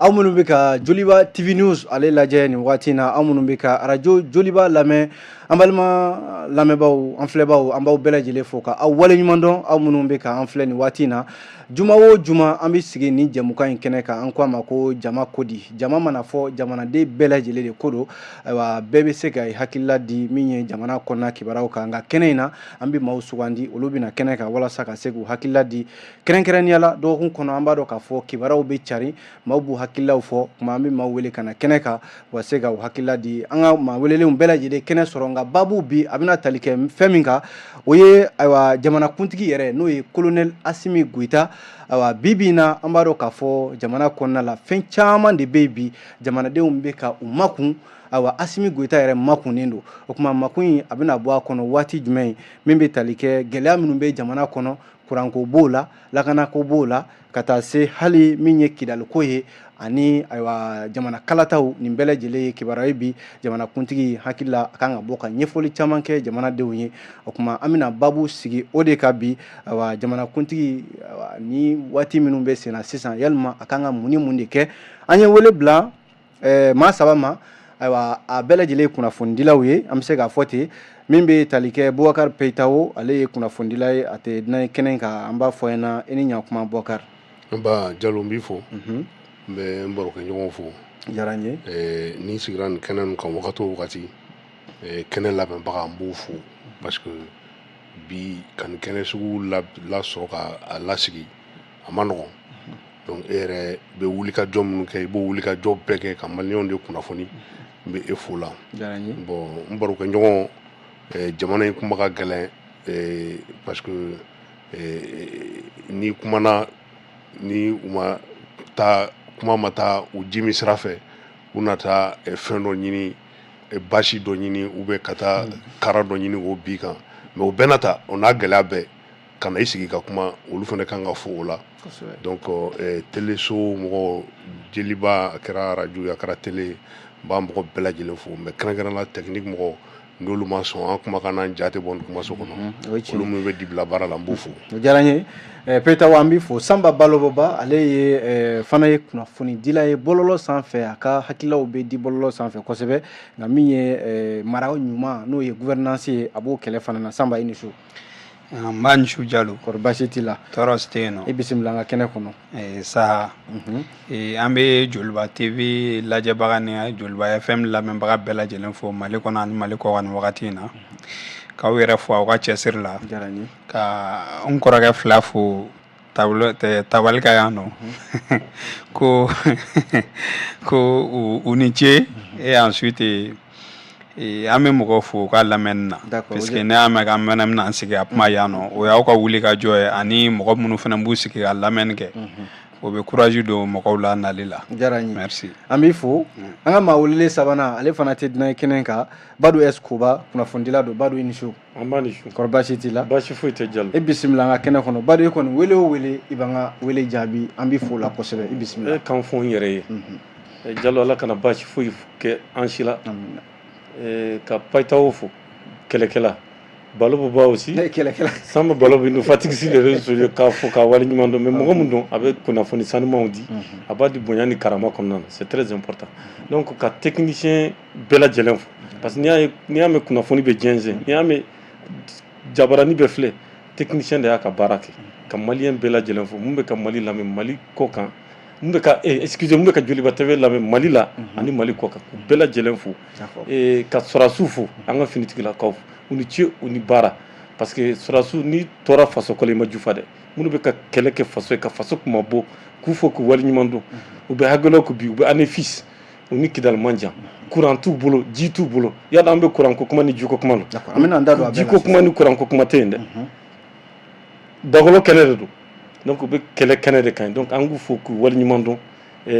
Aw minnu bɛ ka Joliba TV News ale lajɛ nin waati in na, aw minnu bɛ ka arajo Joliba lamɛn, an balima lamɛnbaaw, an filɛbaaw, an b'aw bɛɛ lajɛlen fo ka aw waleɲuman dɔn. Aw minnu bɛ ka an filɛ nin waati in na, juma o juma an bɛ sigi nin jɛmukan in kɛnɛ kan, an ko a ma ko jama ko di. Jama mana fɔ, jamanaden bɛɛ lajɛlen de ko don. Ayiwa, bɛɛ bɛ se ka hakilila di min ye jamana kɔnɔna kibaruyaw kan. Nka kɛnɛ in na, an bɛ maaw sugandi, olu bɛna kɛnɛ kan walasa ka se k'u hakilila di. Kɛrɛnkɛrɛnnenya la, dɔgɔkun kɔnɔ, an b'a dɔn k'a fɔ kibaruyaw bɛ cari, maaw b'u hakililaw fɔ. Tuma an bɛ maaw wele ka na kɛnɛ kan wa se ka u hakilila di. An ka maa welelenw bɛɛ lajɛlen kɛnɛ sɔrɔ. Nka baabu bi, a bɛna tali kɛ fɛn min kan, o ye ayiwa jamanakuntigi yɛrɛ, n'o ye colonel Asimi Goyita. Ayiwa, bi bi in na, an b'a dɔn k'a fɔ jamana kɔnɔna la, fɛn caman de bɛ yen bi, jamanadenw bɛ ka u makun. Ayiwa, Asimi Goyita yɛrɛ makunnen don. O tuma, makun in, a bɛna bɔ a kɔnɔ waati jumɛn ye? Min bɛ tali kɛ gɛlɛya minnu bɛ jamana kɔnɔ, kuranko b'o la, lakanako b'o la, ka taa se hali min ye Kidaliko ye, ani ayiwa jamana kalataw, nin bɛɛ lajɛlen ye kibaruya ye bi jamanakuntigi hakili la, a kan ka bɔ ka ɲɛfɔli caman kɛ jamanadenw ye. O tuma, an bɛna baabu sigi o de kan bi. Ayiwa, jamanakuntigi, ni waati minnu bɛ senna sisan, yalima a kan ka mun ni mun de kɛ? An ye wele bila maa saba ma. Ayiwa, a bɛɛ lajɛlen ye kunnafonidilaw ye, an bɛ se k'a fɔ ten. Min bɛ tali kɛ Bubakari Peyitawo, ale ye kunnafonidila ye, a tɛ dunan ye kɛnɛ kan. An b'a fɔ ɲɛna, i ni ɲakuma, Bubakari. Nba Jalo, n b'i fo, n bɛ n barokɛɲɔgɔnw fo. Diyara n ye. N'i sigira nin kɛnɛ ninnu kan wagati o wagati, kɛnɛ labɛnbaga, n b'u fo, parce que bi ka nin kɛnɛ sugu lasɔrɔ ka a lasigi, a ma nɔgɔn. Donc e yɛrɛ bɛ wuli ka jɔ minnu kɛ, i b'o wuli ka jɔ bɛɛ kɛ ka maliyɛnw de kunnafoni, n bɛ e fo la. Bon, n barokɛɲɔgɔn, jamana in kuma ka gɛlɛn, parce que n'i kumana, ni u ma taa, kuma ma taa u ji min sira fɛ, u na taa fɛn dɔ ɲini, basi dɔ ɲini, ou bien ka taa kara dɔ ɲini k'o b'i kan. Mais o bɛɛ n'a ta, o n'a gɛlɛya bɛɛ, ka na i sigi ka kuma, olu fana kan ka fo o la. Donc teleso mɔgɔ, Joliba, a kɛra arajo ye, a kɛra télé, n b'a mɔgɔ bɛɛ lajɛlen fo. Mais kɛrɛnkɛrɛn la, technique mɔgɔ, n'olu ma sɔn an kumakan n'an ja tɛ bɔ kumaso kɔnɔ, olu minnu bɛ dibila baara la, n b'u fo. O diyara n ye, Peyitawo, an b'i fo. Sanba Baloboba, ale ye fana ye kunnafonidila ye bɔlɔlɔ sanfɛ, a ka hakililaw bɛ di bɔlɔlɔ sanfɛ kosɛbɛ. Nka min ye mara ɲuman, n'o ye gouvernance ye, a b'o kɛlɛ fana na. Sanba, i ni su. N b'a ni su, Jalo. Kɔri baasi t'i la? Tɔɔrɔ si tɛ yen nɔ. I bisimila an ka kɛnɛ kɔnɔ. Sa, an bɛ Joliba TV lajɛbaga ni Joliba FM lamɛnbaga bɛɛ lajɛlen fo Mali kɔnɔ ani Mali kɔkan nin wagati in na, k'aw yɛrɛ fo aw ka cɛsiri la. Diyara n ye. Ka n kɔrɔkɛ fila fo tabali ka yan nɔ, ko u ni ce. Et ensuite, an bɛ mɔgɔw fo u ka lamɛnni na, puisque ne y'a mɛn k'an bɛna an sigi a kuma yan nɔ, o y'aw ka wuli ka jɔ ye, ani mɔgɔ minnu fana b'u sigi ka lamɛnni kɛ, o bɛ courage don mɔgɔw la nali la. Diyara n ye. Merci. An b'i fo. An ka maa welelen sabanan, ale fana tɛ dunan ye kɛnɛ kan, Badu S Koba, kunnafonidila don. Badu, i ni su. An b'a ni su. Kɔri baasi t'i la? Baasi foyi tɛ, Jalo. E bisimila an ka kɛnɛ kɔnɔ. Badu, e kɔni, wele o wele, i b'an ka wele jaabi, an b'i fo o la kosɛbɛ. I bisimila. E kan fɔ n yɛrɛ ye, Jalo. Ala kana baasi foyi kɛ an si la. Ka Payitawo fo, kɛlɛkɛla, Baloboba aussi. Kɛlɛkɛla. Samba Balo nous fatigue sur les réseaux sociaux, k'a fo k'a waleɲuman dɔn. Mais mɔgɔ min don, a bɛ kunnafoni sanumanw di, a b'a di bonya ni karama kɔnɔna na, c'est très important. Donc ka technicien bɛɛ lajɛlen fo, parce que n'i y'a ye, n'i y'a mɛn kunnafoni bɛ jɛnsɛn, n'i y'a mɛn jabarani bɛ filɛ, technicien de y'a ka baara kɛ. Ka maliyɛn bɛɛ lajɛlen fo, mun bɛ ka Mali lamɛn Mali kɔ kan, mun bɛ ka, excusez, mun bɛ ka Joliba TV lamɛn Mali la ani Mali kɔ kan, k'u bɛɛ lajɛlen fo. Ka sɔrɔdasiw fo, an ka finitigilakaw fo, u ni ce, u ni baara, parce que sɔrɔdasiw, n'i tora faso kɔnɔ, i ma jufa dɛ. Minnu bɛ ka kɛlɛ kɛ faso ye, ka faso kuma bɔ, k'u fo k'u waleɲuman dɔn. U bɛ Aguelhok bi, u bɛ Anéfis, u ni Kidali man jan, courant t'u bolo, ji t'u bolo. Yadɔ an bɛ courant ko kuma ni jiko kuma la. An bɛna an da don a bɛɛ la. Jiko kuma ni courant ko kuma tɛ yen dɛ, dagolo kɛnɛ de don. Donc u bɛ kɛlɛ kɛnɛ de kan. Donc an k'u fo k'u waleɲuman dɔn.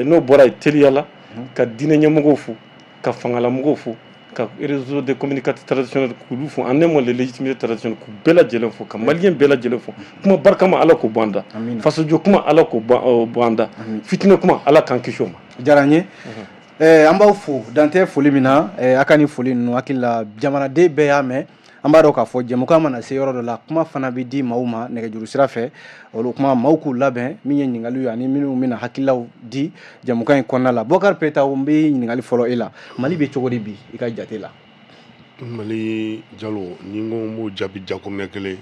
N'o bɔra yen, teliya la, ka diinɛ ɲɛmɔgɔw fo, ka fangalamɔgɔw fo, ka réseau de communicateurs traditionnels k'olu fo, en un mot, les légitimités traditionnelles, k'u bɛɛ lajɛlen fo, ka maliyɛn bɛɛ lajɛlen fo. Kuma barikama, Ala k'o bɔ an da. Fasojɔ kuma, Ala k'o bɔ an da. Fitinɛ kuma, Ala k'an kisi o ma. Diyara n ye. An b'aw fo, dan tɛ foli min na. A ka nin foli ninnu, hakili la jamanaden bɛɛ y'a mɛn. An b'a dɔn k'a fɔ jɛmukan mana se yɔrɔ dɔ la, kuma fana bɛ di maaw ma nɛgɛjuru sira fɛ. Olu kuma, maaw k'u labɛn min ye ɲininkaliw ye ani minnu bɛna hakililaw di jɛmukan in kɔnɔna la. Bɔkari Peta, n bɛ ɲininkali fɔlɔ e la. Mali bɛ cogo di bi, i ka jate la? Mali, Jalo, ni n ko n b'o jaabi jakuruɲɛ kelen,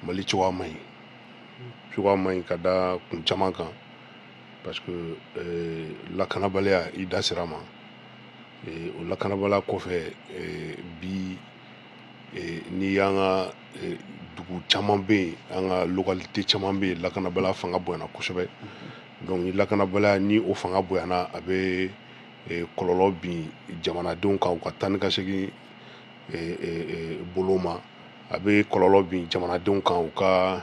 Mali cogoya man ɲi. Cogoya man ɲi ka da kun caman kan, parce que lakanabaliya, i da sera ma, o lakanabaliya kɔfɛ, bi n'i y'an ka dugu caman bɛ yen, an ka localité caman bɛ yen, lakanabaliya fanga bonyana kosɛbɛ. Donc ni lakanabaliya ni o fanga bonyana, a bɛ kɔlɔlɔ bin jamanadenw kan, u ka taa ni ka segin bolo ma. A bɛ kɔlɔlɔ bin jamanadenw kan, u ka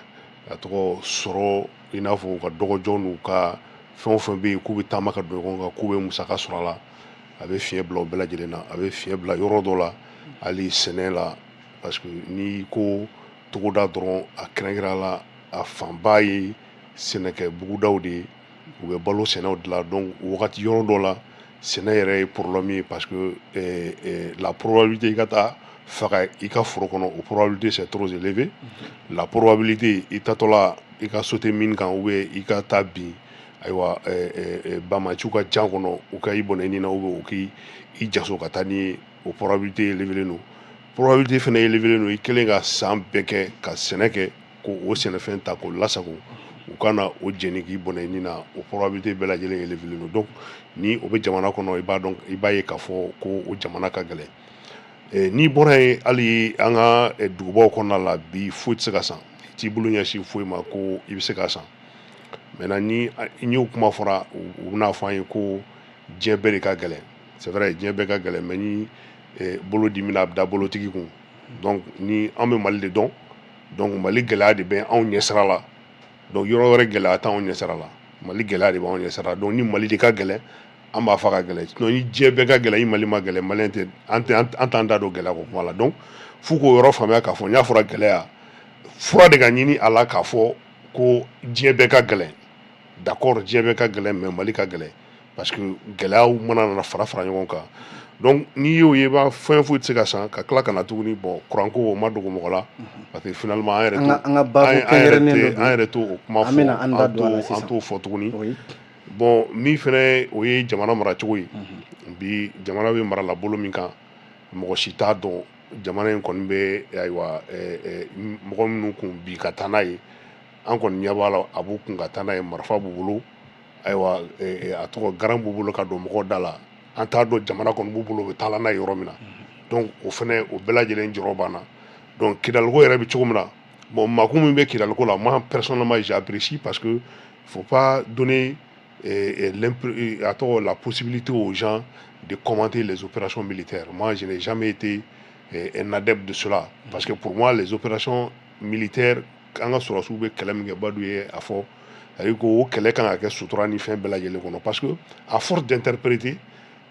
a tɔgɔ sɔrɔ, i n'a fɔ u ka dɔgɔjɔ n'u ka fɛn o fɛn bɛ yen k'u bɛ taama ka don ɲɔgɔn kan, k'u bɛ musaka sɔrɔ a la. A bɛ fiɲɛ bila o bɛɛ lajɛlen na. A bɛ fiɲɛ bila yɔrɔ dɔ la, hali sɛnɛ la, parce que n'i ko togoda dɔrɔn, a kɛrɛnkɛrɛn la, a fanba ye sɛnɛkɛ bugudaw de ye, u bɛ balo sɛnɛw de la. Donc wagati yɔrɔ dɔ la, sɛnɛ yɛrɛ ye problème ye, parce que la probabilité i ka taa faga i ka foro kɔnɔ, o probabilité, c'est trop élevé. La probabilité i tatɔla i ka sauter mine kan, ou bien i ka taa bin, ayiwa, bamaciw ka jan kɔnɔ, u ka i bɔnɛ i ni na, ou bien u k'i i jaso ka taa ni ye, o probabilité élevé don. Probabilité fana élevé don, i kɛlen ka san bɛɛ kɛ ka sɛnɛ kɛ, k'o o sɛnɛfɛn ta k'o lasago, u ka na o jeni k'i bɔnɛ i ni na, o probabilité bɛɛ lajɛlen élevé don. Donc ni o bɛ jamana kɔnɔ, i b'a dɔn, i b'a ye k'a fɔ ko o jamana ka gɛlɛn. N'i bɔra yen, hali an ka dugubaw kɔnɔna la bi, foyi tɛ se ka san. I t'i bolo ɲɛsin foyi ma ko i bɛ se ka san. Maintenant, ni n y'o kuma fɔra, u bɛna fɔ an ye ko diɲɛ bɛɛ de ka gɛlɛn. C'est vrai, diɲɛ bɛɛ ka gɛlɛn, mais ni bolo dimina, a bɛ da bolotigi kun. Donc ni an bɛ Mali de dɔn, donc Mali gɛlɛya de bɛ anw ɲɛsira la. Donc yɔrɔ wɛrɛ gɛlɛya t'anw ɲɛsira la, Mali gɛlɛya de b'anw ɲɛsira la. Donc ni Mali de ka gɛlɛn, an b'a fɔ a ka gɛlɛn. Sinon ni diɲɛ bɛɛ ka gɛlɛn, ni Mali ma gɛlɛn, Malien tɛ an tɛ an t'an da don gɛlɛya ko kuma la. Donc f'u k'o yɔrɔ faamuya k'a fɔ n'a fɔra gɛlɛya, fura de ka ɲini a la. K'a fɔ ko diɲɛ bɛɛ ka gɛlɛn, d'accord, diɲɛ bɛɛ ka gɛlɛn, mais Mali ka gɛlɛn, parce que gɛlɛyaw mana nana fara fara ɲɔgɔn kan. Donc n'i y'o ye, i b'a fɛn foyi tɛ se ka san. Ka tila ka na tuguni, bon, kuranko, o ma dogo mɔgɔ la, parce que finalement an yɛrɛ an ka baabu kɛrɛnkɛrɛnnen dɔ. An yɛrɛ t'o o kuma fɔ, an bɛna an da don a la sisan, an t'o fɔ tuguni. Bon, min fɛnɛ, o ye jamana maracogo ye. Bi jamana bɛ mara la bolo min kan, mɔgɔ si t'a dɔn. Jamana in kɔni bɛ, ayiwa, mɔgɔ minnu kun bi ka taa n'a ye, an kɔni ɲɛ b'a la, a b'u kun ka taa n'a ye, marifa b'u bolo, ayiwa, a tɔgɔ garan b'u bolo ka don mɔgɔw da la. An t'a dɔn jamana kɔni b'u bolo, u bɛ taa n'a ye yɔrɔ min na. Donc o fɛnɛ, o bɛɛ lajɛlen jɔrɔ b'an na. Donc Kidaliko yɛrɛ bɛ cogo min na, bon, makun min bɛ Kidaliko la, moi personnellement j'apprécie, parce que faut pas donner a tɔgɔ la possibilité aux gens de commenter les opérations militaires. Moi, je n'ai jamais été un adepte de cela, parce que pour moi, les opérations militaires, an ka sɔrɔdasiw bɛ kɛlɛ min kɛ, Badu ye a fɔ, c'est-à-dire ko o kɛlɛ kan ka kɛ sutura ni fɛn bɛɛ lajɛlen kɔnɔ, parce que à force d'interpréter,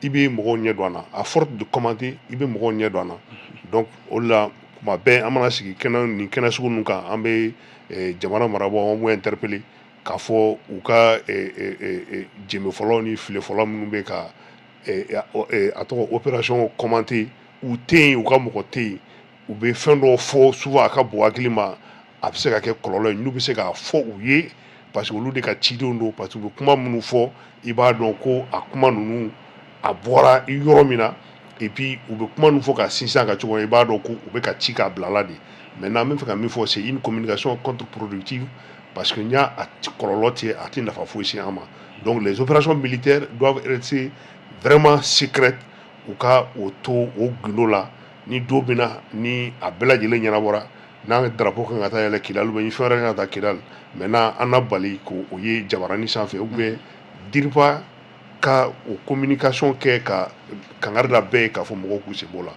i bɛ mɔgɔw ɲɛ don a na, à force de commenter, i bɛ mɔgɔw ɲɛ don a na. Donc o de la, kuma bɛɛ an mana sigi kɛnɛ nin kɛnɛ sugu ninnu kan, an bɛ jamana marabaaw, an b'u interpeller k'a fɔ u ka jɛmɛ fɔlɔ ni file fɔlɔ minnu bɛ ka a tɔgɔ opération commenter, u tɛ yen, u ka mɔgɔ tɛ yen, u bɛ fɛn dɔw fɔ souvent, a ka bon hakili ma, a bɛ se ka kɛ kɔlɔlɔ ye n'u bɛ se k'a fɔ u ye, parce que olu de ka cidenw don, parce que u bɛ kuma minnu fɔ, i b'a dɔn ko a kuma ninnu a bɔra yɔrɔ min na. Et puis u bɛ kuma ninnu fɔ ka sinsin a kan cogo min, i b'a dɔn ko u bɛ ka ci k'a bila la de. Maintenant, n bɛ fɛ ka min fɔ, c'est une communication contre-productive, parce que n y'a a kɔlɔlɔ tɛ, a tɛ nafa foyi se an ma. Donc les opérations militaires doivent rester vraiment secrètes, u ka o to o gundo la. Ni don bɛ na ni a bɛɛ lajɛlen ɲɛnabɔra, n'an drapeau kan ka taa yɛlɛ Kidali, ou bien ni fɛn wɛrɛ kan ka taa Kidali, maintenant an na bali k'o ye jabaranin sanfɛ, ou bien DIRPA ka o communication kɛ ka kangari da bɛɛ ye k'a fɔ mɔgɔw k'u sen b'o la.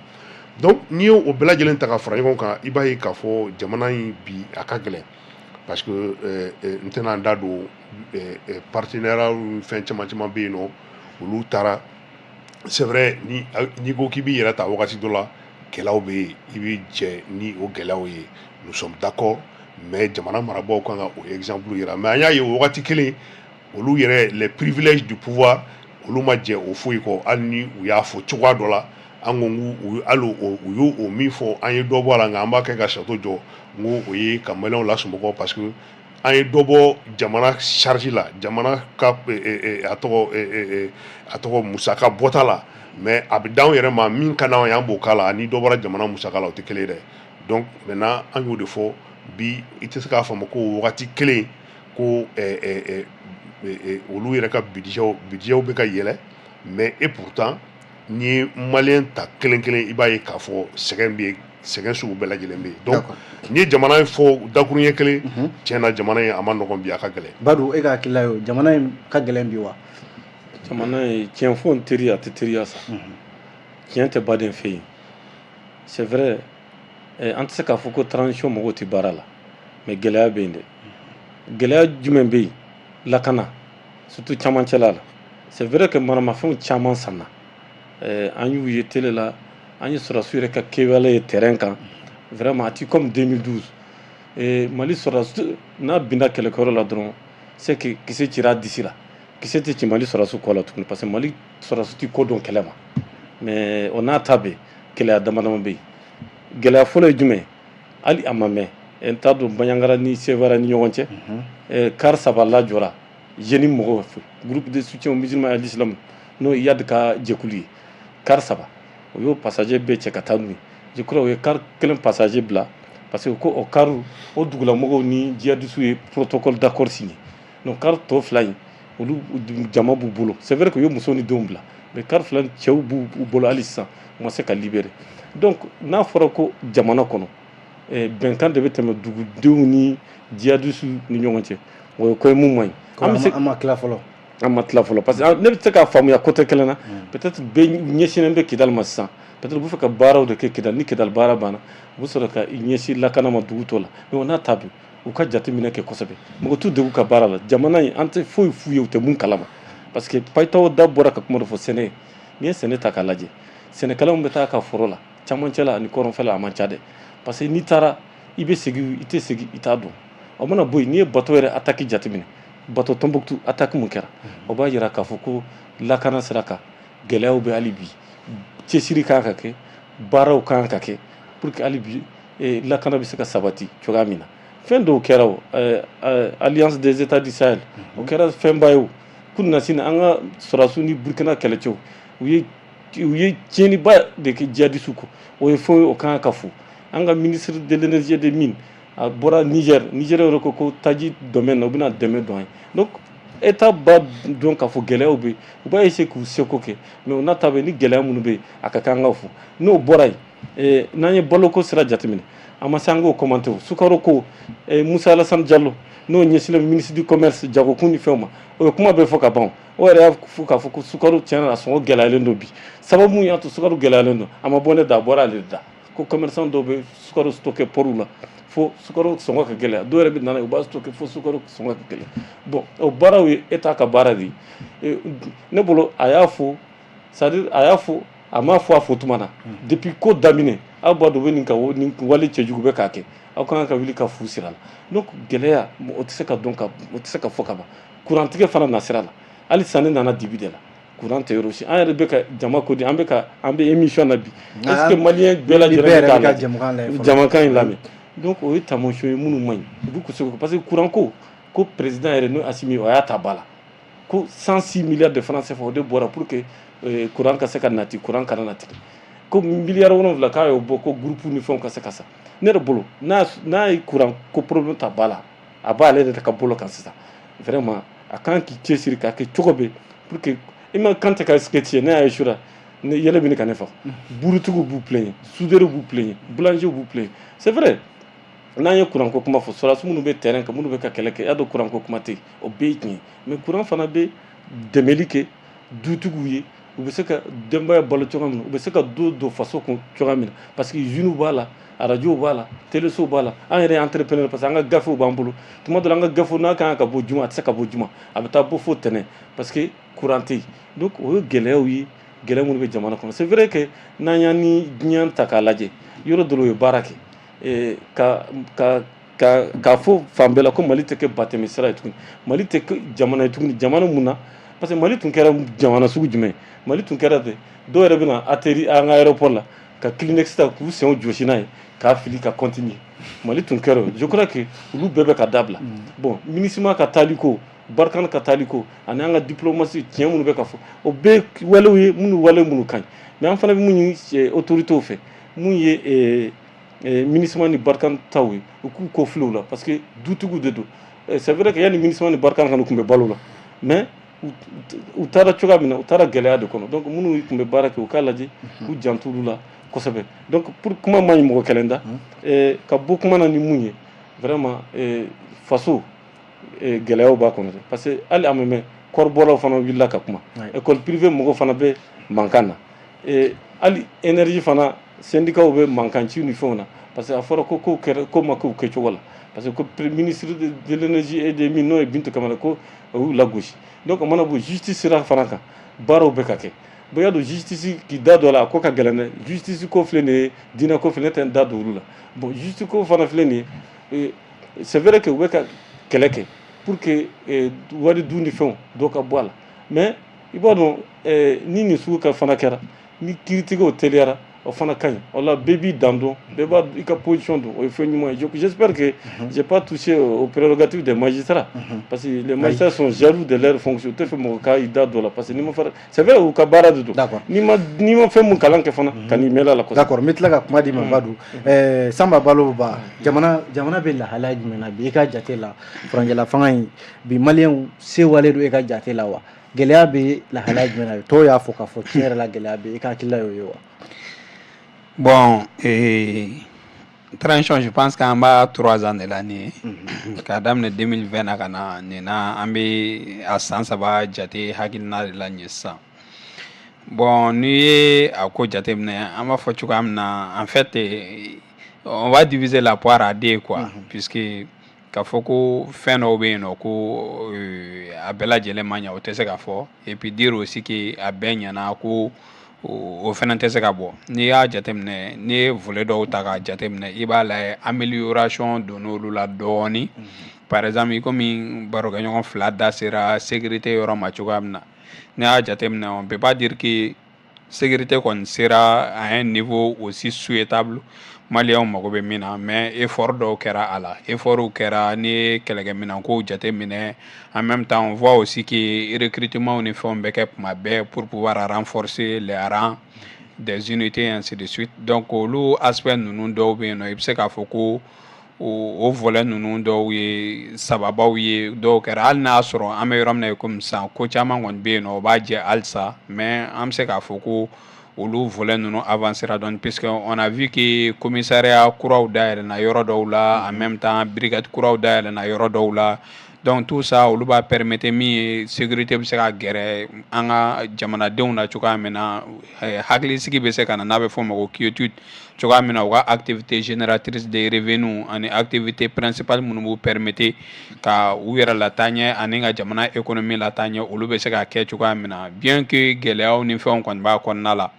Donc n'i y'o bɛɛ lajɛlen ta ka fara ɲɔgɔn kan, i b'a ye k'a fɔ jamana in bi, a ka gɛlɛn, parce que n tɛna n da don partenariat, fɛn caman caman bɛ yen nɔ, olu taara. C'est vrai, ni n'i ko k'i b'i yɛrɛ ta, wagati dɔ la gɛlɛyaw bɛ yen, i bɛ jɛ ni o gɛlɛyaw ye, nous sommes d'accord, mais jamana marabaaw kan ka o exemple yira. Mais an y'a ye o wagati kelen, olu yɛrɛ, les privilèges du pouvoir, olu ma jɛ o foyi kɔ, hali ni u y'a fɔ cogoya dɔ la. An ko u hali u y'o o min fɔ, an ye dɔ bɔ a la, nka an b'a kɛ ka château jɔ. N ko o ye ka maliyɛnw lasunɔgɔ, parce que an ye dɔ bɔ jamana charge la, jamana ka a tɔgɔ musaka bɔta la. Mais a bɛ d'anw yɛrɛ ma, min ka d'anw ye, an b'o k'a la. Ani dɔ bɔra jamana musaka la, o tɛ kelen ye dɛ. Donc maintenant, an y'o de fɔ bi. I tɛ se k'a faamu ko wagati kelen ko olu yɛrɛ ka budget bɛ ka yɛlɛ, mais et pourtant n'i ye maliyɛn ta kelen kelen, i b'a ye k'a fɔ sɛgɛn bɛ yen, sɛgɛn sugu bɛɛ lajɛlen bɛ yen. Donc n'i ye jamana in fɔ dakuruɲɛ kelen, tiɲɛ na, jamana in a ma nɔgɔn bi, a ka gɛlɛn. Badu, e ka hakilila ye o, jamana in ka gɛlɛn bi wa? Jamana ye, tiɲɛ fɔ n teri, a tɛ teriya sa. Tiɲɛ tɛ baden fɛ yen, c'est vrai. An tɛ se k'a fɔ ko transition mɔgɔw tɛ baara la, mais gɛlɛya bɛ yen dɛ. Gɛlɛya jumɛn bɛ yen? Lakana, surtout camancɛla la. C'est vrai que maramafɛnw caman sanna, an y'u ye télé la, an ye sɔrɔdasiw yɛrɛ ka kɛwale ye terrain kan. Vraiment, a ti comme 2012. Mali sɔrɔdasi n'a binna kɛlɛkɛyɔrɔ la dɔrɔn, c'est que kisɛ cira a disi la. Kisɛ tɛ ci Mali sɔrɔdasiw kɔ la tuguni, parce que Mali sɔrɔdasiw ti ko dɔn kɛlɛ ma. Mais o n'a ta bɛɛ, gɛlɛya dama dama bɛ yen. Gɛlɛya fɔlɔ ye jumɛn? Hali a ma mɛn, n t'a dɔn, Bandiagara ni Sévaré ni ɲɔgɔn cɛ, car saba lajɔra JNIM mɔgɔw fɛ, Groupe de soutien aux musulmans et à l'islam, n'o ye Iyad ka jɛkulu ye. Car saba, o y'o passager bɛɛ cɛ ka taa n'u ye. Je crois o ye car kelen passager bila, parce que ko o car o dugulamɔgɔw ni djihadistes ye protocole d'accord signé. Donc car tɔ fila in, olu jama b'u bolo. C'est vrai que u ye musow ni denw bila, mais car fila cɛw b'u bolo hali sisan, u ma se ka libérer. Donc n'a fɔra ko jamana kɔnɔ bɛnkan de bɛ tɛmɛ dugudenw ni djihadistes ni ɲɔgɔn cɛ, o ye ko ye mun man ɲi. An bɛ se, an ma tila fɔlɔ. An ma tila fɔlɔ, parce que ne bɛ se k'a faamuya côté kelen na, peut-être bɛɛ ɲɛsinnen bɛ Kidali ma sisan. Peut-être u bɛ fɛ ka baaraw de kɛ Kidali. Ni Kidali baara banna, u bɛ sɔrɔ ka ɲɛsin lakana ma dugu tɔ la. Mais o n'a ta bɛɛ, u ka jateminɛ kɛ kosɛbɛ. Mɔgɔ t'u degun ka baara la. Jamana in, an tɛ foyi f'u ye u tɛ mun kalama, parce que Payitaho da bɔra ka kuma dɔ fɔ, sɛnɛ. N'i ye sɛnɛ ta k'a lajɛ, sɛnɛkɛlaw bɛ taa ka foro la, camancɛ la ani kɔrɔnfɛ la, a man ca dɛ. Parce que n'i taara, i bɛ segin, i tɛ segin, i t'a dɔn. O mana bɔ yen, n'i ye bateau yɛrɛ attaque jateminɛ, bateau Tombouctou attaque mun kɛra, o b'a yira k'a fɔ ko lakana sira kan, gɛlɛyaw bɛ hali bi. Cɛsiri kan ka kɛ, baaraw kan ka kɛ pour que hali bi lakana bɛ se ka sabati cogoya min na. Fɛn dɔw kɛra, o Alliance des États du Sahel, o kɛra fɛnba ye. O kununasini, an ka sɔrɔdasiw ni Burukina kɛlɛcɛw, u ye tiɲɛniba de kɛ djihadistes kɔ. O ye fɛn ye, o kan ka fo. An ka ministre de l'Énergie et des Mines, a bɔra Niger. Niger yɛrɛ ko ko taji domaine na, u bɛna dɛmɛ don an ye. Donc État b'a dɔn k'a fɔ gɛlɛyaw bɛ yen, u b'a essayer k'u seko kɛ. Mais o n'a ta bɛɛ, ni gɛlɛya minnu bɛ yen, a ka kan an ka fo. N'o bɔra yen, n'an ye baloko sira jateminɛ, a ma se an k'o commenter. O sukaro ko, Musa Alassane Diallo, n'o ɲɛsinnen ministre du Commerce, jagokun ni fɛnw ma, o ye kuma bɛɛ fɔ ka ban. O yɛrɛ y'a fɔ k'a fɔ ko sukaro, tiɲɛ na, a sɔngɔ gɛlɛyalen don bi. Sababu mun y'a to sukaro gɛlɛyalen don, a ma bɔ ne da, a bɔra ale de da, ko commerçant dɔw bɛ sukaro stocké port la fo sukaro sɔngɔ ka gɛlɛya. Dɔw yɛrɛ bɛ na, u b'a stocké fo sukaro sɔngɔ ka gɛlɛya. Bon, o baaraw ye État ka baara de ye ne bolo. A y'a fɔ, c'est à dire a y'a fɔ, a m'a fɔ a fɔ tuma na. Depuis ko daminɛ, aw b'a dɔn u bɛ nin ka nin wale cɛjugu bɛ k'a kɛ, aw kan ka wuli ka fu sira la. Donc gɛlɛya, o tɛ se ka dɔn ka o tɛ se ka fɔ ka ban. Kurantigɛ fana nasira la, hali sisan ne nana dibi de la, courant tɛ yɔrɔ si. An yɛrɛ bɛ ka jama ko di, an bɛ ka an bɛ émission na bi. Est ce que maliyɛn bɛɛ lajɛlen bɛ k'a lajɛ, jamakan in lamɛn? Donc o ye taamasiyɛn ye minnu man ɲi. U bɛ kosɛbɛ, parce que courant ko, ko président yɛrɛ, n'o Assimi, o y'a ta ba la ko 106 milliards de francs CFA, o de bɔra pour que courant ka se ka nati, courant kana na tigɛ, ko miliyari 7 k'a y'o bɔ ko groupe ni fɛnw ka se ka sa. Ne yɛrɛ bolo, n'a ye courant ko problème ta ba la, a b'ale yɛrɛ ka bolo kan sisan. Vraiment, a kan k'i cɛsiri k'a kɛ cogo bɛɛ pour que i ma kan tɛ ka sketch ye. Ne y'a ye sura ne yɛlɛ bɛ ne ka ne faga. Burutigiw b'u plaigner, soudeurs b'u plaigner, boulanger b'u plaigner. C'est vrai, n'an ye courant ko kuma fɔ, sɔrɔdasi minnu bɛ terrain kan, minnu bɛ ka kɛlɛ kɛ, y'a dɔn courant ko kuma tɛ yen, o bɛɛ ye tiɲɛ ye. Mais courant fana bɛ dɛmɛli kɛ dutigiw ye, u bɛ se ka denbaya balo cogoya min na, u bɛ se ka du don faso kun cogoya min na, parce que usines b'a la, arajow b'a la, télésow b'a la. An yɛrɛ ye entrepreneur, parce que an ka gafew b'an bolo. Tuma dɔ la, an ka gafew n'a kan ka bɔ juma, a tɛ se ka bɔ juma, a bɛ taa bɔ fo tɛnɛn, parce que courant tɛ yen. Donc o ye gɛlɛyaw ye, gɛlɛya minnu bɛ jamana kɔnɔ. C'est vrai que n'an y'an ni diɲɛ ta k'a lajɛ, yɔrɔ dɔ la, u ye baara kɛ ka ka ka k'a fɔ fan bɛɛ la ko Mali tɛ kɛ batɛmɛ sira ye tuguni, Mali tɛ kɛ jamana ye tuguni, jamana mun na Parce que Mali tun kɛra jamana sugu jumɛn? Mali tun kɛra ten, dɔw yɛrɛ bɛna atterrir an ka aéroport la ka Kleenex ta k'u senw jɔsi n'a ye k'a fili ka continuer. Mali tun kɛra o. Je crois que olu bɛɛ bɛ ka dabila. Bon, MINUSMA ka taali ko, Barkhane ka taali ko, ani an ka diplomatie tiɲɛ minnu bɛ ka fɔ, o bɛɛ walew ye minnu, wale minnu ka ɲi. Mais an fana bɛ mun ɲini autorités fɛ, mun ye MINUSMA ni Barkhane taw ye, u k'u kɔ filew la, parce que dutigiw de don. C'est vrai que yanni MINUSMA ni Barkhane ka na, u tun bɛ balo la, mais u taara cogoya min na, u taara gɛlɛya de kɔnɔ. Donc minnu tun bɛ baara kɛ, u k'a lajɛ k'u janto olu la kosɛbɛ. Donc pour kuma ma ɲi mɔgɔ kelen da ka bɔ kuma na ni mun ye, vraiment, faso gɛlɛyaw b'a kɔnɔ dɛ, parce que hali a ma mɛn, kɔribɔlaw fana wulila ka kuma, école privée mɔgɔw fana bɛ mankan na, hali énergie fana syndicat bɛ mankan ci ni fɛnw na, parce que a fɔra ko kow kɛra ko ma k'u kɛcogo la, parce que ko ministre de l'Énergie et des Mines, n'o ye Bintu Kamara, ko o y'u lagosi. Donc o mana bɔ, justice sira fana kan, baaraw bɛ ka kɛ. Bon, y'a dɔn, justice k'i da don a la, a ko ka gɛlɛn dɛ. Justice ko filɛ nin ye, diinɛ ko filɛ, ne tɛ n da don olu la. Bon, justice ko fana filɛ nin ye, c'est vrai que u bɛ ka kɛlɛ kɛ pour que wari dun ni fɛnw dɔ ka bɔ a la, mais i b'a dɔn, ni nin sugu ka fana kɛra, ni kiiritigɛw teliyara, o fana ka ɲi. O la bɛɛ b'i dan dɔn, bɛɛ b'a i ka position dɔn, o ye fɛn ɲuman ye. J'espère que j'ai pas touché aux prérogatives des magistrats, parce que les magistrats sont jaloux de leur fonction, u tɛ fɛ mɔgɔ ka i da don la, parce que n'i ma fara, c'est vrai, u ka baara de don. N'i ma fɛn mun kalan kɛ fana, ka n'i mɛn a la kosɛbɛ. D'accord, n bɛ tila ka kuma di ma. Badu Sanba Balo Ba, jamana bɛ lahalaya jumɛn na bi e ka jate la? Furancɛla fanga in bi, maliyɛnw sewalen don e ka jate la wa? Gɛlɛya bɛ lahalaya jumɛn na? Tɔw y'a fɔ k'a fɔ tiɲɛ yɛrɛ la, gɛlɛya bɛ, e ka hakilila y'o ye wa? Bon, transition, je pense qu'an b'a 3 ans de la nin ye, k'a daminɛ 2020 na ka na nin na, an bɛ a san 3 jate hakilina de la nin ye sisan. Bon, n'i ye a ko jateminɛ, an b'a fɔ cogoya min na, en fait, on va diviser la poire à deux, quoi, puisque k'a fɔ ko fɛn dɔw bɛ yen nɔ ko a bɛɛ lajɛlen ma ɲɛ, o tɛ se ka fɔ, et puis dire aussi que a bɛɛ ɲɛna ko, o fana tɛ se ka bɔ. N'i y'a jateminɛ, n'i ye volet dɔw ta k'a jateminɛ, i b'a lajɛ, amélioration donn'olu la dɔɔni. Par exemple, i komi barokɛɲɔgɔn fila da sera sécurité yɔrɔ ma cogoya min na, n'i y'a jateminɛ, on peut pas dire que sécurité kɔni sera à un niveau aussi souhaitable, maliyɛnw mago bɛ min na, mais effort dɔw kɛra a la, effort kɛra. N'i ye kɛlɛkɛminɛnkow jateminɛ, en même temps on voit aussi que recrutement ni fɛnw bɛ kɛ tuma bɛɛ pour pouvoir renforcer les rangs des unités, ainsi de suite. Donc olu aspect ninnu dɔw bɛ yen nɔ, i bɛ se k'a fɔ ko o volet ninnu dɔw ye sababaw ye, dɔw kɛra, hali n'a y'a sɔrɔ an bɛ yɔrɔ min na i komi sisan, ko caman kɔni bɛ yen nɔ o b'a jɛ halisa, mais an bɛ se k'a fɔ ko olu volet ninnu avancera dɔɔni, puisque on a vu que commissariat kuraw dayɛlɛnna yɔrɔ dɔw la, en même temps brigade kuraw dayɛlɛnna yɔrɔ dɔw la. Donc tout ça, olu b'a permettre min ye, sécurité bɛ se ka gɛrɛ an ka jamanadenw na cogoya min na, hakilisigi bɛ se ka na, n'a bɛ fɔ o ma ko quiétude, cogoya min na u ka activité génératrice de revenus ani activité principale minnu b'u permettre ka u yɛrɛ lataaɲɛ ani ka jamana économie lataaɲɛ, olu bɛ se ka kɛ cogoya min na. Bien que gɛlɛyaw ni fɛnw kɔni b'a kɔnɔna la,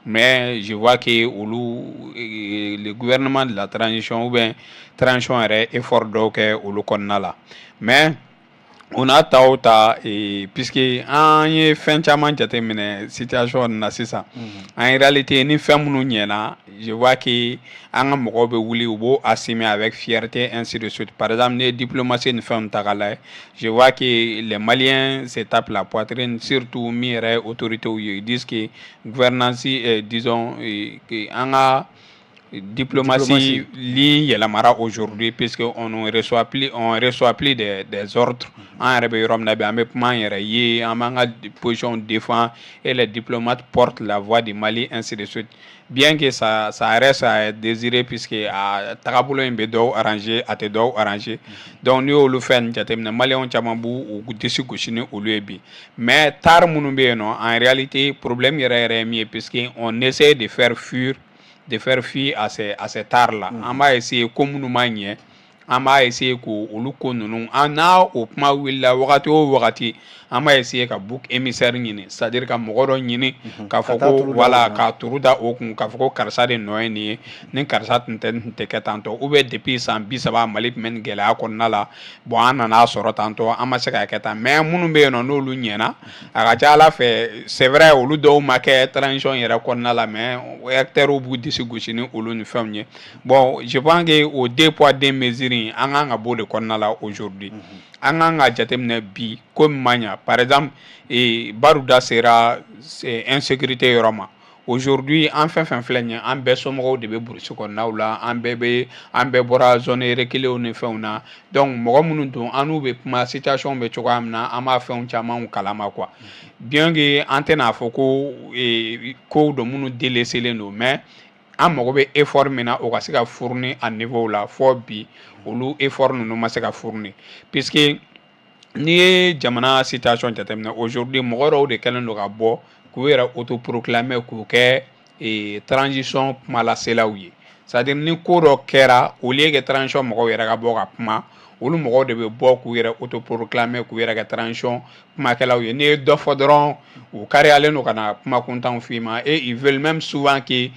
mais je vois que olu, le gouvernement de la transition ou bien transition yɛrɛ, effort dɔw kɛ olu kɔnɔna la. Mais o n'a ta o ta, puisque an ye fɛn caman jateminɛ situation na sisan, en réalité, ni fɛn minnu ɲɛna, je vois que an ka mɔgɔw bɛ wuli, u b'o assumer avec fierté, ainsi de suite. Par exemple, n'i ye diplomatie ni fɛnw ta k'a lajɛ, je vois que les Maliens se tapent la poitrine, surtout min yɛrɛ ye autorités ye, ils disent que gouvernance, disons an ka diplomatie ligne yɛlɛmara aujourd'hui, puisque on ne reçoit plus, on reçoit plus des ordres. An yɛrɛ bɛ yɔrɔ min na bi, an bɛ kuma an yɛrɛ ye, an b'an ka position défend et les diplomates portent la voix du Mali, ainsi de suite, bien que ça reste à désirer, puisque a tagabolo in bɛ dɔw arranger, a tɛ dɔw arranger. Donc n'i y'olu fɛn jateminɛ, maliyɛnw caman b'u u disi gosi ni olu ye bi. Mais tares minnu bɛ yen nɔ, en réalité, problème yɛrɛ yɛrɛ ye min ye, puisque on essaie de faire fi à ces tares là, an b'a essayer ko minnu ma ɲɛ. An b'a essayer ko olu ko ninnu, an n'a o kuma wulila wagati o wagati, an b'a essayer ka bouc émissaire ɲini, c'est à dire ka mɔgɔ dɔ ɲini k'a fɔ ko voilà, ka turu da o kun, k'a fɔ ko karisa de nɔ ye nin ye, ni karisa tun tɛ, tun tɛ kɛ tantɔ, ou bien depuis san 30 Mali tun bɛ nin gɛlɛya kɔnɔna la. Bon, an nana sɔrɔ tantɔ, an ma se k'a kɛ tan. Mais minnu bɛ yen nɔ, n'olu ɲɛna, a ka ca Ala fɛ, c'est vrai, olu dɔw ma kɛ transition yɛrɛ kɔnɔna la, mais acteurs b'u disi gosi ni olu ni fɛnw ye. Bon, je pense que o deux poids deux mesures in, an kan ka bɔ o de kɔnɔna la aujourd'hui. An kan ka jateminɛ bi ko min ma ɲa. Par exemple, Baru da sera insécurité yɔrɔ ma. Aujourd'hui, an fɛn fɛn filɛ nin ye, an bɛɛ somɔgɔw de bɛ brousse kɔnɔnaw la, an bɛɛ bɛ, an bɛɛ bɔra zone reculée ni fɛnw na. Donc mɔgɔ minnu don, an n'u bɛ kuma, situation bɛ cogoya min na, an b'a fɛnw caman kalama quoi. Bien que an tɛna fɔ ko kow don minnu délaissé don, mais an mago bɛ effort min na, o ka se ka fournir a niveau la. Fɔ bi, olu effort ninnu ma se ka fournir, puisque n'i ye jamana situation jateminɛ aujourd'hui, mɔgɔ dɔw de kɛlen don ka bɔ k'u yɛrɛ autoproclamer k'u kɛ transition kumalaselaw ye. C'est à dire, ni ko dɔ kɛra, au lieu que transition mɔgɔw yɛrɛ ka bɔ ka kuma, olu mɔgɔw de bɛ bɔ k'u yɛrɛ autoproclamer k'u yɛrɛ kɛ transition kumakɛlaw ye. N'i ye dɔ fɔ dɔrɔn, u kariyalen don ka na kuma kuntanw f'i ma, et ils veulent même souvent k'i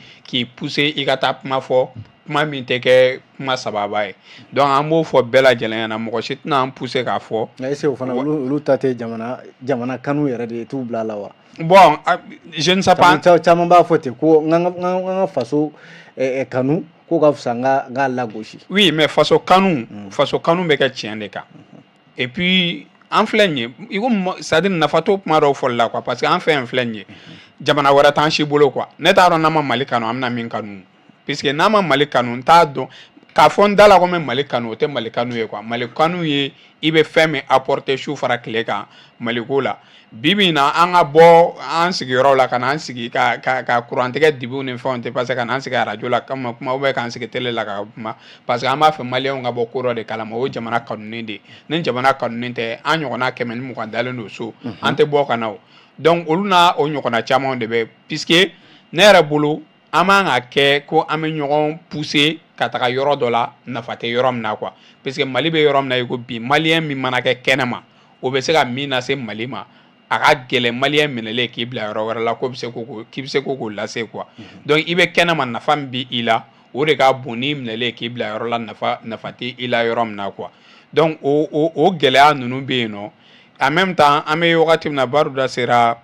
pousser i ka taa kuma fɔ, kuma min tɛ kɛ kuma sababa ye. Donc an b'o fɔ bɛɛ lajɛlen ɲɛna, mɔgɔ si tɛna an pousser k'a fɔ. Nka est ce que o fana, olu ta tɛ jamana kanu yɛrɛ de ye t'u bila a la wa? Bon, je ne sais pas. Caman b'a fɔ ten ko n ka faso kanu ko ka fisa n ka lagosi. Oui, mais faso kanu bɛ kɛ tiɲɛ de kan. Et puis an filɛ nin ye, i ko, c'est à dire, nafa t'o kuma dɔw fɔli la quoi, parce que an fɛn filɛ nin ye, jamana wɛrɛ t'an si bolo quoi. Ne t'a dɔn n'an ma Mali kanu, an bɛna min kanu, puisque n'an ma Mali kanu, n t'a dɔn k'a fɔ n da la ko n bɛ Mali kanu, o tɛ Mali kanu ye quoi. Mali kanu ye i bɛ fɛn min apporter su fara tile kan Maliko la. Bi bi in na, an ka bɔ an sigiyɔrɔ la ka na an sigi ka kurantigɛ dibiw ni fɛnw tɛ, parce que ka na an sigi arajo la kama kuma, ou bien k'an sigi télé la ka kuma, parce que an b'a fɛ maliyɛnw ka bɔ ko dɔ de kalama, o ye jamana kanunen de ye. Ni jamana kanunen tɛ, an ɲɔgɔnna 120 dalen don so, an tɛ bɔ ka na o. Donc olu n'a o ɲɔgɔnna camanw de bɛ, puisque ne yɛrɛ bolo, an man ka kɛ ko an bɛ ɲɔgɔn pousser ka taga yɔrɔ dɔ la, nafa tɛ yɔrɔ min na quoi. Puisque Mali bɛ yɔrɔ min na i ko bi, maliyɛn min mana kɛ kɛnɛ ma, o bɛ se ka min lase Mali ma, a ka gɛlɛn maliyɛn minɛlen k'i bila yɔrɔ wɛrɛ la ko bɛ se ko k'i bɛ se ko k'o lase quoi. Donc i bɛ kɛnɛ ma, nafa min bɛ i la, o de ka bon n'i minɛlen k'i bila yɔrɔ la, nafa tɛ i la yɔrɔ min na quoi. Donc o gɛlɛya ninnu bɛ yen nɔ. En même temps, an bɛ wagati min na, Baru da sera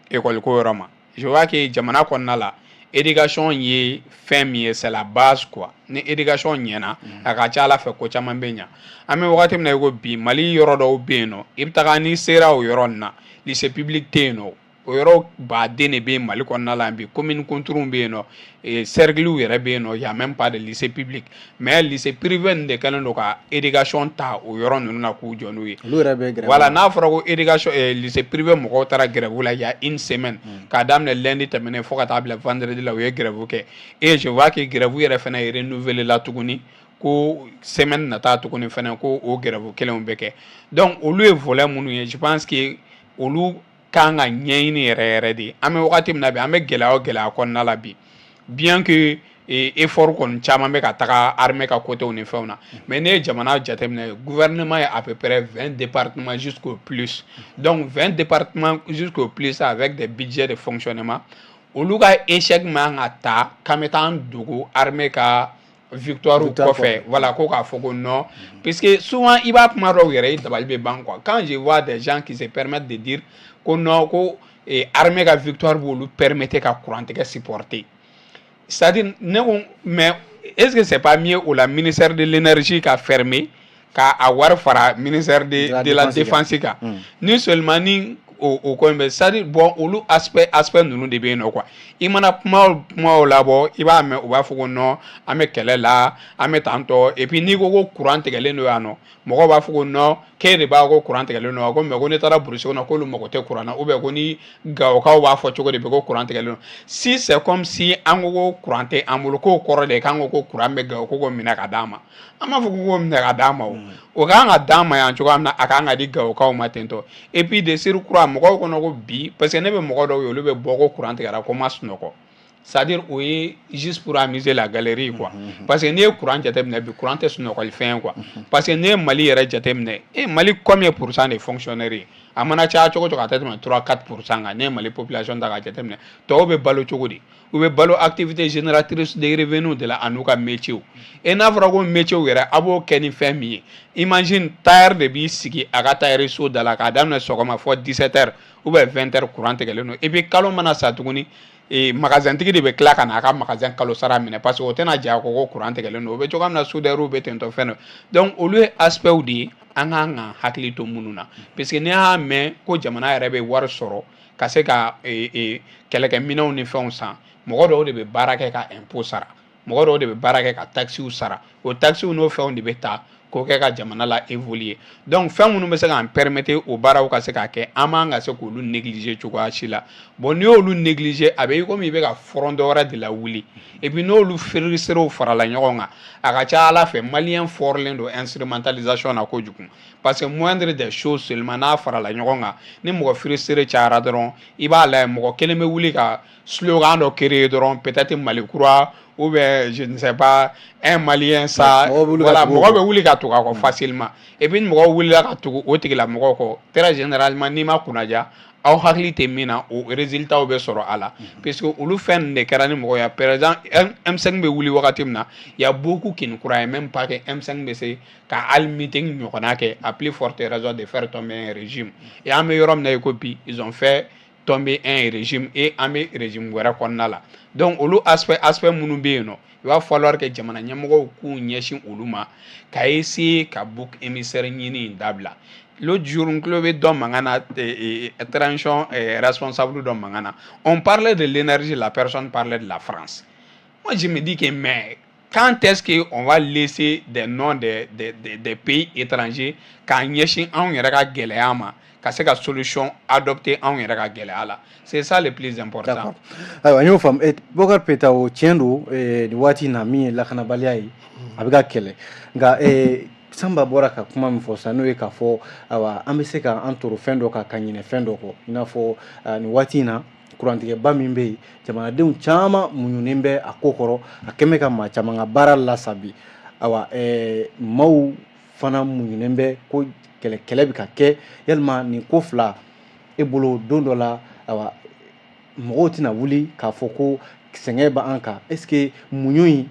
école ko yɔrɔ ma. Je vois que jamana kɔnɔna la, éducation ye fɛn min ye, c'est la base quoi. Ni éducation ɲɛna, a ka ca Ala fɛ, ko caman bɛ ɲa. An bɛ wagati min na i ko bi, Mali yɔrɔ dɔw bɛ yen nɔ, i bɛ taga n'i sera o yɔrɔ nin na, lycée public tɛ yen nɔ. O yɔrɔ baden de bɛ Mali kɔnɔna la bi. Commune kunturuw bɛ yen nɔ, cercle yɛrɛ bɛ yen nɔ, y a même pas de lycée public, mais lycée privé nin de kɛlen don ka éducation ta o yɔrɔ ninnu na k'u jɔ n'u ye. Olu yɛrɛ bɛ grève. Voilà, n'a fɔra ko éducation, lycée privé mɔgɔw taara grève la il y a une semaine, k'a daminɛ lundi tɛmɛnen fo ka taa bila vendredi la, u ye grève kɛ. Et je vois que grève yɛrɛ fana ye renouvelé la tuguni, ko semaine nata tuguni fana, ko o grève kelenw bɛ kɛ. Donc olu ye volet minnu ye, je pense que olu kan ka ɲɛɲini yɛrɛ yɛrɛ de. An bɛ wagati min na bi, an bɛ gɛlɛya o gɛlɛya kɔnɔna la bi, bien que effort kɔni caman bɛ ka taga armée ka côté ni fɛnw na, mais ne ye jamana jateminɛ, gouvernement ye à peu près 20 départements jusqu'au plus. Donc 20 départements jusqu'au plus avec des budgets de fonctionnement, olu ka échec man ka ta k'an bɛ taa an dogo armée ka victoire kɔfɛ, voilà, ko k'a fɔ ko non. Puisque souvent i b'a kuma dɔw yɛrɛ, i dabali bɛ ban quoi, quand je vois des gens qui se permettent de dire ko non, ko armée ka victoire b'olu permettre ka courant tigɛ supporter. C'est-à-dire, ne ko, mais est-ce que c'est pas mieux o la ministère de l'énergie ka fermer, ka a wari fara ministère de la défense kan? Ni seulement ni o ko in bɛ, c'est-à-dire, bon, olu aspect ninnu de bɛ yen nɔ quoi. I mana kuma o kumaw labɔ, i b'a mɛn u b'a fɔ ko non, an bɛ kɛlɛ la, an bɛ tan tɔ. Et puis n'i ko ko courant tigɛlen don yan nɔ, mɔgɔw b'a fɔ ko non, k'e de b'a ko courant tigɛlen don, ko mais ko ne taara brousse kɔnɔ, k'olu mago tɛ courant na, ou bien ko ni Gawokaw b'a fɔ cogo di bi ko courant tigɛlen don. Si c'est comme si an ko ko courant tɛ an bolo, k'o kɔrɔ de ye k'an ko ko courant bɛ Gawo, ko k'o minɛ ka d'an ma. An b'a fɔ ko k'o minɛ ka d'an ma, o kan ka d'an ma yan cogoya min na, a kan ka di Gawokaw ma ten tɔ. Et puis de surcroît, mɔgɔw kɔnɔ ko bi, parce que ne bɛ mɔgɔ dɔw ye, olu bɛ bɔ ko courant tigɛra, ko ma sunɔgɔ. C'est-à-dire o ye juste pour amuser la galerie, quoi, parce que n'i ye courant jateminɛ bi, courant tɛ sunɔgɔlifɛn ye, quoi, parce que n'i ye Mali yɛrɛ jateminɛ, e Mali combien pourcent de fonctionnaires ye? A mana caya cogo cogo, a tɛ tɛmɛ 3 4% kan. N'i ye Mali population ta k'a jateminɛ, tɔw bɛ balo cogo di? U bɛ balo activité génératrice de revenus de la a n'u ka métier. Et n'a fɔra ko métier yɛrɛ, a b'o kɛ ni fɛn min ye, imagine, tailleur de b'i sigi a ka tailleur so da la k'a daminɛ sɔgɔma fɔ 17 heures ou bien 20 heures, courant tigɛlen don. Et puis kalo mana sa tuguni, magasin tigi de bɛ tila ka na a ka magasin kalo sara minɛ, parce que o tɛna jɛ a kɔ ko courant tigɛlen don. O bɛ cogoya min na, soudeur bɛ ten tɔ, fɛn dɔ. Donc olu ye aspect de ye an kan ka hakili to minnu na, parce que n'i y'a mɛn ko jamana yɛrɛ bɛ wari sɔrɔ ka se ka kɛlɛkɛminɛnw ni fɛnw san, mɔgɔ dɔw de bɛ baara kɛ ka impôt sara, mɔgɔ dɔw de bɛ baara kɛ ka taxes sara. O taxes n'o fɛnw de bɛ ta k'o kɛ ka jamana la évoluer. Donc fɛn minnu bɛ se k'an permettre o baaraw ka se ka kɛ, an man ka se k'olu négliger cogoya si la. Bon, n'i y'olu négliger, a bɛ i komi i bɛ ka front dɔ wɛrɛ de lawuli. Et puis n'olu frustrés farala ɲɔgɔn kan, a ka ca Ala fɛ, malien fɔrilen don instrumentalisation na kojugu, parce que moindre des choses seulement, n'a farala ɲɔgɔn kan, ni mɔgɔ frustré cayara dɔrɔn, i b'a lajɛ, mɔgɔ kelen bɛ wuli ka slogan dɔ créer dɔrɔn, peut-être Mali kura ou bien, je ne sais pas, un Malien, ça, voilà, mɔgɔ bɛ wuli ka tugu a kɔ facilement. Et puis ni mɔgɔ wulila ka tugu o tigilamɔgɔ kɔ, très généralement, n'i ma kunnaja, aw hakili tɛ min na, o résultat bɛ sɔrɔ a la, puisque olu fɛn ninnu de kɛra ni mɔgɔ ye. Par exemple, M5 bɛ wuli wagati min na, il y a beaucoup qui ne croyaient même pas que M5 bɛ se ka hali meeting ɲɔgɔnna kɛ, à plus forte raison de faire tomber un régime. Et an bɛ yɔrɔ min na i ko bi, ils ont fait tomber un régime et an bɛ régime wɛrɛ kɔnɔna la. Donc olu aspect minnu bɛ yen nɔ, il va falloir que jamana ɲɛmɔgɔw k'u ɲɛsin olu ma ka essayer ka bouc émissaire ɲini in dabila. L'autre jour, n tulo bɛ dɔ mankan na, transition responsable dɔ mankan na, on parlait de l'énergie, la personne parlait de la France. Moi, je me dis que, mais quand est-ce qu'on va laisser des noms des pays étrangers k'a ɲɛsin anw yɛrɛ ka gɛlɛya ma, ka se ka solution adopter anw yɛrɛ ka gɛlɛya la? C'est ça le plus important. D'accord, ayiwa, n y'o faamu. Bɔkari Peta, o tiɲɛ don, nin waati in na, min ye lakanabaliya ye, a bɛ ka kɛlɛ. Nka Sanba bɔra ka kuma min fɔ sisan, n'o ye k'a fɔ, ayiwa, an bɛ se ka an toro fɛn dɔ kan ka ɲinɛ fɛn dɔ kɔ, i n'a fɔ nin waati in na, kurantigɛba min bɛ yen, jamanadenw caman muɲunen bɛ a ko kɔrɔ, a kɛn bɛ ka maa caman ka baara lasabi. Ayiwa, maaw fana muɲunen bɛ ko kɛlɛ kɛlɛ bɛ ka kɛ. Yalima nin ko fila, e bolo, don dɔ la, ayiwa, mɔgɔw tɛna wuli k'a fɔ ko sɛgɛn b'an kan? Est ce que muɲu in,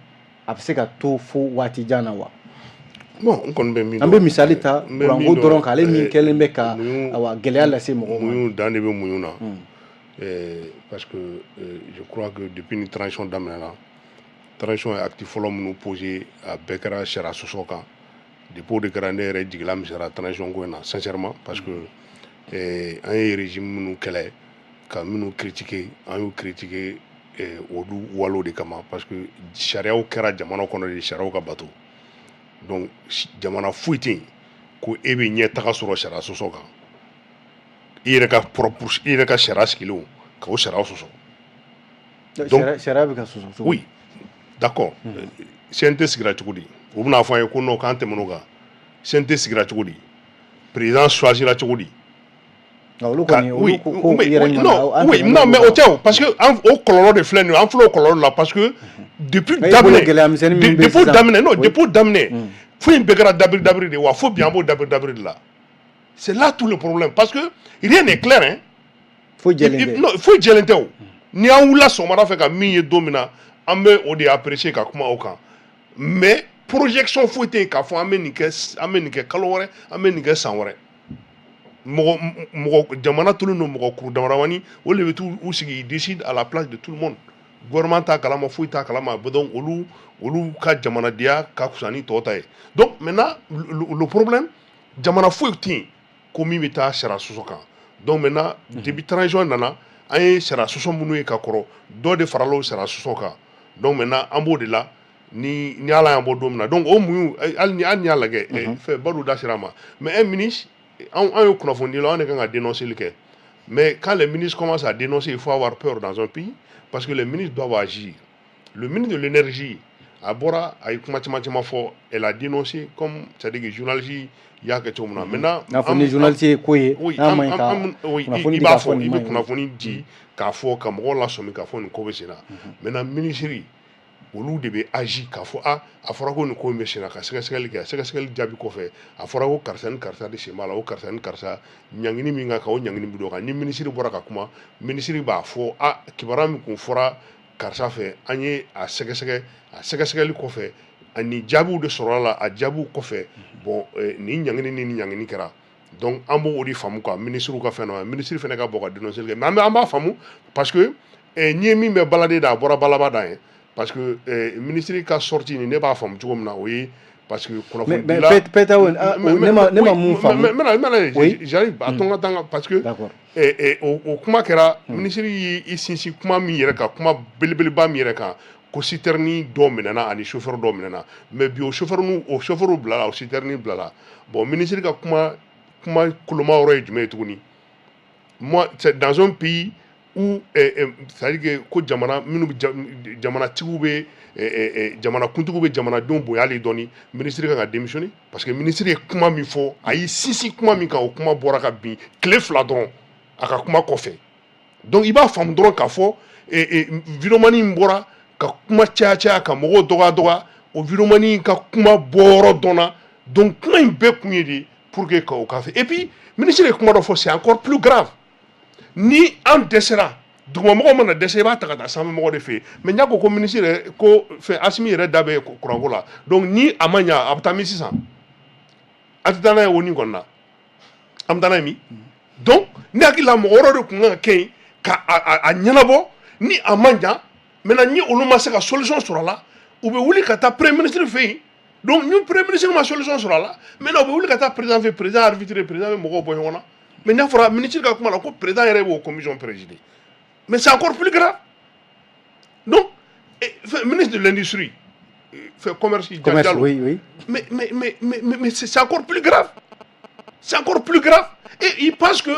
a bɛ se ka to fo waati jan na wa? Bon, n kɔni bɛ min An bɛ misali ta kuranko dɔrɔn kan, ale min kɛlen bɛ ka, ayiwa, gɛlɛya lase mɔgɔw ma. Muɲu dan de bɛ muɲu na, parce que je crois que depuis ni transition daminɛna, transition ye acte fɔlɔ minnu posé, a bɛɛ kɛra sariya sɔsɔ kan. Depuis o de kɛra, ne yɛrɛ jigila misɛnyara transition ko in na, sincèrement, parce que an ye régime minnu kɛlɛ, ka minnu critiquer, an y'u critiquer olu walew de kama, parce que sariyaw kɛra jamana kɔnɔ de, sariyaw ka bato. Donc jamana foyi tɛ yen ko e bɛ ɲɛ taga sɔrɔ sariya sɔsɔ kan, i yɛrɛ ka propre, i yɛrɛ ka sariya sigilenw, ka o sariyaw sɔsɔ. Donc sariya bɛ ka sɔsɔ cogo? Oui, d'accord. CNT sigira cogo di? U bɛna fɔ an ye ko non, k'an tɛmɛn'o kan. CNT sigira cogo di? Président choisira cogo di? Olu kɔni, olu ko yɛrɛ Non, oui, non, mais o tɛ o, parce que an o kɔlɔlɔ de filɛ nin ye, an filɛ o kɔlɔlɔ la, parce que depuis daminɛ, depuis daminɛ, non, depuis daminɛ, foyi in bɛɛ kɛra dabiri dabiri de wa, fo bi an b'o dabiri dabiri de la. C'est là tout le problème, parce que rien n'est clair, hein. Foyi jɛlen tɛ. Non, foyi jɛlen tɛ o. Ni an wulila sɔgɔmada fɛ ka min ye don min na, an bɛ o de apprécier ka kuma o kan, mais projection foyi tɛ yen k'a fɔ an bɛ nin kɛ, an bɛ nin kɛ kalo wɛrɛ, an bɛ nin kɛ san wɛrɛ. Mɔgɔ mɔgɔ, jamana tolen don mɔgɔ kuru damadamani, o de bɛ t'u sigi, ils décident à la place de tout le monde. Gouvernement t'a kalama, foyi t'a kalama. Donc olu ka jamanadenya ka fisa ni tɔw ta ye. Donc maintenant, le problème, jamana foyi tɛ yen ko min bɛ taa sariya sɔsɔ kan. Donc maintenant, depuis transition nana, an ye sariya sɔsɔ minnu ye ka kɔrɔ, dɔ de farala o sariya sɔsɔ kan. Donc maintenant, an b'o de la. Ni Ala y'an bɔ don min na, donc o muɲu, hali ni y'a lajɛ, fɛn Badu da sera a ma, mais un ministre, an ye kunnafonidilaw, an de kan ka dénoncer kɛ. Mais quand les ministres commencent à dénoncer, il faut avoir peur dans un pays, parce que les ministres doivent agir. Le ministre de l'Énergie A bɔra, a ye kuma caman caman fɔ. Elle a dénoncé comme, c'est à dire que journaliste y'a kɛ cogo min na. Maintenant, n'a fɔ ni journaliste ye ko ye n'a ma ɲi ka kunnafoni i di b'a k'a fɔ fɔ nin i ma bɛ ɲi. Kunnafoni di k'a fɔ ka mɔgɔw lasɔmi k'a fɔ nin ko bɛ sen na. Maintenant, ministre olu de bɛ agir k'a fɔ a a fɔra ko nin ko in bɛ sen na, ka sɛgɛsɛgɛli kɛ. Sɛgɛsɛgɛli jaabi kɔfɛ, a fɔra ko karisa ni karisa de sen b'a la, o karisa ni karisa, ɲangini min ka kan, o ɲangini bɛ d'o kan. Ni ministre bɔra ka kuma, ministre b'a fɔ a kibaruya min kun fɔra karisa fɛ, an ye a sɛgɛsɛgɛ, a sɛgɛsɛgɛli kɔfɛ ani jaabiw de sɔrɔla la, a jaabiw kɔfɛ, bon, nin ɲangini ni nin ɲangini kɛra. Donc an b'o de faamu quoi, ministre ka fɛn dɔ, ministre fana ka bɔ ka dénoncer kɛ. Mais an b'a faamu parce que n'i ye min bɛ baladen da, a bɔra balaba da ye, parce que ministre ka sortie nin, ne b'a faamu cogo min na, o ye parce que kunnafoni mais peut-être ne ma mun faamu. Mais j'arrive à ton temps, parce que o kuma kɛra, ministre y'i sinsin kuma min yɛrɛ kan, kuma belebeleba min yɛrɛ kan, ko citerne dɔ minɛna ani chauffeur dɔ minɛna. Mais bi, o chauffeur o chauffeur bilala, o citerne bilala. Bon, ministre ka kuma koloma yɔrɔ ye jumɛn ye tuguni? Moi, c'est dans un pays où c'est-à-dire que ko jamana minnu jamanatigiw bɛ, jamanakuntigiw bɛ jamanadenw bonya hali dɔɔni, ministre kan ka démissionner, parce que ministre ye kuma min fɔ, a y'i sinsin kuma min kan, o kuma bɔra ka bin tile 2 dɔrɔn a ka kuma kɔfɛ. Donc i b'a faamu dɔrɔn k'a fɔ vidéoman in bɔra ka kuma caya caya ka mɔgɔw dɔgɔya dɔgɔya, o vidéoman in ka kuma bɔyɔrɔ dɔnna. Donc kuma in bɛɛ kun ye de pour que ka o ka fɛ. Et puis ministre ye kuma dɔ fɔ, c'est encore plus grave. Ni an dɛsɛra, dugumamɔgɔw mana dɛsɛ, i b'a ta ka taa sanfɛmɔgɔ de fɛ yen. Mais n'a ko ko ministre yɛrɛ ko fɛn, Asimi yɛrɛ da bɛ kuranko la. Donc ni a ma ɲa, a bɛ taa min sisan? A tɛ taa n'a ye o ni kɔni na, an bɛ taa n'a ye min? Donc ne hakili la, mɔgɔ wɛrɛw de tun kan ka kɛ yen ka a ɲɛnabɔ. Ni a ma ɲa maintenant, ni olu ma se ka solution sɔrɔ a la, u bɛ wuli ka taa premier ministre fɛ yen. Donc ni premier ministre ma solution sɔrɔ a la, maintenant u bɛ wuli ka taa président fɛ, président arbitre, président bɛ mɔgɔw bɔ ɲɔgɔn na. Mais n'a fɔra ministre ka kuma la ko président yɛrɛ b'o commission présider, mais c'est encore plus grave. Donc ministre de l'industrie, fait commerce, commerce. Diallo, oui. Mais c'est encore plus grave, c'est encore plus grave. Et il pense que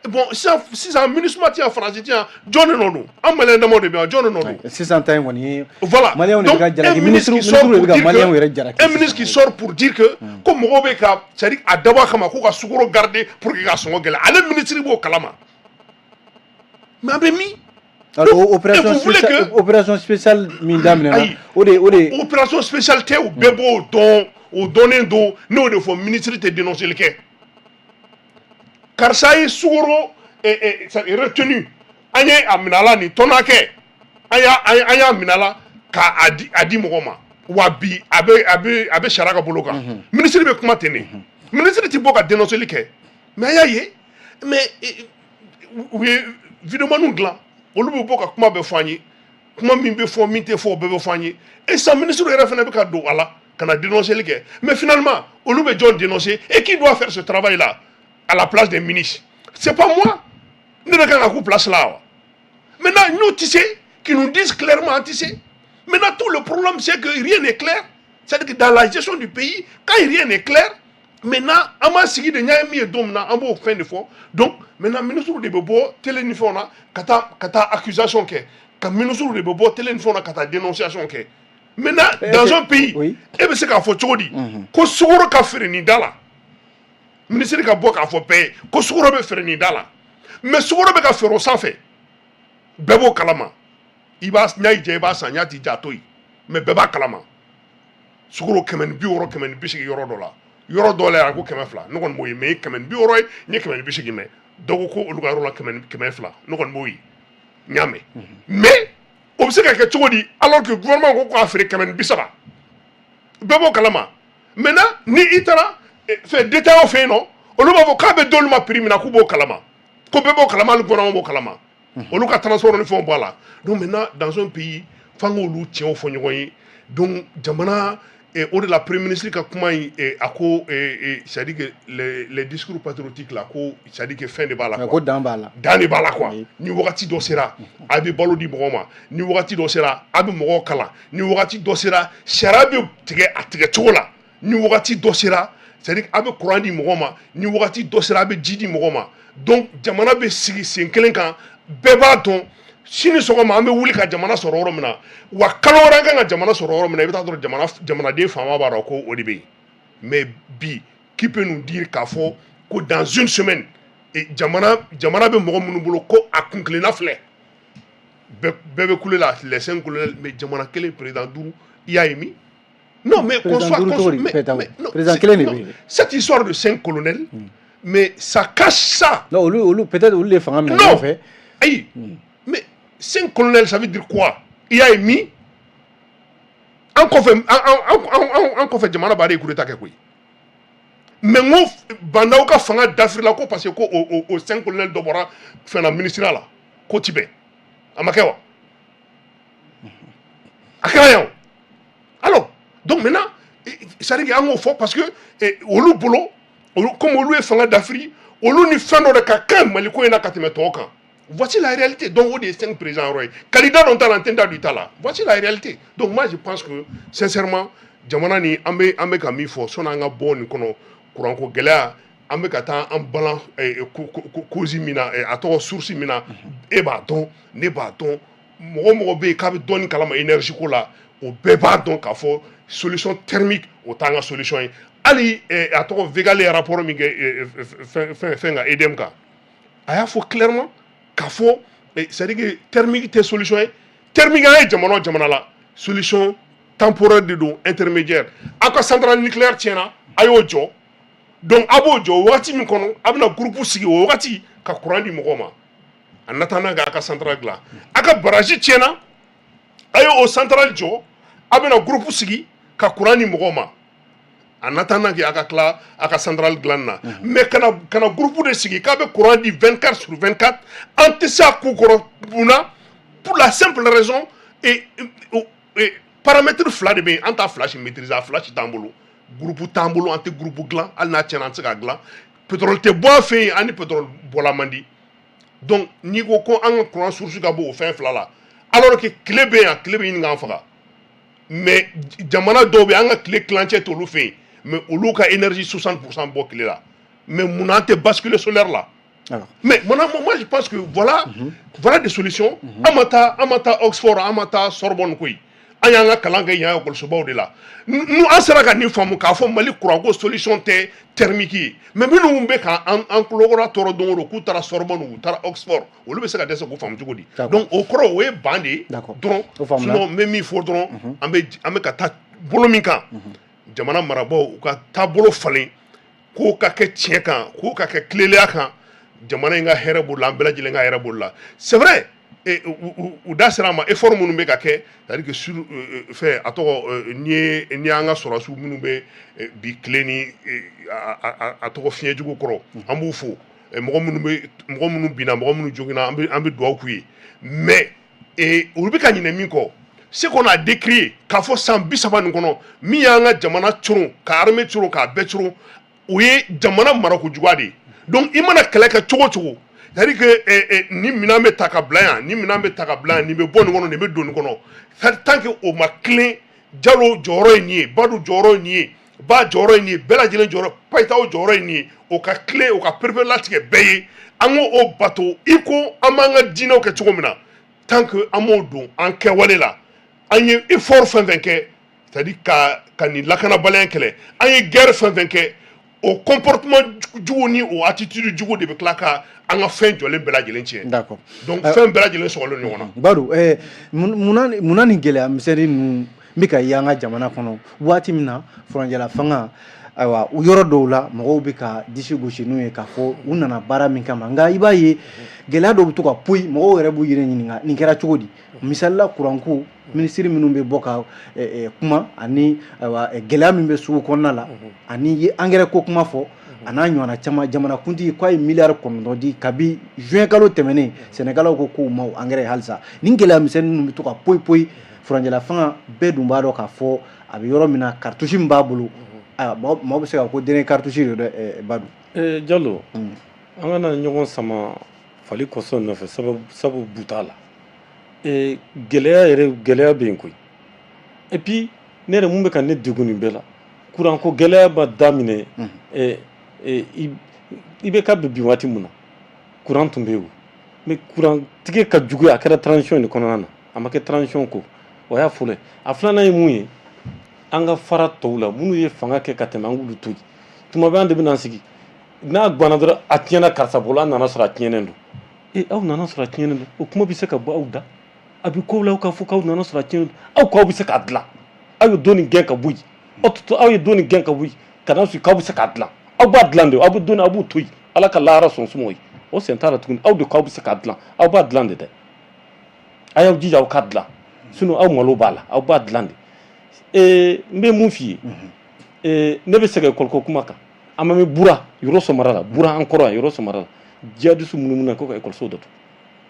bon, sisan sisan MINUSMA ti yan, France ti yan, jɔn de nɔ don? An maliyɛn damaw de bɛ yan, jɔn de nɔ don? Sisan ta in kɔni ye Voilà. Maliyɛnw de bɛ ka jalaki, ministre de bɛ ka maliyɛnw yɛrɛ jalaki. Un ministre qui sort pour dire que ko mɔgɔw bɛ ka, c'est à dire a dabɔ a kama k'u ka sukaro garder pour que ka sɔngɔ gɛlɛya, ale ministre b'o kalama. Mais an bɛ min? Alors, opération spéciale, opération spéciale min daminɛna, o de Opération spéciale tɛ, u bɛɛ b'o dɔn, o dɔnnen don. Ne y'o de fɔ, ministre tɛ dénoncer kɛ. Karisa ye sukaro retenu, an ye a minɛ a la nin tɔnna kɛ, an y'a minɛ a la k'a di mɔgɔ ma. Wa bi a bɛ sariya ka bolo kan. Ministre bɛ kuma ten de, ministre ti bɔ ka dénoncer kɛ. Mais an y'a ye, mais u ye vidéomanw dilan, olu bɛ bɔ ka kuma bɛɛ fɔ an ye, kuma min bɛ fɔ, min tɛ fɔ, o bɛɛ bɛ fɔ an ye. Et sisan ministre yɛrɛ fana bɛ ka don a la ka na dénoncer kɛ. Mais finalement, olu bɛ jɔn dénoncer? Et qui doit faire ce travail là à la place des ministres? C'est pas moi. Ne bɛ kan ka k'u place la wa? Maintenant, nous tu sais, qui nous disent clairement, tu sais, maintenant tout le problème, c'est que rien n'est clair. C'est-à-dire que dans la gestion du pays, quand rien n'est clair, maintenant an b'an sigi de ɲa ye min ye don min na, an b'o fɛn de fɔ. Donc maintenant, ministre de bɛ bɔ télé ni fɛnw na ka taa accusation kɛ, ka ministre de bɛ bɔ télé ni fɛnw na ka taa dénonciation kɛ. Maintenant, dans un pays, e bɛ se k'a fɔ cogo di ko sukaro ka feere nin da la? Ministre ka bɔ k'a fɔ bɛɛ ye ko sukaro bɛ feere nin da la, mais sukaro bɛ ka feere o sanfɛ, bɛɛ b'o kalama. I b'a n'a y'i diya, i b'a san, n'a t'i diya, a to yen. Mais bɛɛ b'a kalama, sukaro 160, 180 yɔrɔ dɔ la, yɔrɔ dɔ la yan ko 200. Ne kɔni b'o ye, mais ye 160 ye, n ye 180 mɛn. Dɔw ko olu ka yɔrɔ la 200, ne kɔni b'o ye, n y'a mɛn. Mais o bɛ se ka kɛ cogo di alors que gouvernement ko k'a feere 130? Bɛɛ b'o kalama. Maintenant, ni i taara fɛn détaillant fɛ yen nɔ, olu b'a fɔ k'a bɛ d'olu ma prix min na, k'u b'o kalama, ko bɛɛ b'o kalama, hali gouvernement b'o kalama, olu ka transport ni fɛnw bɔ a la. Donc maintenant, dans un pays, f'an k'olu tiɲɛw fɔ ɲɔgɔn ye. Donc jamana, o de la, premier ministre ka kuma in, a ko, c'est à dire que les discours patriotiques là, ko c'est à dire que fɛn de b'a la quoi. Ko dan b'a la. Dan de b'a la quoi. Ni wagati dɔ sera, a bɛ balo di mɔgɔw ma. Ni wagati dɔ sera, a bɛ mɔgɔw kalan. Ni wagati dɔ sera, sariya bɛ tigɛ a tigɛ cogo la. Ni wagati dɔ sera, c'est à dire a bɛ courant di mɔgɔw ma. Ni wagati dɔ sera, a bɛ ji di mɔgɔw ma. Donc jamana bɛ sigi sen kelen kan, bɛɛ b'a dɔn. Sini sɔgɔma, an bɛ wuli ka jamana sɔrɔ yɔrɔ min na, wa kalo wɛrɛ an kan ka jamana sɔrɔ yɔrɔ min na, i bɛ taa sɔrɔ jamanaden faama b'a dɔn ko o de bɛ yen. Mais bi, qui peut nous dire k'a fɔ ko dans une semaine, jamana bɛ mɔgɔ minnu bolo ko a kun kilenna filɛ, bɛɛ bɛ kule la, les cinq colonels, mais jamana kelen, président duuru, i y'a ye min? Non, mais qu'on soit, mais non, président kelen de bɛ yen. Cette histoire de cinq colonels, mais ça cache ça. Non, olu peut-être olu de fanga minɛ ɲɔgɔn fɛ. Ayi, mais cinq colonels, ça veut dire quoi? I y'a ye min? An kɔfɛ, jamana b'a de coup d'état kɛ koyi. Mais n ko Bah N'Daw ka fanga dafirila ko parce que ko o cinq colonels dɔ bɔra fɛn na, ministère la, ko ti bɛn. A ma kɛ wa? A kɛra yan o. Alors donc maintenant, c'est à dire que an k'o fɔ parce que olu bolo, olu comme olu ye fanga dafiri, olu ni fɛn dɔ de ka kan Mali ko in na ka tɛmɛ tɔw kan. Voici la réalité. Donc o de ye cinq présidents yɔrɔ ye. Candidat dɔ t'a la, n tɛ n da don i ta la. Voici la réalité. Donc moi, je pense que sincèrement, jamana ni an bɛ ka min fɔ, sɔnni an ka bɔ nin kɔnɔ, kuranko gɛlɛya, an bɛ ka taa an balan cause min na, a tɔgɔ source min na, e b'a dɔn, ne b'a dɔn, mɔgɔ mɔgɔ bɛ yen k'a bɛ dɔɔni kalama énergie ko la, o bɛɛ b'a dɔn k'a fɔ solution thermique, o t'an ka solution ye. Hali a tɔgɔ Vegal ye rapport min kɛ fɛn kan, EDM kan, a y'a fɔ clairement k'a fɔ, c'est à dire que thermique tɛ solution ye. Thermique, an ye jamana o jamana la, solution temporaire de don, intermédiaire. Aw ka centrale nucléaire tiɲɛna, a y'o jɔ. Donc a b'o jɔ wagati min kɔnɔ, a bɛna groupe sigi o wagati ka courant di mɔgɔw ma en attendant k'a ka centrale dilan. A ka barrage tiɲɛna, a ye o centrale jɔ, a bɛna groupe sigi ka courant di mɔgɔw ma en attendant que a ka tila a ka centrale dilan na. Mais kana groupe de sigi k'a bɛ courant di 24 sur 24, an tɛ se a k'u kɔrɔ. Munna? Pour la simple raison et paramètre fila de bɛ yen, an t'a fila si maîtriser, a fila si t'an bolo. Groupe t'an bolo, an tɛ groupe dilan, hali n'a tiɲɛna, an tɛ se k'a dilan. Pétrole tɛ bɔ an fɛ yen, an ni pétrole bɔla man di. Donc n'i ko ko an ka courant source ka bɔ o fɛn fila la, alors que tile bɛ yan, tile bɛ ɲini k'an faga, mais jamana dɔw bɛ yen, an ka tile tilancɛ t'olu fɛ yen, mais olu ka énergie 60% bɔ tile la. Mais munna an tɛ basculer solaire la? Mais maintenant, moi, je pense que voilà des solutions. An ma taa Oxford, an ma taa Sorbonne koyi. An y'an ka kalan kɛ yan ekɔlisobaw de la. Nu an sera ka nin faamu k'a fɔ Mali courant ko solution tɛ thermique ye. Mais minnu bɛ ka an tulokɔrɔ tɔɔrɔ don o don k'u taara Sorbonne, u taara Oxford, olu bɛ se ka dɛsɛ k'o faamu cogo di? Donc o kɔrɔ, o ye ban de ye dɔrɔn. Sinon n bɛ min fɔ dɔrɔn, an bɛ ka taa bolo min kan, jamana marabaaw u ka taabolo falen, k'o ka kɛ tiɲɛ kan, k'o ka kɛ tilennenya kan, jamana in ka hɛrɛ b'o la, an bɛɛ lajɛlen ka hɛrɛ b'o la. C'est vrai, u da sera a ma, effort minnu bɛ ka kɛ, c'est à dire que sur fɛn, a tɔgɔ, n'i y'an ka sɔrɔdasiw minnu bɛ bi tile ni a tɔgɔ fiɲɛjugu kɔrɔ, an b'u fo. Mɔgɔ minnu binna, mɔgɔ minnu joginna, an bɛ dugawu k'u ye. Mais olu bɛ ka ɲinɛ min kɔ, ce qu'on a décrié k'a fɔ san 30 nin kɔnɔ, min y'an ka jamana coron, ka armée coron, k'a bɛɛ coron, o ye jamana marakojuguya de ye. Donc i mana kɛlɛ kɛ cogo o cogo, c'est à dire que nin minɛn bɛ ta ka bila yan, nin minɛn bɛ ta ka bila yan, nin bɛ bɔ nin kɔnɔ, nin bɛ don nin kɔnɔ, tant que o ma tilen, Jalo jɔyɔrɔ ye nin ye, Badu jɔyɔrɔ ye nin ye, Ba jɔyɔrɔ ye nin ye, bɛɛ lajɛlen jɔyɔrɔ, Payitaw jɔyɔrɔ ye nin ye, o ka tilen, o ka pereperelatigɛ bɛɛ ye, an k'o bato i ko an b'an ka diinɛw kɛ cogo min na. Tant que an m'o don an kɛwale la, an ye effort fɛn fɛn kɛ, c'est à dire ka nin lakanabaliya kɛlɛ, an ye guerre fɛn fɛn kɛ, o comportement jugu ni o attitude jugu de bɛ tila ka an ka fɛn jɔlen bɛɛ lajɛlen tiɲɛ. Donc fɛn bɛɛ lajɛlen sɔgɔlen ɲɔgɔn na. Badu, munna nin gɛlɛya misɛnnin ninnu bɛ ka ye an ka jamana kɔnɔ waati min na furancɛla fanga, ayiwa, yɔrɔ dɔw la, mɔgɔw bɛ ka disi gosi n'u ye k'a fɔ u nana baara min kama? Nka i b'a ye gɛlɛya dɔw bɛ to ka poyi, mɔgɔw yɛrɛ b'u yɛrɛ ɲininka nin kɛra cogo di. Misali la, kuranko minisiri minnu bɛ bɔ ka kuma ani, ayiwa, gɛlɛya min bɛ sugu kɔnɔna la, ani ye angɛrɛ ko kuma fɔ, a n'a ɲɔgɔnna caman. Jamanakuntigi k'a ye miliyari 9 di kabi juin kalo tɛmɛnen, sɛnɛkɛlaw ko k'u ma o angɛrɛ. Halisa nin gɛlɛya misɛnnin ninnu bɛ to ka poyi poyi. Furancɛla fanga bɛɛ dun b'a dɔn k'a fɔ a bɛ yɔrɔ min na, cartouche min b'a bolo, ayiwa, maaw bɛ se ka ko dernier cartouche de dɛ, Badu. Jalo, an kana ɲɔgɔn sama fali kɔsɔn nɔfɛ, sabu bu t'a la. Gɛlɛya yɛrɛ, gɛlɛya bɛ yen koyi. Et puis ne yɛrɛ, mun bɛ ka ne degun nin bɛɛ la, kuranko gɛlɛya ma daminɛ i bɛ ka bɛ bin waati mun na, kuran tun bɛ yen o. Mais courant tigɛ ka juguya, a kɛra transition de kɔnɔna na, a ma kɛ transition ko. O y'a fɔlɔ ye. A filanan ye mun ye? An ka fara tɔw la, minnu ye fanga kɛ ka tɛmɛ, an k'olu to yen. Tuma bɛɛ an de bɛna an sigi n'a ganna dɔrɔn, a tiɲɛna karisa bolo, an nana sɔrɔ a tiɲɛnen don. E, aw nana sɔrɔ a tiɲɛnen don, o kuma bɛ se ka bɔ aw da? A bɛ kow la, aw k'a fɔ k'aw nana sɔrɔ a tiɲɛnen don, aw k'aw bɛ se k'a dilan. Aw ye don nin gɛn ka bɔ yen, aw ye don nin gɛn ka bɔ yen ka na sigi k'aw bɛ se k'a dilan. Aw b'a dilan de, aw bɛ don, aw b'u to yen. Ala ka lahara sɔn sumɔ ye, o sen t'a la tuguni. Aw de k'aw bɛ se k'a dilan, aw b'a dilan de dɛ. A y'aw jija aw k'a dilan, sinon aw malo b'a la. Aw b'a dilan de. N bɛ mun f'i ye? Ne bɛ segin école ko kuma kan. An ma mɛn Bura, Yɔrɔ mara la, Bura an kɔrɔ yan, Yɔrɔ mara la, djihadistes munumunu ko ka école so datugu.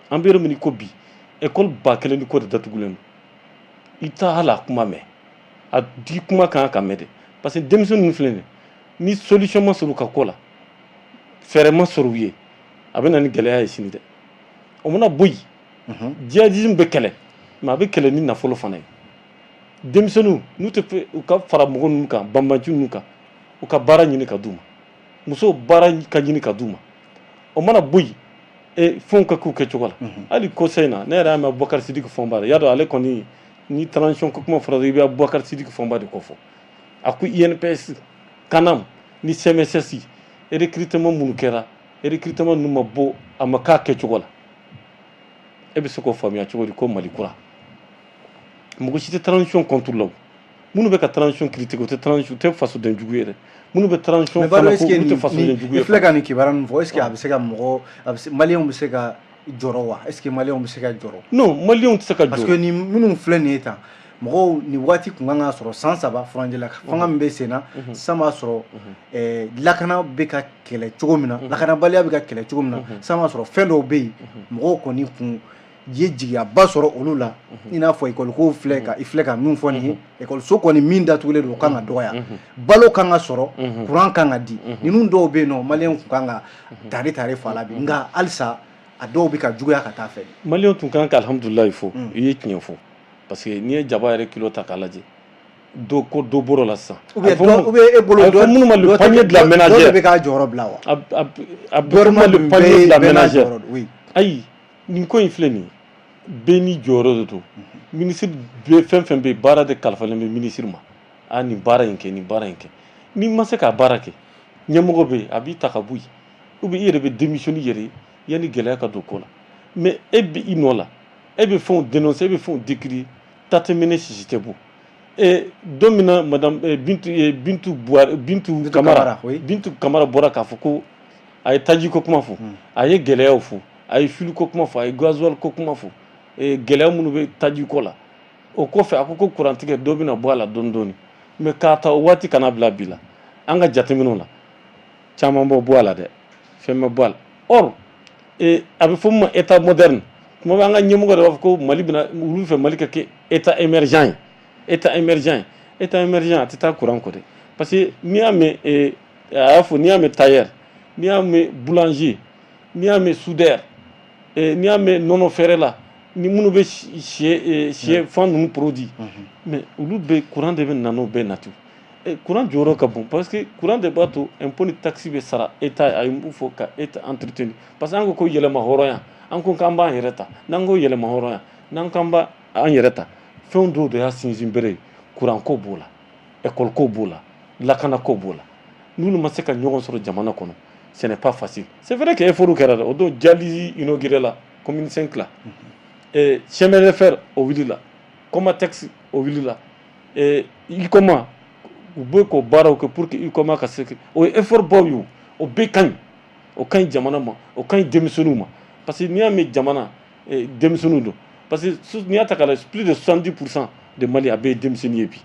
An bɛ yɔrɔ min ko bi, école 1000 ni kɔ de datugulen don. I t'a hali a kuma mɛn. A di kuma kan ka mɛn de, parce que denmisɛnnin ninnu filɛ nin ye, ni solution ma sɔrɔ u ka ko la, fɛɛrɛ ma sɔrɔ u ye, a bɛ na ni gɛlɛya ye sini dɛ. O mana bɔ yen, djihadisme bɛ kɛlɛ, mais a bɛ kɛlɛ ni nafolo fana ye. Denmisɛnninw n'u tɛ fɛ u ka fara mɔgɔ ninnu kan, banbanci ninnu kan, u ka baara ɲini ka d'u ma, musow baara ka ɲini ka d'u ma. O mana bɔ yen, e fɛnw ka k'u kɛcogo la. Hali conseil na, ne yɛrɛ y'a mɛn Abubakar Sidiki Fɔnba la. Y'a dɔn, ale kɔni, ni transition ko kuma fɔra, i bɛ Abubakar Sidiki Fɔnba de kɔ fɔ. A ko INPS, CANAM ni CMSS, recrutement minnu kɛra, recrutement ninnu ma bɔ, a ma k'a kɛcogo la. E bɛ se k'o faamuya cogo di ko Mali kura? Mɔgɔ si tɛ transition contre la. O minnu bɛ ka transition critiquer, o tɛ transition, o tɛ fasoden jugu ye dɛ. Minnu bɛ transition fana ko, olu tɛ fasoden jugu ye. I filɛ ka nin kibaruya min fɔ, est ce que a bɛ se ka mɔgɔ, a bɛ se, maliyɛnw bɛ se ka jɔrɔ wa? Est ce que maliyɛnw bɛ se ka jɔrɔ? Non, maliyɛnw tɛ se ka jɔrɔ. Parce que ni minnu filɛ nin ye tan, mɔgɔw nin waati kun kan ka sɔrɔ san 3 furancɛ la fanga min bɛ sen na, san b'a sɔrɔ lakana bɛ ka kɛlɛ cogo min na, lakanabaliya bɛ ka kɛlɛ cogo min na, san b'a sɔrɔ fɛn dɔw bɛ yen, mɔgɔw kɔni kun ye jigiyaba sɔrɔ olu la, i n'a fɔ école ko filɛ ka, i filɛ ka min fɔ nin ye, école kɔni min datugulen don, o kan ka dɔgɔya, balo kan ka sɔrɔ, courant kan ka di. Ninnu dɔw bɛ yen nɔ, maliyɛnw kun kan ka tare tare fɔ a la bi, nka halisa a dɔw bɛ ka juguya ka taa fɛ. Maliyɛnw tun kan ka alhamdulilayi fɔ. I ye tiɲɛ fɔ, parce que n'i ye jaba yɛrɛ kilo ta k'a lajɛ, dɔ ko dɔ bɔr'o la sisan. Ou bien dɔ, ou bien e bolo a bɛ fɔ minnu ma le panier de la ménagère. Dɔ de bɛ k'a jɔyɔrɔ bila wa? A bɛ fɔ ma le panier de la ménagère. Ayi, nin ko in filɛ nin ye, bɛɛ n'i jɔyɔrɔ de don. Minisiri bɛ fɛn fɛn bɛ yen, baara de kalifalen bɛ minisiri ma. A nin baara in kɛ, nin baara in kɛ, n'i ma se k'a baara kɛ, ɲɛmɔgɔ bɛ yen, a b'i ta ka bɔ yen, ou bien i yɛrɛ bɛ démissionner i yɛrɛ ye yanni gɛlɛya ka don ko la. Mais e bɛ i nɔ la, e bɛ fɛnw dénoncer, e bɛ fɛnw décrier, ta tɛ mɛnɛ, sisi tɛ bɔ. E don min na madame Bintu Buwari, Bintu Kamara, Bintu Kamara bɔra k'a fɔ ko a ye taji ko kuma fɔ, a ye gɛlɛyaw fɔ, a ye fili ko kuma fɔ, a ye gasoil ko kuma fɔ, gɛlɛya minnu bɛ taji ko la. O kɔfɛ, a ko ko kurantigɛ dɔ bɛna bɔ a la dɔɔni dɔɔni. Mais k'a ta o waati kana bila bi la, an ka jateminɛw la, caman bɔ bɔ a la dɛ, fɛn ma bɔ a la. Or a bɛ fɔ min ma état moderne, tuma bɛ an ka ɲɛmɔgɔ yɛrɛ b'a fɔ ko Mali bɛna, olu fɛ Mali ka kɛ état émergent ye, état émergent ye, état émergent. A tɛ taa courant kɔ dɛ, parce que n'i y'a mɛn, a y'a fɔ, n'i y'a mɛn tailleur, n'i y'a mɛn boulanger, n'i y'a mɛn soudeur, n'i y'a mɛn nɔnɔ feerela, ni minnu bɛ sɛ fan ninnu produit, mais olu bɛ courant de bɛ na n'o bɛɛ nati. Courant jɔyɔrɔ ka bon, parce que courant de b'a to impôt ni taxe bɛ sara état. A ye mun fɔ ka état entretenir? Parce que an ko ko yɛlɛma hɔrɔnya, an ko k'an b'an yɛrɛ ta. N'an ko yɛlɛma hɔrɔnya, n'an k'an b'an yɛrɛ ta, fɛn dɔw de y'a sinsin bere ye. Courant ko b'o la, école ko b'o la, lakana ko b'o la. N'olu ma se ka ɲɔgɔn sɔrɔ jamana kɔnɔ, ce n'est pas facile. C'est vrai que effort kɛra dɛ. O don dialyse inauguré la commune 5 la, chemin de fer o wulila, Comatex o wulila, Huicoma, u bɛ k'o baaraw kɛ pour que Huicoma ka se. O ye effort baw ye. O bɛɛ ka ɲi, o ka ɲi jamana ma, o ka ɲi denmisɛnninw ma, parce que n'i y'a mɛn jamana, denmisɛnninw don. Parce que n'i y'a ta k'a lajɛ, plus de 70% de Mali, a bɛɛ ye denmisɛnnin ye bi,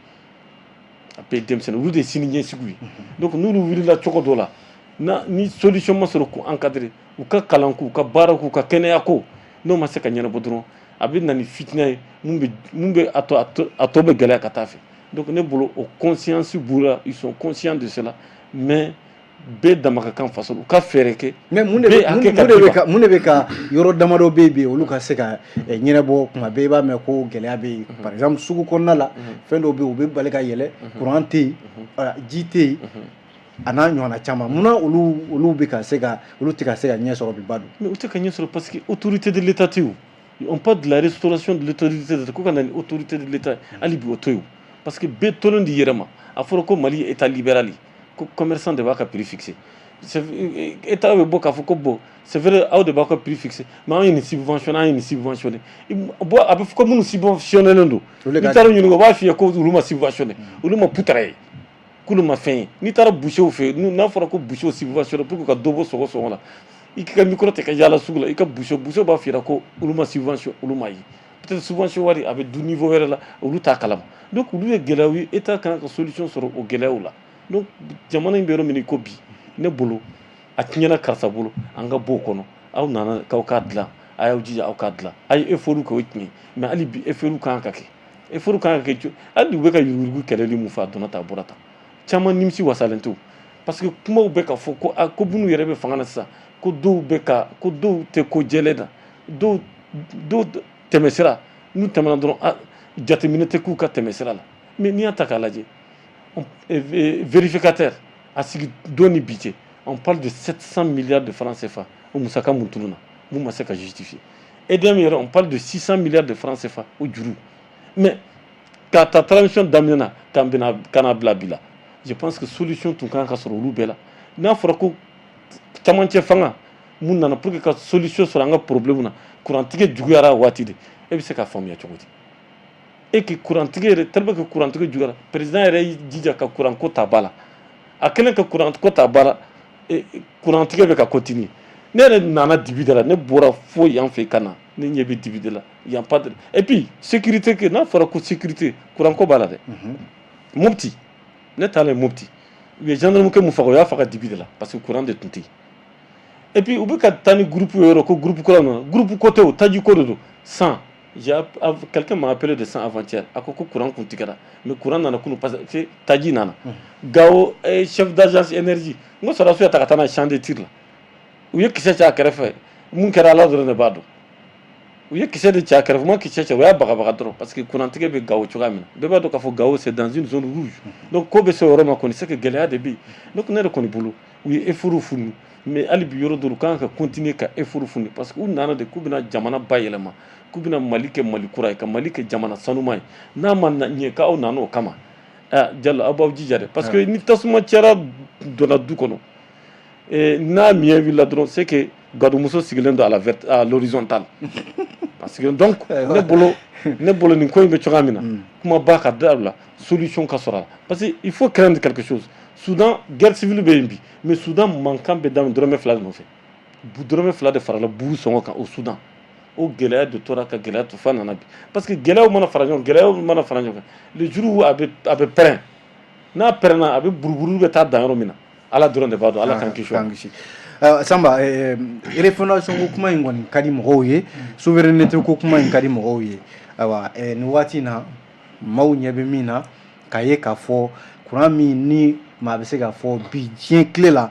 a bɛɛ ye denmisɛnnin, olu de ye sini ɲɛsigiw ye. Donc n'olu wulila cogo dɔ la, na ni solution ma sɔrɔ k'u encadrer, u ka kalanko, u ka baarako, u ka kɛnɛyako, n'o ma se ka ɲɛnabɔ dɔrɔn, a bɛ na ni fitinɛ ye mun bɛ a to a tɔ bɛ gɛlɛya ka taa fɛ. Donc ne bolo, o conscience b'u la, ils sont conscients de cela, mais bɛɛ dama ka kan faso, u ka fɛɛrɛ kɛ. Mais mun de bɛ ka yɔrɔ damadɔ bɛ yen bi, olu ka se ka ɲɛnabɔ? Kuma bɛɛ i b'a mɛn ko gɛlɛya bɛ yen, par exemple sugu kɔnɔna la, fɛn dɔw bɛ yen, u bɛ bali ka yɛlɛ, courant tɛ yen, ji tɛ yen. A n'a ɲɔgɔnna caman, munna olu bɛ ka se ka, olu tɛ ka se ka ɲɛ sɔrɔ bi, Badou? Mais u tɛ ka ɲɛ sɔrɔ parce que autorité de l'État tɛ yen. On parle de la restauration de l'autorité de l'État, ko ka na ni autorité de l'État, hali bi o to yen, parce que bɛɛ tolen di yɛrɛ ma. A fɔra ko Mali ye état libéral ye, ko commerçant de b'a ka prix fixé. État bɛ bɔ k'a fɔ ko bon, c'est vrai, aw de b'a ka prix fixé, mais an ye nin subventionné, an ye nin subventionné. Bon, a bɛ fɔ ko minnu subventionné don, n'i taara ɲininka, u b'a f'i ye ko olu ma subventionné, olu ma putara ye, k'olu ma fɛn ye. N'i taara boucher fɛ yen, n'a fɔra ko boucher subventionné pour que ka dɔ bɔ sɔngɔ la, i k'i ka micro tigɛ ka yaala sugu la, i ka boucher b'a f'i ɲɛna ko olu ma subvention, olu ma ye. Peut-être subvention wari a bɛ du niveau wɛrɛ la, olu t'a kalama. Donc olu ye gɛlɛyaw ye, État kan ka solution sɔrɔ o gɛlɛyaw la. Donc jamana in bɛ yɔrɔ min i ko bi, ne bolo a tiɲɛna karisa bolo, an ka bɔ o kɔnɔ. Aw nana k'aw k'a dilan, a y'aw jija aw k'a dilan. A ye effort kɛ, o ye tiɲɛ ye, mais hali bi effort kan ka kɛ, effort kan ka kɛ. Hali u bɛ ka yuruguyurugu kɛlɛli mun fɔ, a donna tan, a bɔra tan, caman nimisi wasalen tɛ, parce que kumaw bɛ ka fɔ ko a ko minnu yɛrɛ bɛ fanga na sisan, ko dɔw bɛ ka ko dɔw tɛ ko jɛlen na, dɔw tɛmɛsira n'u tɛmɛna dɔrɔn, a jateminɛ tɛ k'u ka tɛmɛsira la. Mais n'i y'a ta k'a lajɛ, vérificateur a sigi don ni bi cɛ, on parle de 700 milliards de francs CFA, o musaka mun tununa, mun ma se ka justifier. EDM yɛrɛ, on parle de 600 milliards de francs CFA, o juru. Mais k'a ta transition daminɛ na k'an bɛna ka na bila bi la, je pense que solution tun kan ka sɔrɔ olu bɛɛ la. N'a fɔra ko camancɛ fanga mun nana pour que ka solution sɔrɔ an ka problème na, kurantigɛ juguyara waati de, e bɛ se ka faamuya cogo di e que kurantigɛ yɛrɛ, tellement que kurantigɛ juguyara, président yɛrɛ y'i jija ka kuranko ta ba la. A kɛlen ka kuranko ta ba la, kurantigɛ bɛ ka continuer. Ne yɛrɛ nana dibi de la, ne bɔra fo yan fɛ ka na, ne ɲɛ bɛ dibi de la yan, pas de. Et puis sécurité, que n'a fɔra ko sécurité, kuranko b'a la dɛ. Mopti, ne taalen Mopti, u ye gendarme kɛ mun faga, u y'a faga dibi de la, parce que courant de tun tɛ yen. Et puis u bɛ ka taa ni groupe ye yɔrɔ ko groupe kura nana, groupe ko tɛ, o taji ko de don. San j'ai quelqu'un m'a appelé de San avant-hier, a ko ko courant kun tigɛra, mais courant nana kunun parce que taji nana. Gawo chef d'agence énergie, n ko sɔrɔdasiw ya ta ka taa n'a ye champ de tir la, u ye kisɛ ci a kɛrɛfɛ, mun kɛra, Ala dɔrɔn de b'a dɔn. U ye kisɛ de ci a kɛrɛfɛ, u ma kisɛ ci, u y'a bagabaga dɔrɔn, parce que kurantigɛ bɛ Gawo cogoya min na, bɛɛ b'a dɔn k'a fɔ Gawo, c'est dans une zone rouge. Donc ko bɛ se o yɔrɔ ma kɔni, c'est que gɛlɛya de bɛ yen. Donc ne yɛrɛ kɔni bolo, u ye effort fourni, mais hali bi yɔrɔ dɔw kan ka continuer ka effort fourni, parce que u nana de k'u bɛna jamana bayɛlɛma, k'u bɛna Mali kɛ Mali kura ye, ka Mali kɛ jamana sanuma ye. N'a ma ɲɛ k'aw nana o kama, ah Jalo, aw b'aw jija dɛ, parce que ni tasuma cɛra donna du kɔnɔ, n'a miɲɛ wulila dɔrɔn, c'est que gadumuso sigilen don à la vert à l'horizontale. Parce que donc ne bolo nin ko in bɛ cogoya min na, kumaba ka da la, solution ka sɔrɔ a la, parce que il faut craindre quelque chose. Soudan, guerre civile bɛ yen bi, mais Soudan mankan bɛ daminɛ dɔrɔmɛ 2 de nɔfɛ, dɔrɔmɛ 2 de farala buru sɔngɔ kan o Soudan. O gɛlɛya de tora ka gɛlɛya to f'a nana bi, parce que gɛlɛyaw mana fara ɲɔgɔn, gɛlɛyaw mana fara ɲɔgɔn kan, le jour où a bɛ pɛrɛn, n'a pɛrɛnna, a bɛ buruburu bɛ taa dan yɔrɔ min na, Ala dɔrɔn de b'a dɔn. Ala k'an kisi o ma. K'an kisi. Samba, refondation ko kuma in kɔni ka di mɔgɔw ye, souveraineté ko kuma in ka di mɔgɔw ye. Ayiwa, nin waati in na, maaw ɲɛ bɛ min na k'a ye k'a fɔ kuran min ni maa bɛ se k'a fɔ bi diɲɛ tile la,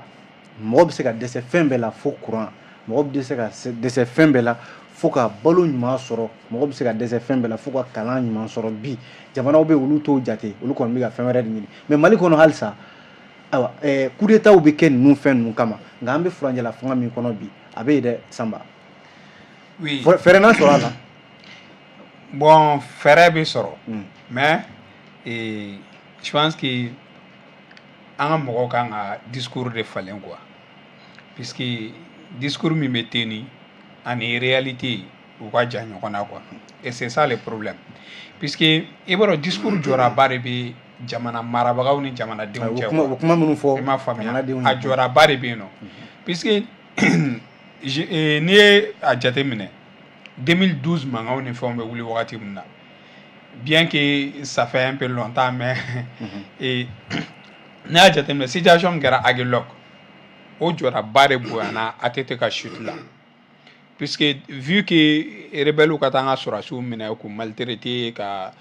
mɔgɔ bɛ se ka dɛsɛ fɛn bɛɛ la fo kuran, mɔgɔ bɛ se ka dɛsɛ fɛn bɛɛ la fo ka balo ɲuman sɔrɔ, mɔgɔ bɛ se ka dɛsɛ fɛn bɛɛ la fo ka kalan ɲuman sɔrɔ. Bi jamanaw bɛ, olu t'o jate, olu kɔni bɛ ka fɛn wɛrɛ de ɲini. Mais Mali kɔnɔ halisa, ayiwa, coup d'état bɛ kɛ ninnu fɛn ninnu kama, nka an bɛ furancɛla fanga min kɔnɔ bi, a bɛ yen dɛ, Sanba. Oui. Fɛɛrɛ na sɔrɔ a la. Bon, fɛɛrɛ bɛ sɔrɔ, mais je pense que an ka mɔgɔw kan ka discours de falen quoi, puisque discours min bɛ teni ani réalité u ka jan ɲɔgɔn na quoi, et c'est ça le problème, puisque i b'a dɔn discours jɔraba de bɛ jamana marabagaw ni jamanadenw cɛ. O kuma minnu fɔ. I m'a faamuya, a jɔraba de bɛ yen nɔ, puisque n'i ye a jateminɛ, 2012 mankanw ni fɛnw bɛ wuli wagati min na, bien que ça fait un peu longtemps, mais n'i y'a jateminɛ, situation min kɛra Aguelhok, o jɔdaba de bonyana ATT ka chute la, puisque vu que rebelles ka taa an ka sɔrɔdasiw minɛ k'u maltraiter, ka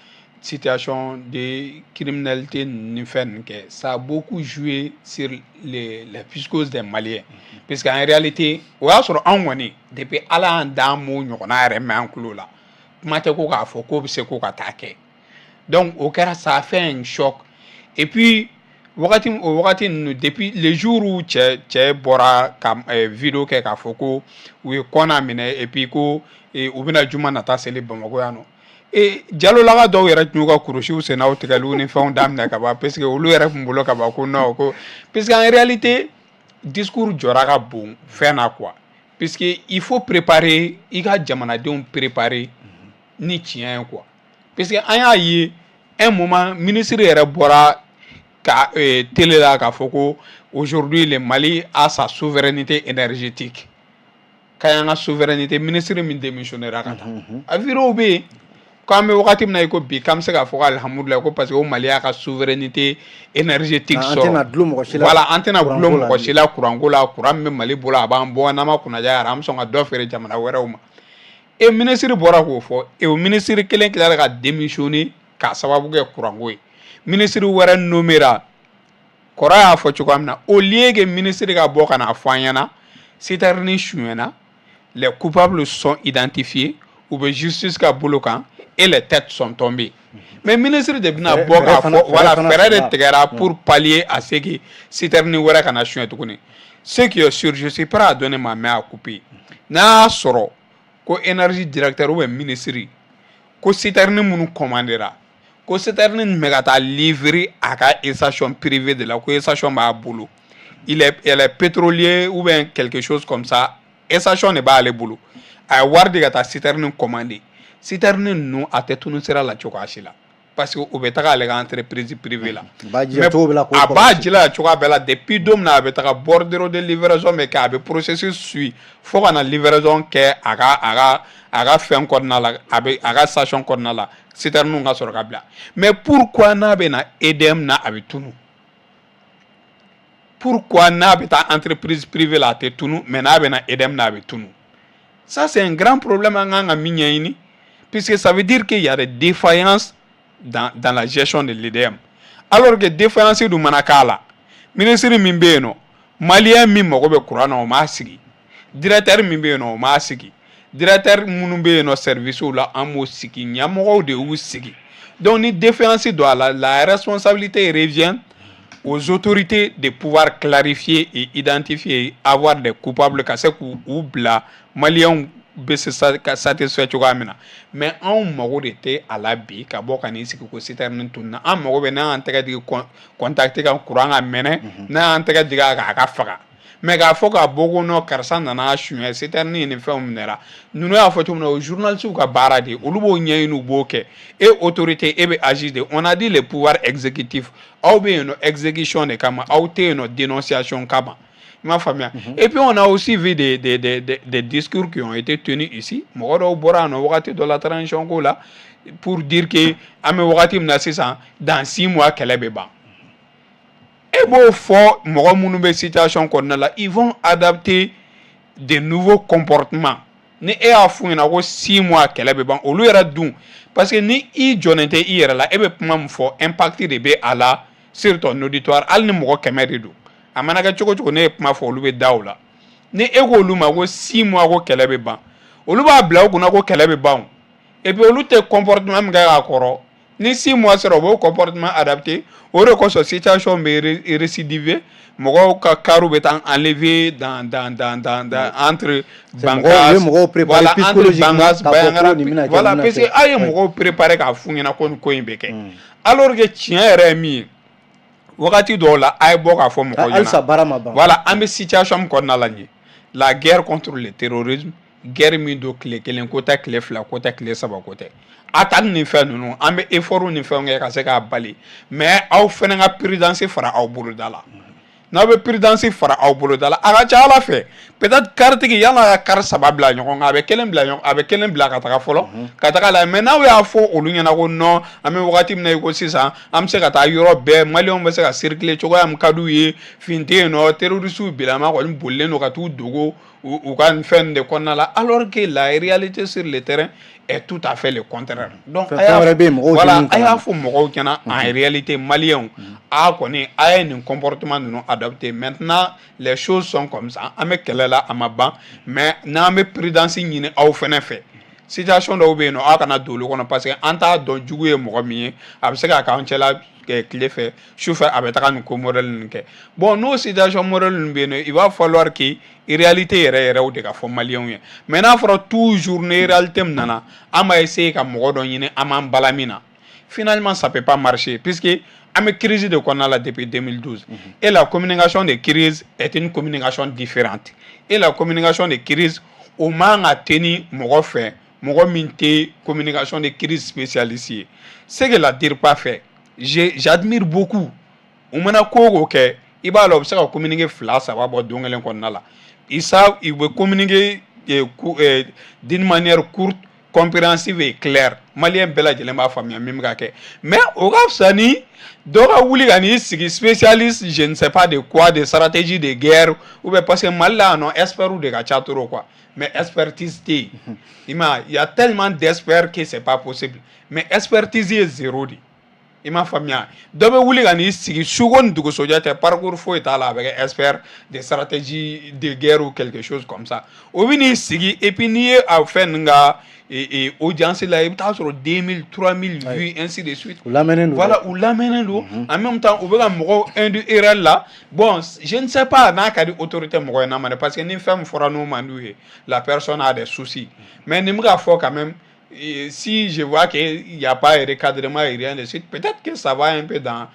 situation de criminalité ni fɛn ninnu kɛ, ça a beaucoup joué sur les psychoses des Maliens, puisque en réalité o y'a sɔrɔ anw kɔni, depuis Ala y'an dan, m'o ɲɔgɔnna yɛrɛ mɛn an tulo la, kuma tɛ ko k'a fɔ k'o bɛ se ko ka taa kɛ. Donc o kɛra, ça a fait un choc. Et puis Wagati o wagati ninnu, depuis le jour où cɛ bɔra ka vidéo kɛ k'a fɔ ko u ye kɔnna minɛ et puis ko u bɛna juma nata seli Bamakɔ yan nɔ, e jalolaka dɔw yɛrɛ tun y'u ka kurusiw sennaw tigɛliw ni fɛnw daminɛ ka ban, parce que olu yɛrɛ tun bolo ka ban ko non, ko puisque en réalité discours jɔra ka bon fɛn na quoi, puisque il faut préparer, i ka jamanadenw préparer ni tiɲɛ ye quoi. Puisque an y'a ye, un moment ministre yɛrɛ bɔra ka télé la k'a fɔ ko aujourd'hui le Mali a sa souveraineté énergétique, k'an y'an ka souveraineté. Ministre min démissionnera ka taa, a vidéo bɛ yen, k'an bɛ wagati min na i ko bi, k'an bɛ se k'a fɔ ko alihamudulilayi, ko parce que o Mali y'a ka souveraineté énergétique sɔrɔ. An tɛna dulon mɔgɔ si la. Voilà, an tɛna dulon mɔgɔ si la kuranko la. Kuran min bɛ Mali bolo, a b'an bɔ, n'an ma kunnaja yɛrɛ, an bɛ sɔn ka dɔ feere jamana wɛrɛw ma. E ministre bɔra k'o fɔ, e o ministre kelen tilara ka démissionner k'a sababu kɛ kuranko ye. Ministre wɛrɛ nommera, kɔrɔ y'a fɔ cogoya min na, au lieu que ministre ka bɔ ka n'a fɔ an ɲɛna citerne sonyɛna, les coupables sont identifiés, u bɛ justice ka bolo kan et les têtes sont tombées, mais ministre de bɛna bɔ k'a fɔ voilà, fɛɛrɛ de tigɛra pour pallier à ce que citerne wɛrɛ kana suɲɛ tuguni. Ce qui est sûr, je suis prêt à donner ma main à couper, n'a y'a sɔrɔ ko énergie directeur ou bien ministre ko citerne minnu commandera, ko citerne nin bɛ ka taa livrer a ka station privée de la, ko station b'a bolo, il est pétrolier ou bien quelque chose comme ça, station de b'ale bolo, a ye wari di ka taa citerne commander, citerne ninnu a tɛ tunu sira la cogoya si la, parce que u bɛ taga ale ka entreprise privée la. A b'a jila cogoya bɛɛ la. Depuis don min na a bɛ taga, bordereau de livraison bɛ kɛ, a bɛ processus suit fo ka na livraison kɛ a ka fɛn kɔnɔna la, a bɛ a ka station kɔnɔna la, citerne ka sɔrɔ ka bila. Mais pourquoi n'a bɛ na EDM na, a bɛ tunu? Pourquoi n'a bɛ taa entreprise privée la, a tɛ tunu, mais n'a bɛ na EDM na, a bɛ tunu? Ça, c'est un grand problème an kan ka min ɲɛɲini, puisque ça veut dire qu'il y a des défaillances dans la gestion de l'EDM. Alors que défaillance dun mana k'a la, ministre min bɛ yen nɔ, malien min mago bɛ courant na, o m'a sigi, directeur min bɛ yen nɔ, o m'a sigi, directeur minnu bɛ yen nɔ service la, an m'o sigi, ɲɛmɔgɔw de y'u sigi. Donc ni défaillance don a la, la responsabilité revient aux autorités de pouvoir clarifier et identifier, avoir des coupables, ka se k'u u bila, maliyɛnw bɛ se ka satisfait cogoya min na. Mais anw mago de tɛ a la bi ka bɔ ka n'i sigi ko citerne tununa. An mago bɛ n'an y'an tɛgɛ digi contact kan, courant ka mɛnɛ, n'an y'an tɛgɛ digi a kan, a ka faga. Mais k'a fɔ k'a bɔ ko non, karisa nana suɲɛ citerne ni fɛnw minɛra, ninnu y'a fɔ cogo min na, o journalistes ka baara de ye, olu b'o ɲɛɲini, u b'o kɛ. E autorité, e bɛ agir de. On a dit le pouvoir exécutif, aw bɛ yen nɔ exécution de kama, aw tɛ yen nɔ dénonciation kama. I m'a faamuya? Et puis on a aussi vu des discours qui ont été tenus ici. Mɔgɔ dɔw bɔra yan nɔ wagati dɔ la transition ko la pour dire que an bɛ wagati min na sisan, dans 6 mois kɛlɛ bɛ ban. E b'o fɔ, mɔgɔ minnu bɛ situation kɔnɔna la, ils vont adapter de nouveaux comportements. Ni e y'a f'u ɲɛna ko 6 mois kɛlɛ bɛ ban, olu yɛrɛ dun, parce que ni i jɔnnen tɛ i yɛrɛ la, e bɛ kuma min fɔ, impact de bɛ a la sur ton auditoire. Hali ni mɔgɔ 100 de don, a mana kɛ cogo cogo, ne ye kuma fɔ, olu bɛ da o la. Ni e k'olu ma ko 6 mois ko kɛlɛ bɛ ban, olu b'a bila u kunna ko kɛlɛ bɛ ban o. Et puis olu tɛ comportement min kɛ k'a kɔrɔ, ni 6 mois sera, u b'o comportement adapté. O de kosɔn situation bɛ récidiver, mɔgɔw ka carw bɛ taa enlever dans entre Bankas, voilà, entre Bankas, Bandiagara, voilà, parce que aw ye mɔgɔw préparer k'a f'u ɲɛna ko nin ko in bɛ kɛ, alors que tiɲɛ yɛrɛ ye min ye, wagati dɔw la a ye bɔ k'a fɔ mɔgɔw ɲɛna. Halisa baara ma ban. Voilà, an bɛ situation min kɔnɔna la nin ye, la guerre contre le terrorisme, guerre min don tile kelen ko tɛ, tile fila ko tɛ, tile saba ko tɛ. Attaque ni fɛn ninnu, an bɛ effort ni fɛnw kɛ ka se k'a bali, mais aw fɛnɛ ka prudence fara aw boloda la. N'aw bɛ prudence fara aw boloda la, a ka ca Ala fɛ, peut-être karitigi yan'a ka car saba bila ɲɔgɔn kan, a bɛ kelen bila ɲɔgɔn, a bɛ kelen bila ka taga fɔlɔ ka taga la. Mais n'aw y'a fɔ olu ɲɛna ko non, an bɛ wagati min na i ko sisan, an bɛ se ka taa yɔrɔ bɛɛ, maliyɛnw bɛ se ka circuler cogoya min ka d'u ye, fin tɛ yen nɔ, terroristes bilama kɔni bolilen don ka t'u dogo u ka fɛn de kɔnɔna la, alors que la réalité sur le terrain est tout à fait le contraire. Donc a y'a, voilà, a y'a fɔ mɔgɔw ɲɛna en réalité, maliyɛnw, a kɔni a ye nin comportement ninnu adopté. Maintenant les choses sont comme ça, an bɛ kɛlɛ la, a ma ban, mais n'an bɛ prudence ɲini aw fɛnɛ fɛ, situation dɔw bɛ yen nɔ, aw kana don olu kɔnɔ, parce que an t'a dɔn jugu ye mɔgɔ min ye, a bɛ se ka k'an cɛla tile fɛ, su fɛ a bɛ taga nin ko modèle ninnu kɛ. Bon, n'o situation modèle ninnu bɛ yen nɔ, il va falloir que réalité yɛrɛ yɛrɛw de ka fɔ maliyɛnw ye. Mais n'a fɔra toujours ni réalité min nana, an b'a essayer ka mɔgɔ dɔ ɲini an b'an bala min na, finalement ça peut pas marcher, puisque an bɛ crise de kɔnɔna la depuis 2012, et la communication de crise est une communication différente. Et la communication de crise, o man ka tenir mɔgɔ fɛ, mɔgɔ min tɛ communication de crise spécialiste ye. Ce que la DIRPA fait, j'admire beaucoup. U mana ko o ko kɛ, i b'a dɔn u bɛ se ka communiqué fila saba bɔ don kelen kɔnɔna la. Ils savent, ils bɛ communiquer d'une manière courte, compréhensive et claire. Maliyɛn bɛɛ lajɛlen b'a faamuya min bɛ ka kɛ. Mais o ka fisa ni dɔ ka wuli ka n'i sigi spécialiste, je ne sais pas de quoi, de stratégie de guerre ou bien, parce que Mali la yan nɔ, experts de ka ca trop quoi, mais expertise tɛ yen. I m'a ye, il y a tellement d'experts que c'est pas possible, mais expertise ye zéro de. I m'a faamuya, dɔ bɛ wuli ka n'i sigi suko ni dugusɛjɛ tɛ, parcours foyi t'a la, a bɛ kɛ expert de stratégie de guerre ou quelque chose comme ça. O bɛ n'i sigi, et puis n'i ye a fɛn ninnu ka audience la, i bɛ taa sɔrɔ 2000, 3000 vues, ainsi de suite. U lamɛnnen don. Voilà, u lamɛnnen don. En même temps, u bɛ ka mɔgɔw induire erreur la. Bon, je ne sais pas n'a ka di autorité mɔgɔ ye, n'a ma di, parce que ni fɛn min fɔra n'o man d'u ye, la personne a des soucis. Mais nin bɛ ka fɔ quand même, et si je vois qu'il n'y a pas de recadrement et rien de suite, peut-être que ça va un peu dans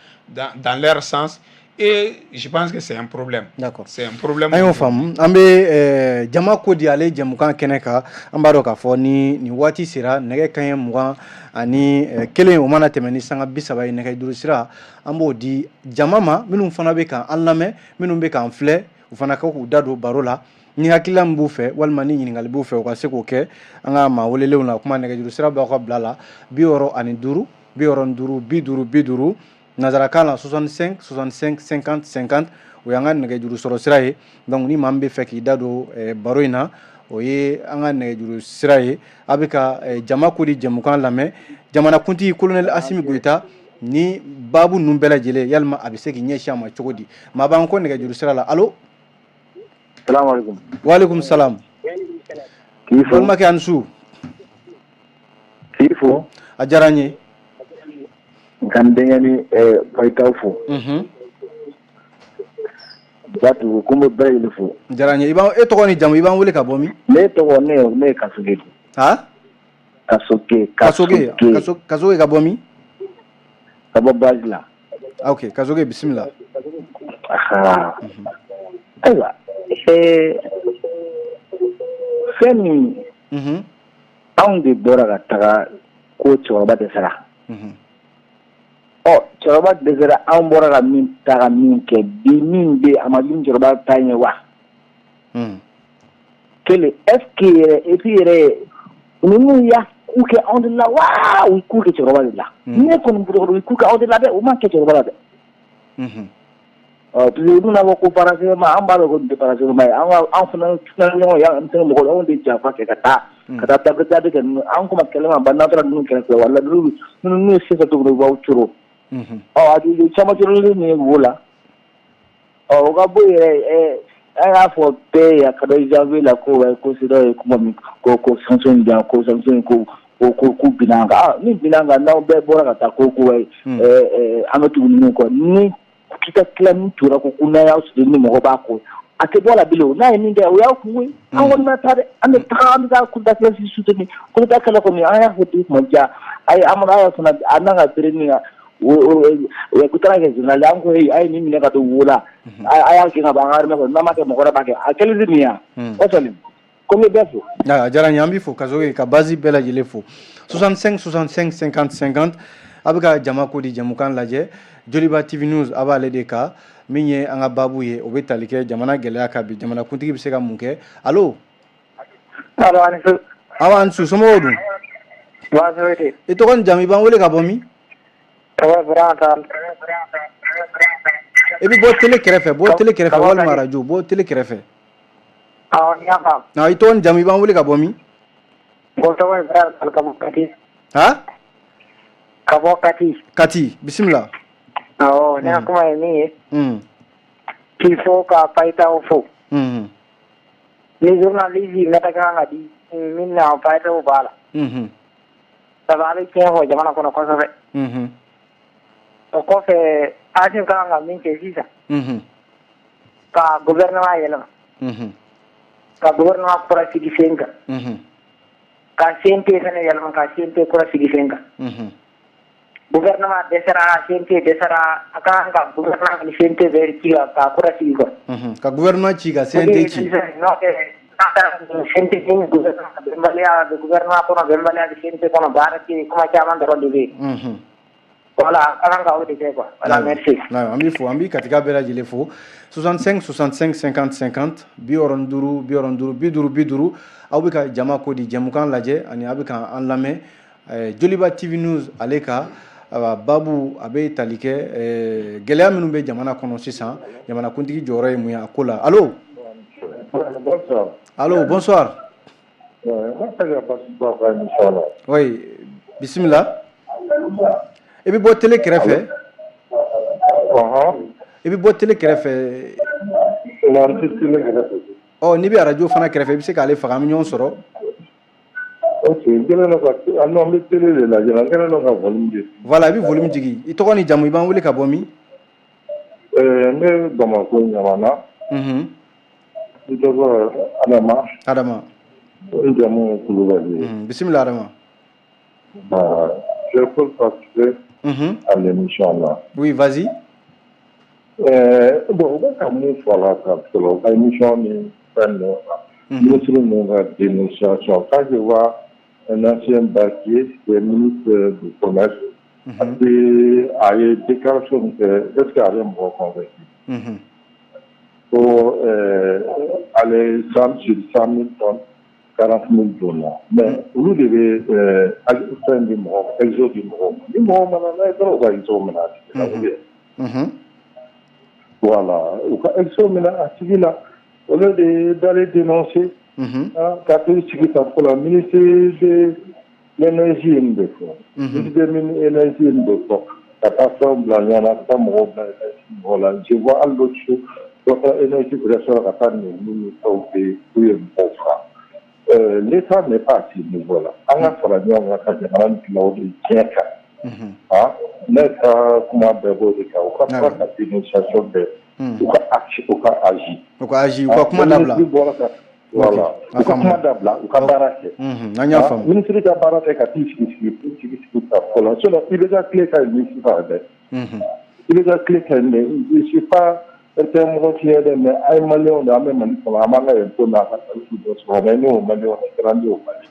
leur sens. Et je pense que c'est un problème. D'accord. C'est un problème. An y'o faamu. An bɛ jama ko di ale jɛmukan kɛnɛ kan. An b'a dɔn k'a fɔ ni nin waati sera, nɛgɛ kanɲɛ 21, o mana tɛmɛ ni sanga 30 ye, nɛgɛjuru sira an b'o di jama ma. Minnu fana bɛ k'an lamɛn, minnu bɛ k'an filɛ, u fana ka k'u da don baro la ni hakilila min b'u fɛ, walima ni ɲininkali b'u fɛ, u ka se k'o kɛ an ka maa welelenw na. Kuma nɛgɛjuru sira b'aw ka bila la: 65 65 50 50, nanzarakan la 65 65 50 50. O y'an ka nɛgɛjuru sɔrɔ sira ye. Donc ni maa min bɛ fɛ k'i da don baro in na, o ye an ka nɛgɛjuru sira ye. A bɛ ka jama ko di jɛmukan lamɛn. Jamanakuntigi colonel Assimi Goïta ni baabu ninnu bɛɛ lajɛlen, yalima a bɛ se k'i ɲɛsin a ma cogo di? Maa b'an kɔ nɛgɛjuru sira la. Allo? Salaamaaleykum. Waaleykum salam. K'i fo. Balimakɛ, a ni su. K'i fo. A diyara n ye. N ka n denkɛ ni Fayitaw fo. Batu ko n bɛ bɛɛ lajɛlen fo. Diyara n ye. I b'an, e tɔgɔ ni jamu, i b'an wele ka bɔ min? Ne tɔgɔ, ne ye Kasoge de. Ha? Kasoge. Kasoge. Kasoge ka bɔ min? Ka bɔ base la. Ah, ok, Kasoge, bisimila. Aha. Ayiwa, fɛn min, anw de bɔra ka taga ko cɛkɔrɔba dɛsɛra. Ɔ, cɛkɔrɔba dɛsɛra, anw bɔra ka min ta ka min kɛ bi, min bɛ yen, a ma di cɛkɔrɔba ta ɲɛ wa? Kelen, est ce que yɛrɛ, et puis yɛrɛ, ninnu y'a ku kɛ anw de la wa, u ye ku kɛ cɛkɔrɔba de la? Ne kɔni bolo, u ye ku kɛ anw de la dɛ, u ma kɛ cɛkɔrɔba la dɛ. Ɔ, parce que olu n'a fɔ ko paracétamol, an b'a dɔn ko nin tɛ paracétamol ye. An ka an fana ɲɔgɔn ye, an fana mɔgɔ, anw de janfa kɛ ka taa dabe dabe kɛ ninnu. An kuma kɛlɛ ma ban, n'an taara ninnu kɛrɛfɛ, wala ninnu ye se kɛ cogo min, u b'aw coro. Ɔ, a caman corolen nin ye wo la. Ɔ, o ka bɔ yen yɛrɛ, an y'a fɔ bɛɛ ye ka dɔ janvier la ko CEDEAO ye kuma min ko sanction di yan, ko sanction ko binna an kan. Ah, ni binna an kan, n'aw bɛɛ bɔra ka taa ko an bɛ tugu ninnu kɔ ni kita tila ni tora ko n'a y'aw sigi ni mɔgɔ b'a kɔ, a tɛ bɔ a la bilen. O n'a ye min kɛ, o y'aw kungo ye. An kɔni ma taa dɛ, an bɛ taga, an bɛ taa coup d'état soutenir. Coup d'état kɛlɛ kɔni, an y'a fɔ dugu kuma diya a ye, Amadu a y'a fana a n'a ka berenin o o taara kɛ général. An ko a ye nin minɛ ka don wo la, a y'a gɛn ka bɔ an ka armée kɔnɔ. N'a ma kɛ, mɔgɔ wɛrɛ b'a kɛ. A kɛlen tɛ nin ye wa? O Salim, ko n bɛ bɛɛ fo. A diyara n ye, an b'i fo Kasoge, ka base bɛɛ lajɛlen fo. 65 65 50 50. A bɛ ka jama ko di jɛmukan lajɛ, Joliba TV News, a b'ale de kan. Min ye an ka baabu ye, o bɛ tali kɛ jamana gɛlɛya kan bi, jamanakuntigi bɛ se ka mun kɛ? Allo? Allo, ani su. Awa, ani su. Somɔgɔw dun? Baasi foyi tɛ. I tɔgɔ ni jamu, i b'an wele ka bɔ min? Tɔgɔ Ibrahima Tall. I bɛ bɔ télé kɛrɛfɛ, bɔ télé kɛrɛfɛ walima radio, bɔ télé kɛrɛfɛ. Awɔ, n y'a faamu. Na, i tɔgɔ ni jamu, i b'an wele ka bɔ min? Ko tɔgɔ Ibrahima Tall, ka bɔ Kati. Ha? Ka bɔ Kati. Kati, bisimila. Awɔ, ne ka kuma ye min ye, k'i fo ka Fayitaw fo. Ni journaliste nata kan ka di min na, Fayitaw b'a la. Sabu a bɛ tiɲɛ fɔ jamana kɔnɔ kosɛbɛ. O kɔfɛ, Assimi ka kan ka min kɛ sisan, ka gouvernement yɛlɛma, ka gouvernement kura sigi sen kan, ka CNT fɛnɛ yɛlɛma, ka CNT kura sigi sen kan. Gouvernement dɛsɛra, CNT dɛsɛra, a ka kan ka gouvernement ni CNT bɛɛ ci ka kura sigi quoi. Ka gouvernement ci, ka CNT ci. N'o tɛ, n'a taara CNT ni gouvernement, bɛnbaliya bɛ gouvernement kɔnɔ, bɛnbaliya bɛ CNT kɔnɔ, baara tɛ yen, kuma caman dɔrɔn de bɛ yen. Voilà, a kan ka o de kɛ quoi. Voilà, merci. An b'i fo, an b'i Katika bɛɛ lajɛlen fo. 65 65 50 50, 65 65 50 50. Aw bɛ ka Jama Ko Di jɛmukan lajɛ ani aw bɛ ka an lamɛn Joliba TV News ale ka. Awa, babu a bɛ tali kɛ gɛlɛya minnu bɛ jamana kɔnɔ sisan, jamanakuntigi jɔyɔrɔ ye mun ye a ko la. Allo, allo, bonsoir. Oui, bisimila. I bɛ bɔ télé kɛrɛfɛ, i bɛ bɔ télé kɛrɛfɛ. Ɔ, n'i bɛ arajo fana kɛrɛfɛ, i bɛ se k'ale faga, an bɛ ɲɔgɔn sɔrɔ. Ok, n kɛlen don ka, non, n bɛ télé de lajɛ, n kɛlen don ka volume de. Voilà, i bɛ volume jigin. I tɔgɔ ni jamu, i b'an wele ka bɔ min? N bɛ Bamakɔ Ɲamana. N tɔgɔ Adama. Adama. N jamu ye Kulubali ye. Bisimila, Adama. Je peux participer à l'émission là. Oui, vas-y. Bon, u bɛ ka mun fɔ a la ka fɔlɔ, u ka émission ni fɛn ninnu na, ministre ninnu ka dénonciation, quand je vois un ancien banquier qui est ministre du commerce, a ye déclaration min kɛ, est ce que a bɛ mɔgɔ convaincu ko ale 100 sur 100 000 tonnes, 40 000 donna? Mais olu de bɛ fɛn di mɔgɔw ma, exo di mɔgɔw ma. Ni mɔgɔw mana n'a ye dɔrɔn, u ka exo minɛ a tigi la, ou bien voilà, u ka exo minɛ a tigi la au lieu de d'aller dénoncer, ka t'u sigi ka fɔ la. Ministre de l'énergie ye nin de fɔ, ministre de mine énergie ye nin de fɔ, ka taa fɛnw bila ɲɔgɔn na, ka taa mɔgɔw bila énergie mɔgɔw la. Je vois hali l'autre jour, dɔ ka énergie bɛ sɔrɔ ka taa nɛni ni fɛnw kɛ k'u ye mɔgɔw faga. L'État n'est pas à ce niveau-là. An ka fara ɲɔgɔn kan ka jamana dilan, o de diɲɛ kan. Ah, ne ka kuma bɛɛ b'o de kan. U ka fara ka dénonciation kɛ, u ka action, u ka agir. U ka agir, u ka kuma dabila. Voilà, u ka kuma dabila, u ka baara kɛ. An y'a faamu. Ministre ka baara tɛ ka t'i sigi sigi sigi sigi ka fɔ la. Sinon i bɛ ka tile ka nin sisan dɛ, i bɛ ka tile ka nin dɛ. Je suis pas tɛ mɔgɔ tiɲɛ dɛ, mais an ye maliyɛnw de, an bɛ Mali kɔnɔ, an b'an ka impôt n'a ka taxe bɛɛ sɔrɔ, mais n'o maliyɛnw de kɛra, an y'o Mali.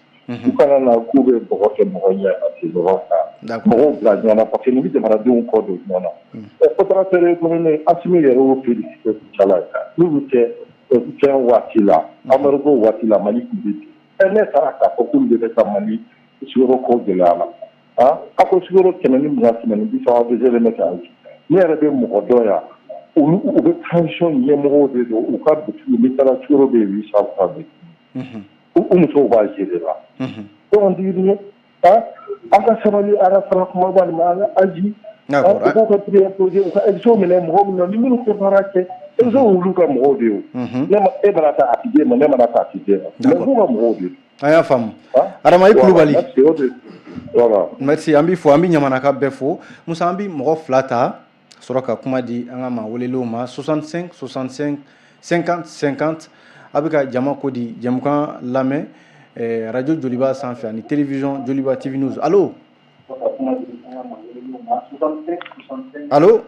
U kana na k'u bɛ bɔgɔ kɛ mɔgɔ ɲɛ ka se dɔrɔn ka mɔgɔw bila ɲɔgɔn na, parce que nin bɛ jamanadenw kɔ don ɲɔgɔn na. Opérateur économique Assimi yɛrɛ y'o félicité Kucala n'olu tɛ fɛn waati la, embargo waati la, Mali tun bɛ bin. Ne taara k'a fɔ k'olu de bɛ ka Mali sukaro ko gɛlɛya la. Ah, a ko sukaro 120, 130 bɛ bɛ k'a ne yɛrɛ bɛ mɔgɔ dɔn yan, olu u bɛ transition ɲɛmɔgɔw de don, u ka butigi, n'i taara sukaro bɛ yen 800 francs de, u musow b'a gérer la. Donc on dit, ah, an ka sabali, an ka fara kumaba nin ma, an ka agir. U k'u ka prix imposé, u ka exo minɛ mɔgɔ min na, ni minnu tɛ baara kɛ, exo olu ka mɔgɔw de ye o. Ne ma, e mana taa a ti d'e ma, ne mana taa a ti d'e ma, mais k'u ka mɔgɔw de. An y'a faamu, Adama i Kulubali. Voilà. Merci, an b'i fo, an bɛ Ɲamanaka bɛɛ fo. Musa, an bɛ mɔgɔ fila ta sɔrɔ ka kuma di an ka maa welelenw ma. 65 65 50 50. A bɛ ka Jama Ko Di jɛmukan lamɛn radio Joliba sanfɛ ani télévision Joliba TV News. Allo, allo,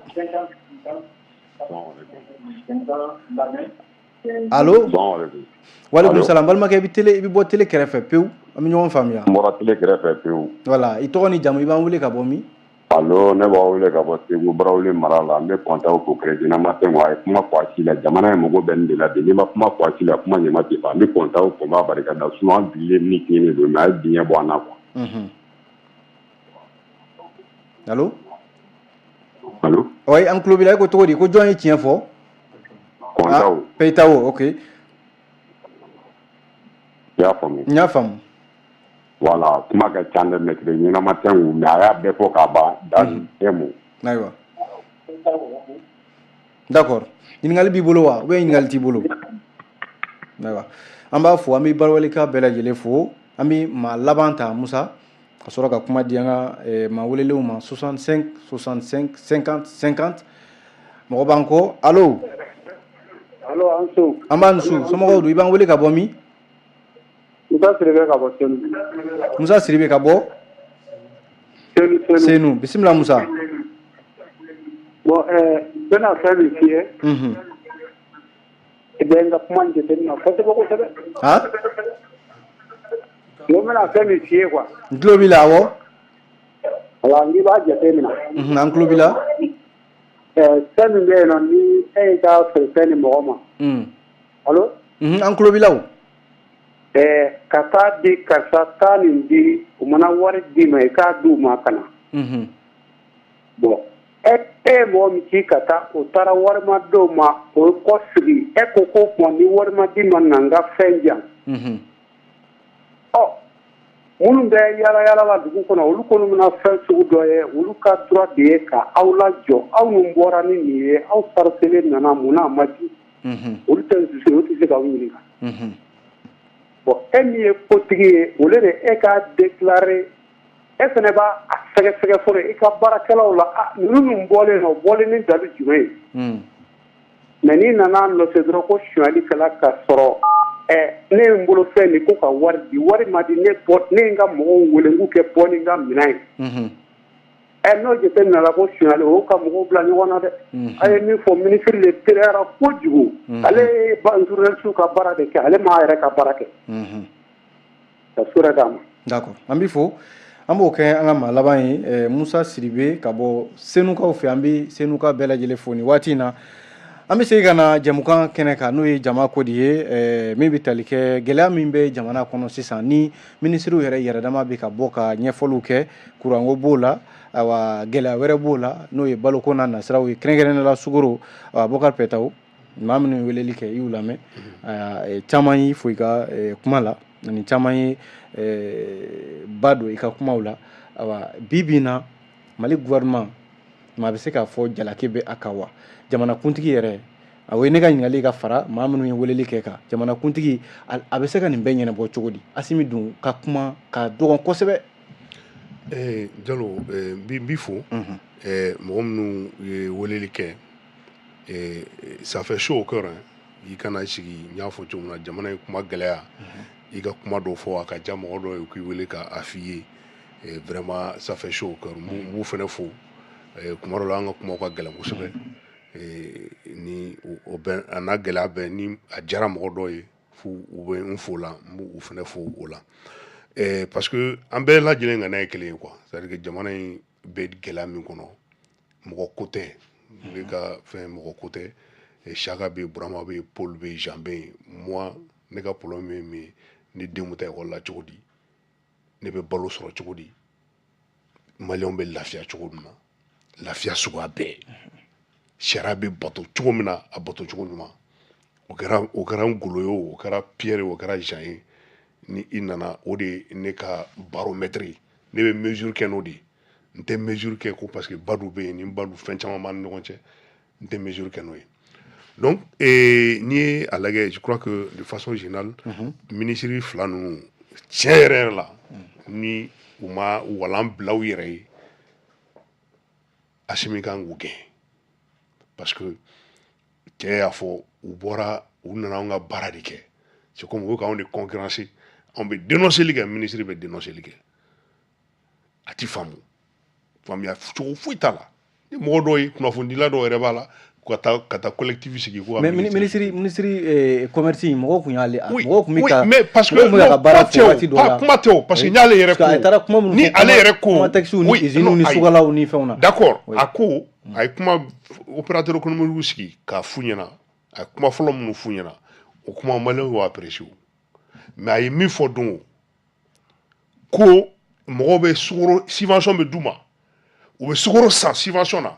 allo. Walekum salam. Balimakɛ, i bɛ télé, i bɛ bɔ télé kɛrɛfɛ pewu, an bɛ ɲɔgɔn faamuya. N bɔra télé kɛrɛfɛ pewu. Voilà, i tɔgɔ ni jamu, i b'an wele ka bɔ min? Allo, ne b'aw wele ka bɔ Segu Barawuli mara la. N bɛ kɔntaw fo Crédit ma fɛn, a ye kuma fɔ a ci la. Jamana in mago bɛ nin de la bi. N'i ma kuma fɔ a ci la, kuma ɲɛma tɛ ban. N bɛ kɔntaw fo, n b'a barika da. Sinon an bilen ni tiɲɛ de don, mais a ye diɲɛ bɔ an na quoi. Allo. Allo. Oui, an tulo b'i la. E ko cogo di, ko jɔn ye tiɲɛ fɔ? Kɔntaw. Peyitawo, ok. I y'a faamu? N y'a faamu. Voilà, kuma ka ca dɛ, maître ɲɛnama tɛ n kun, mais a y'a bɛɛ fɔ k'a ban dan tɛ mun. Ayiwa, d'accord. Ɲininkali b'i bolo wa, ou bien ɲininkali t'i bolo? Ayiwa, an b'a fo, an bɛ Barawelika bɛɛ lajɛlen fo. An bɛ maa laban ta, Musa. Ka sɔrɔ ka kuma di an ka maa welelenw ma, 65 65 50 50. Mɔgɔ b'an kɔ. Allo? Allo, an su. An b'a su. Somɔgɔw don? I b'an wele ka bɔ min? Musa Siribe ka bɔ Senu. Musa Siribe ka bɔ? Senu, Senu. Senu. Bisimila, Musa. Bon, n bɛna fɛn min f'i ye. I bɛ n ka kuma jateminɛ kosɛbɛ kosɛbɛ. Han? N ko n bɛna fɛn min f'i ye quoi. N tulo b'i la, awɔ. Voilà, n'i b'a jateminɛ. An tulo b'i la. Fɛn min bɛ yen nɔ, ni e y'i ka feerefɛn di mɔgɔ ma. Allo? An tulo b'i la o. Ka taa di karisa, taa nin di, u mana wari d'i ma, i k'a di u ma ka na. Bon, e ye mɔgɔ min ci ka taa, o taara wari ma d'o ma, o ye kɔ sigi. E ko ko tuma ni wari ma d'i ma, na n ka fɛn di yan. Ɔ, minnu bɛ yaala yaala la dugu kɔnɔ, olu kɔni bɛna fɛn sugu dɔ ye, olu ka droit de ye ka aw lajɔ. Aw min bɔra ni nin ye, aw sariselen nana, mun na a ma di? Olu tɛ olu tɛ se k'aw ɲininka. Bon, e min ye kotigi ye, o de e k'a déclarer, e fana b'a sɛgɛsɛgɛ fɔlɔ i ka baarakɛlaw la, ninnu min bɔlen nɔ, bɔlen ni dalu jumɛn ye? Mais n'i nana nɔfɛ dɔrɔn ko sonyali kɛla ka sɔrɔ ne ye n bolo fɛn nin ko ka wari di, wari ma di, ne bɔ, ne ye n ka mɔgɔw wele n k'u kɛ bɔ ni n ka minɛn ye. N'o jateminɛla ko sonyali, o ka mɔgɔw bila ɲɔgɔn na dɛ. A ye min fɔ, minisiri de teliyara kojugu. Ale ye journaliste ka baara de kɛ, ale m'a yɛrɛ ka baara kɛ. Ka sura d'a ma. D'accord, an b'i fo. An b'o kɛ an ka maa laban ye, Musa Siribe ka bɔ Senukaw fɛ. An bɛ Senuka bɛɛ lajɛlen fo nin waati in na. An bɛ segin ka na jɛmukan kɛnɛ kan, n'o ye jama ko de ye, min bɛ tali kɛ gɛlɛya min bɛ jamana kɔnɔ sisan, ni minisiriw yɛrɛ yɛrɛdama bɛ ka bɔ ka ɲɛfɔliw kɛ. Kuranko b'o la, awa, gɛlɛya wɛrɛ b'o la, n'o ye baloko n'a nasiraw ye, kɛrɛnkɛrɛnnenya la sukaro. Awa, Bɔkari Pɛtaw, maa minnu ye weleli kɛ, i y'u lamɛn. Caman y'i fo i ka kuma la, ani caman ye ba don i ka kumaw la. Awa, bi bi in na, Mali gouvernement, maa bɛ se k'a fɔ jalaki bɛ a kan wa? Jamanakuntigi yɛrɛ, o ye ne ka ɲininkali ka fara maa minnu ye weleli kɛ kan. Jamanakuntigi, a bɛ se ka nin bɛɛ ɲɛnabɔ cogo di? Asimi dun ka kuma ka dɔgɔn kosɛbɛ. Jalo, n b'i fo. Mɔgɔ minnu ye weleli kɛ, ça fait chaud au cœur hein. I kana sigi, n y'a fɔ cogo min na, jamana in kuma gɛlɛya, i ka kuma dɔ fɔ a ka diya mɔgɔ dɔ ye, k'i wele k'a f'i ye, vraiment ça fait chaud au cœur. N b'u fana fo. Kuma dɔ la, an ka kumaw ka gɛlɛn kosɛbɛ. Ni o bɛ a n'a gɛlɛya bɛɛ, ni a diyara mɔgɔ dɔw ye f'u u bɛ n fo la, n b'u fana fo o la, parce que an bɛɛ lajɛlen ŋaniya ye kelen ye quoi. C'est à dire que jamana in bɛ gɛlɛya min kɔnɔ, mɔgɔ ko tɛ ne ka fɛn, mɔgɔ ko tɛ. Saka bɛ yen, Burama bɛ yen, Paul bɛ yen, Jean bɛ yen. Moi, ne ka problème ye min ye, ni denw bɛ taa ekɔli la cogo di, ne bɛ balo sɔrɔ cogo di, maliyɛnw bɛ lafiya cogo min na, lafiya suguya bɛɛ, sariya bɛ bato cogo min na, a bato cogo ɲuman, o kɛra Ngolo ye, o kɛra Pierre ye, o kɛra Jean ye, ni i nana, o de ye ne ka baromètre ye. Ne bɛ mesure kɛ n'o de ye. N tɛ mesure kɛ ko parce que Badu bɛ yen, ni Badu fɛn caman b'an ni ɲɔgɔn cɛ, n tɛ mesure kɛ n'o ye. Donc n'i ye a lajɛ, je crois que de façon générale, minisiri fila ninnu, tiɲɛ yɛrɛ yɛrɛ la, ni u ma walan bila u yɛrɛ ye, Asimi kan k'u gɛn, parce que cɛ y'a fɔ, u bɔra, u nana anw ka baara de kɛ. C'est comme u bɛ k'anw de concurrencer. Anw bɛ dénonceli kɛ, minisiri bɛ dénonceli kɛ, a ti faamu, faamuya cogo foyi t'a la. Ni mɔgɔ dɔw ye, kunnafonidila dɔw yɛrɛ b'a la ka taa collectif sigi ko. Mais ministre commerce, mɔgɔw kun y'ale, mɔgɔw kun bɛ ka mais parce que mɔgɔw kun bɛ ka baara fɔ waati dɔ la. Kuma tɛ o, parce que n'ale yɛrɛ ko, a taara kuma minnu ni ale yɛrɛ ko, kuma taxes ni usines ni sugalaw ni fɛnw na. D'accord, a ko a ye kuma opérateur économique sigi k'a f'u ɲɛna, a ye kuma fɔlɔ minnu f'u ɲɛna, o kuma maliyɛnw y'o apprécier. Mais a ye min fɔ don o, ko mɔgɔw bɛ sukaro subvention bɛ d'u ma, u bɛ sukaro san subvention na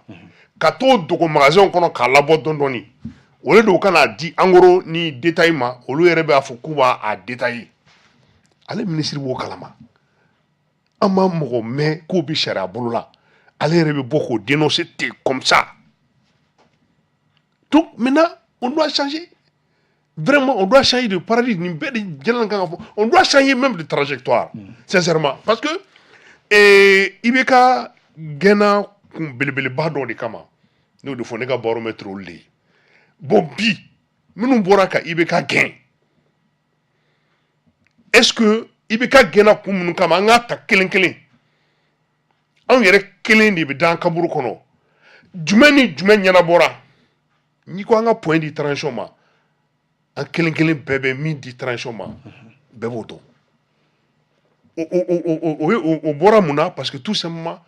ka t'o dogo magasin kɔnɔ k'a labɔ dɔɔni dɔɔni, o de don ka n'a di en gros ni détail ma, olu yɛrɛ b'a fɔ k'u b'a a détailler. Ale minisiri b'o kalama. An ma mɔgɔ mɛn k'o bɛ sariya bolo la, ale yɛrɛ bɛ bɔ k'o dénoncer ten comme ça. Donc maintenant on doit changer, vraiment on doit changer de paradigme. Nin bɛɛ de jɛlen kan ka fɔ, on doit changer même de trajectoire, sincèrement, parce que IBK gɛnna kun belebeleba dɔ de kama. N'o de fɔ, ne ka baromètre olu de ye. Bon, bi minnu bɔra ka IBK gɛn, est-ce que IBK gɛnna kun minnu kama, an k'a ta kelen kelen, anw yɛrɛ kelen de bɛ da an kaburu kɔnɔ. Jumɛn ni jumɛn ɲɛnabɔra? N'i ko an ka point di transition ma, an kelen kelen bɛɛ bɛ min di transition ma, bɛɛ b'o dɔn. O bɔra mun na? Parce que tout simplement,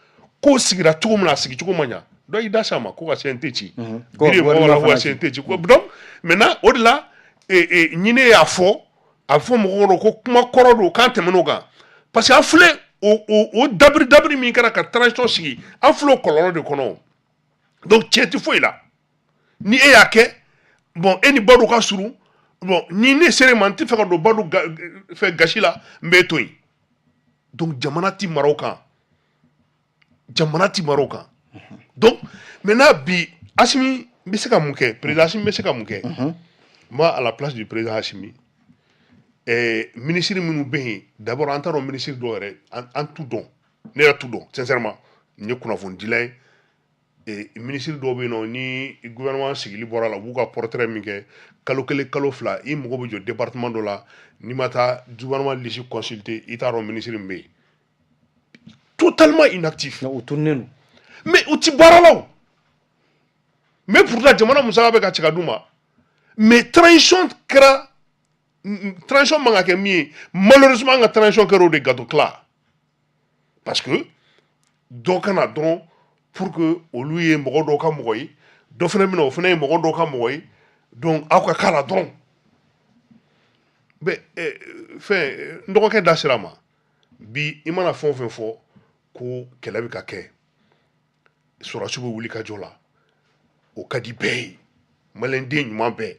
ko sigira cogo min na, a sigicogo ma ɲa. Dɔ y'i da s'a ma ko ka CNT ci. Bi de mɔgɔw la ko ka CNT ci. Donc maintenant, o de la ɲinɛ y'a fɔ, a bɛ fɔ mɔgɔw kɔnɔ ko kuma kɔrɔ don, k'an tɛmɛn'o kan, parce que an filɛ o dabiri dabiri min kɛra ka transition sigi, an filɛ o kɔlɔlɔ de kɔnɔ. Donc tiɲɛ tɛ foyi la. Ni e y'a kɛ, bon, e ni Badu ka surun. Bon, ni ne sera ma, n tɛ fɛ ka don Badu fɛ gasi la, n b'e to yen. Donc jamana ti mara o kan, jamana ti mara o kan. Donc maintenant, bi Assimi bɛ se ka mun kɛ? Président Assimi bɛ se ka mun kɛ? Moi, à la place du président Assimi, ministre minnu bɛ yen, d'abord an t'a dɔn ministre dɔw yɛrɛ, an t'u dɔn. Ne yɛrɛ t'u dɔn sincèrement. N ye kunnafonidila ye. Ministre dɔw bɛ yen nɔ, ni gouvernement sigili bɔra la, u b'u ka portrait min kɛ kalo 1, kalo 2, i mago bɛ jɔ département dɔ la, n'i ma taa gouvernement liste consulter, i t'a dɔn ministre min bɛ yen. Totalement inactif. U tununnen don. Mais u ti baara la o. Mais pourtant jamana musaka bɛ ka ci ka d'u ma. Mais transition kɛra, transition man ka kɛ min ye, malheureusement an ka transition kɛra o de gâteau tila, parce que dɔ ka na dɔrɔn pour que olu ye mɔgɔ dɔw ka mɔgɔ ye, dɔ fana bɛ na, o fana ye mɔgɔ dɔw ka mɔgɔ ye. Donc aw ka k'a la dɔrɔn. Bɛ fɛn, n dɔgɔkɛ da sera a ma bi. I mana fɛn o fɛn fɔ ko kɛlɛ bɛ ka kɛ, sɔrɔdasiw bɛ wuli ka jɔ la, o ka di bɛɛ ye, maliyɛnden ɲuman bɛɛ,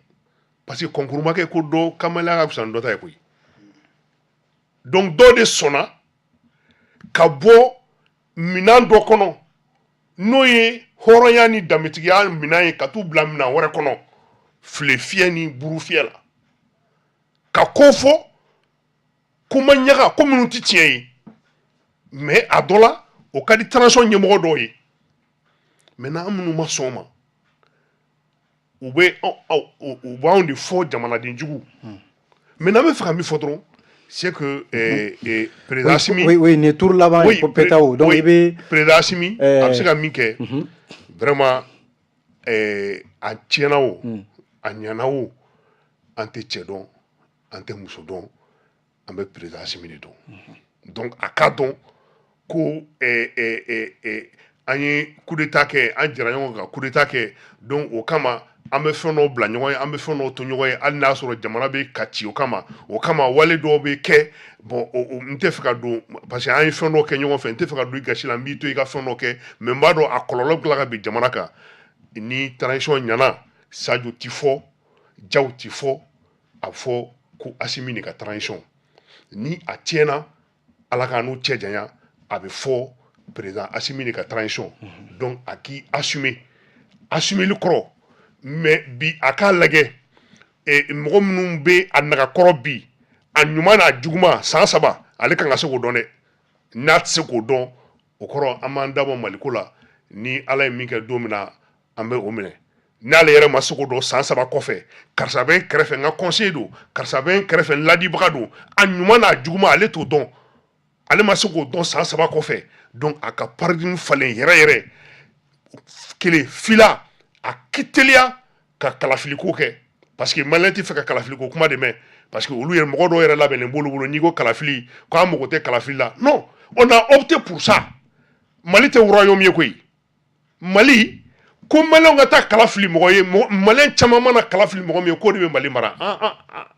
parce que concours ma kɛ ko dɔ kamalenya ka fisa ni dɔ ta ye koyi. Donc dɔw de sɔnna ka bɔ minɛn dɔ kɔnɔ, n'o ye hɔrɔnya ni danbetigiya minɛn ye, ka t'u bila minɛn wɛrɛ kɔnɔ, file fiyɛ ni buru fiyɛ la, ka ko fɔ ko ma ɲaga, ko minnu tɛ tiɲɛ ye. Mais a dɔ la, o ka di transition ɲɛmɔgɔ dɔw ye. Maintenant, an minnu ma sɔn o ma, u bɛ u b'anw de fɔ jamanaden jugu. Maintenant, an bɛ fɛ ka min fɔ dɔrɔn, c'est que président Assimi Oui, nin ye tour laban ye Petaw. Donc i bɛ président Assimi, a bɛ se ka min kɛ vraiment, a tiɲɛna o, a ɲɛna o, an tɛ cɛ dɔn, an tɛ muso dɔn, an bɛ président Assimi de dɔn. Donc a k'a dɔn ko an ye coup d'état kɛ, an jɛra ɲɔgɔn kan coup d'état kɛ. Donc o kama, an bɛ fɛn dɔw bila ɲɔgɔn ye, an bɛ fɛn dɔw to ɲɔgɔn ye, hali n'a sɔrɔ jamana bɛ ka ci. O kama wale dɔw bɛ kɛ. Bon, n tɛ fɛ ka don, parce que an ye fɛn dɔw kɛ ɲɔgɔn fɛ, n tɛ fɛ ka don i gasi la, n b'i to i ka fɛn dɔw kɛ. Mais n b'a dɔn a kɔlɔlɔ bɛ tila ka bin jamana kan. Ni transition ɲɛna, Sadio ti fɔ, Diaw ti fɔ, a fɔ ko Assimi de ka transition. Ni a tiɲɛna, Ala k'an n'u cɛ janya, a bɛ fɔ président Assimi de ka transition. Donc a k'i assumer, assumeli kɔrɔ. Mais bi, a k'a lajɛ, mɔgɔ minnu bɛ a nagakɔrɔ bi, a ɲuman n'a juguman, san 3, ale kan ka se k'o dɔn dɛ. N'a tɛ se k'o dɔn, o kɔrɔ an b'an dabɔ Maliko la. Ni Ala ye min kɛ don min na, an bɛ o minɛ. N'ale yɛrɛ ma se k'o dɔn san 3 kɔfɛ, karisa bɛ n kɛrɛfɛ, n ka conseiller don, karisa bɛ n kɛrɛfɛ, n ladibaga don, a ɲuman n'a juguman, ale t'o dɔn, ale ma se k'o dɔn san 3 kɔfɛ. Donc a ka paradigme falen yɛrɛ yɛrɛ. Kelen fila, a ki teliya ka kalafiliko kɛ, parce que maliyɛn tɛ fɛ ka kalafiliko kuma de mɛn, parce que olu yɛrɛ, mɔgɔ dɔw yɛrɛ labɛnnen b'olu bolo, n'i ko kalafili, k'an mago tɛ kalafili la. Non, on a opté pour ça. Mali tɛ royaume ye koyi. Mali ko maliyɛnw ka taa kala fili mɔgɔ ye, maliyɛn caman mana kala fili mɔgɔ min ye, k'o de bɛ Mali mara.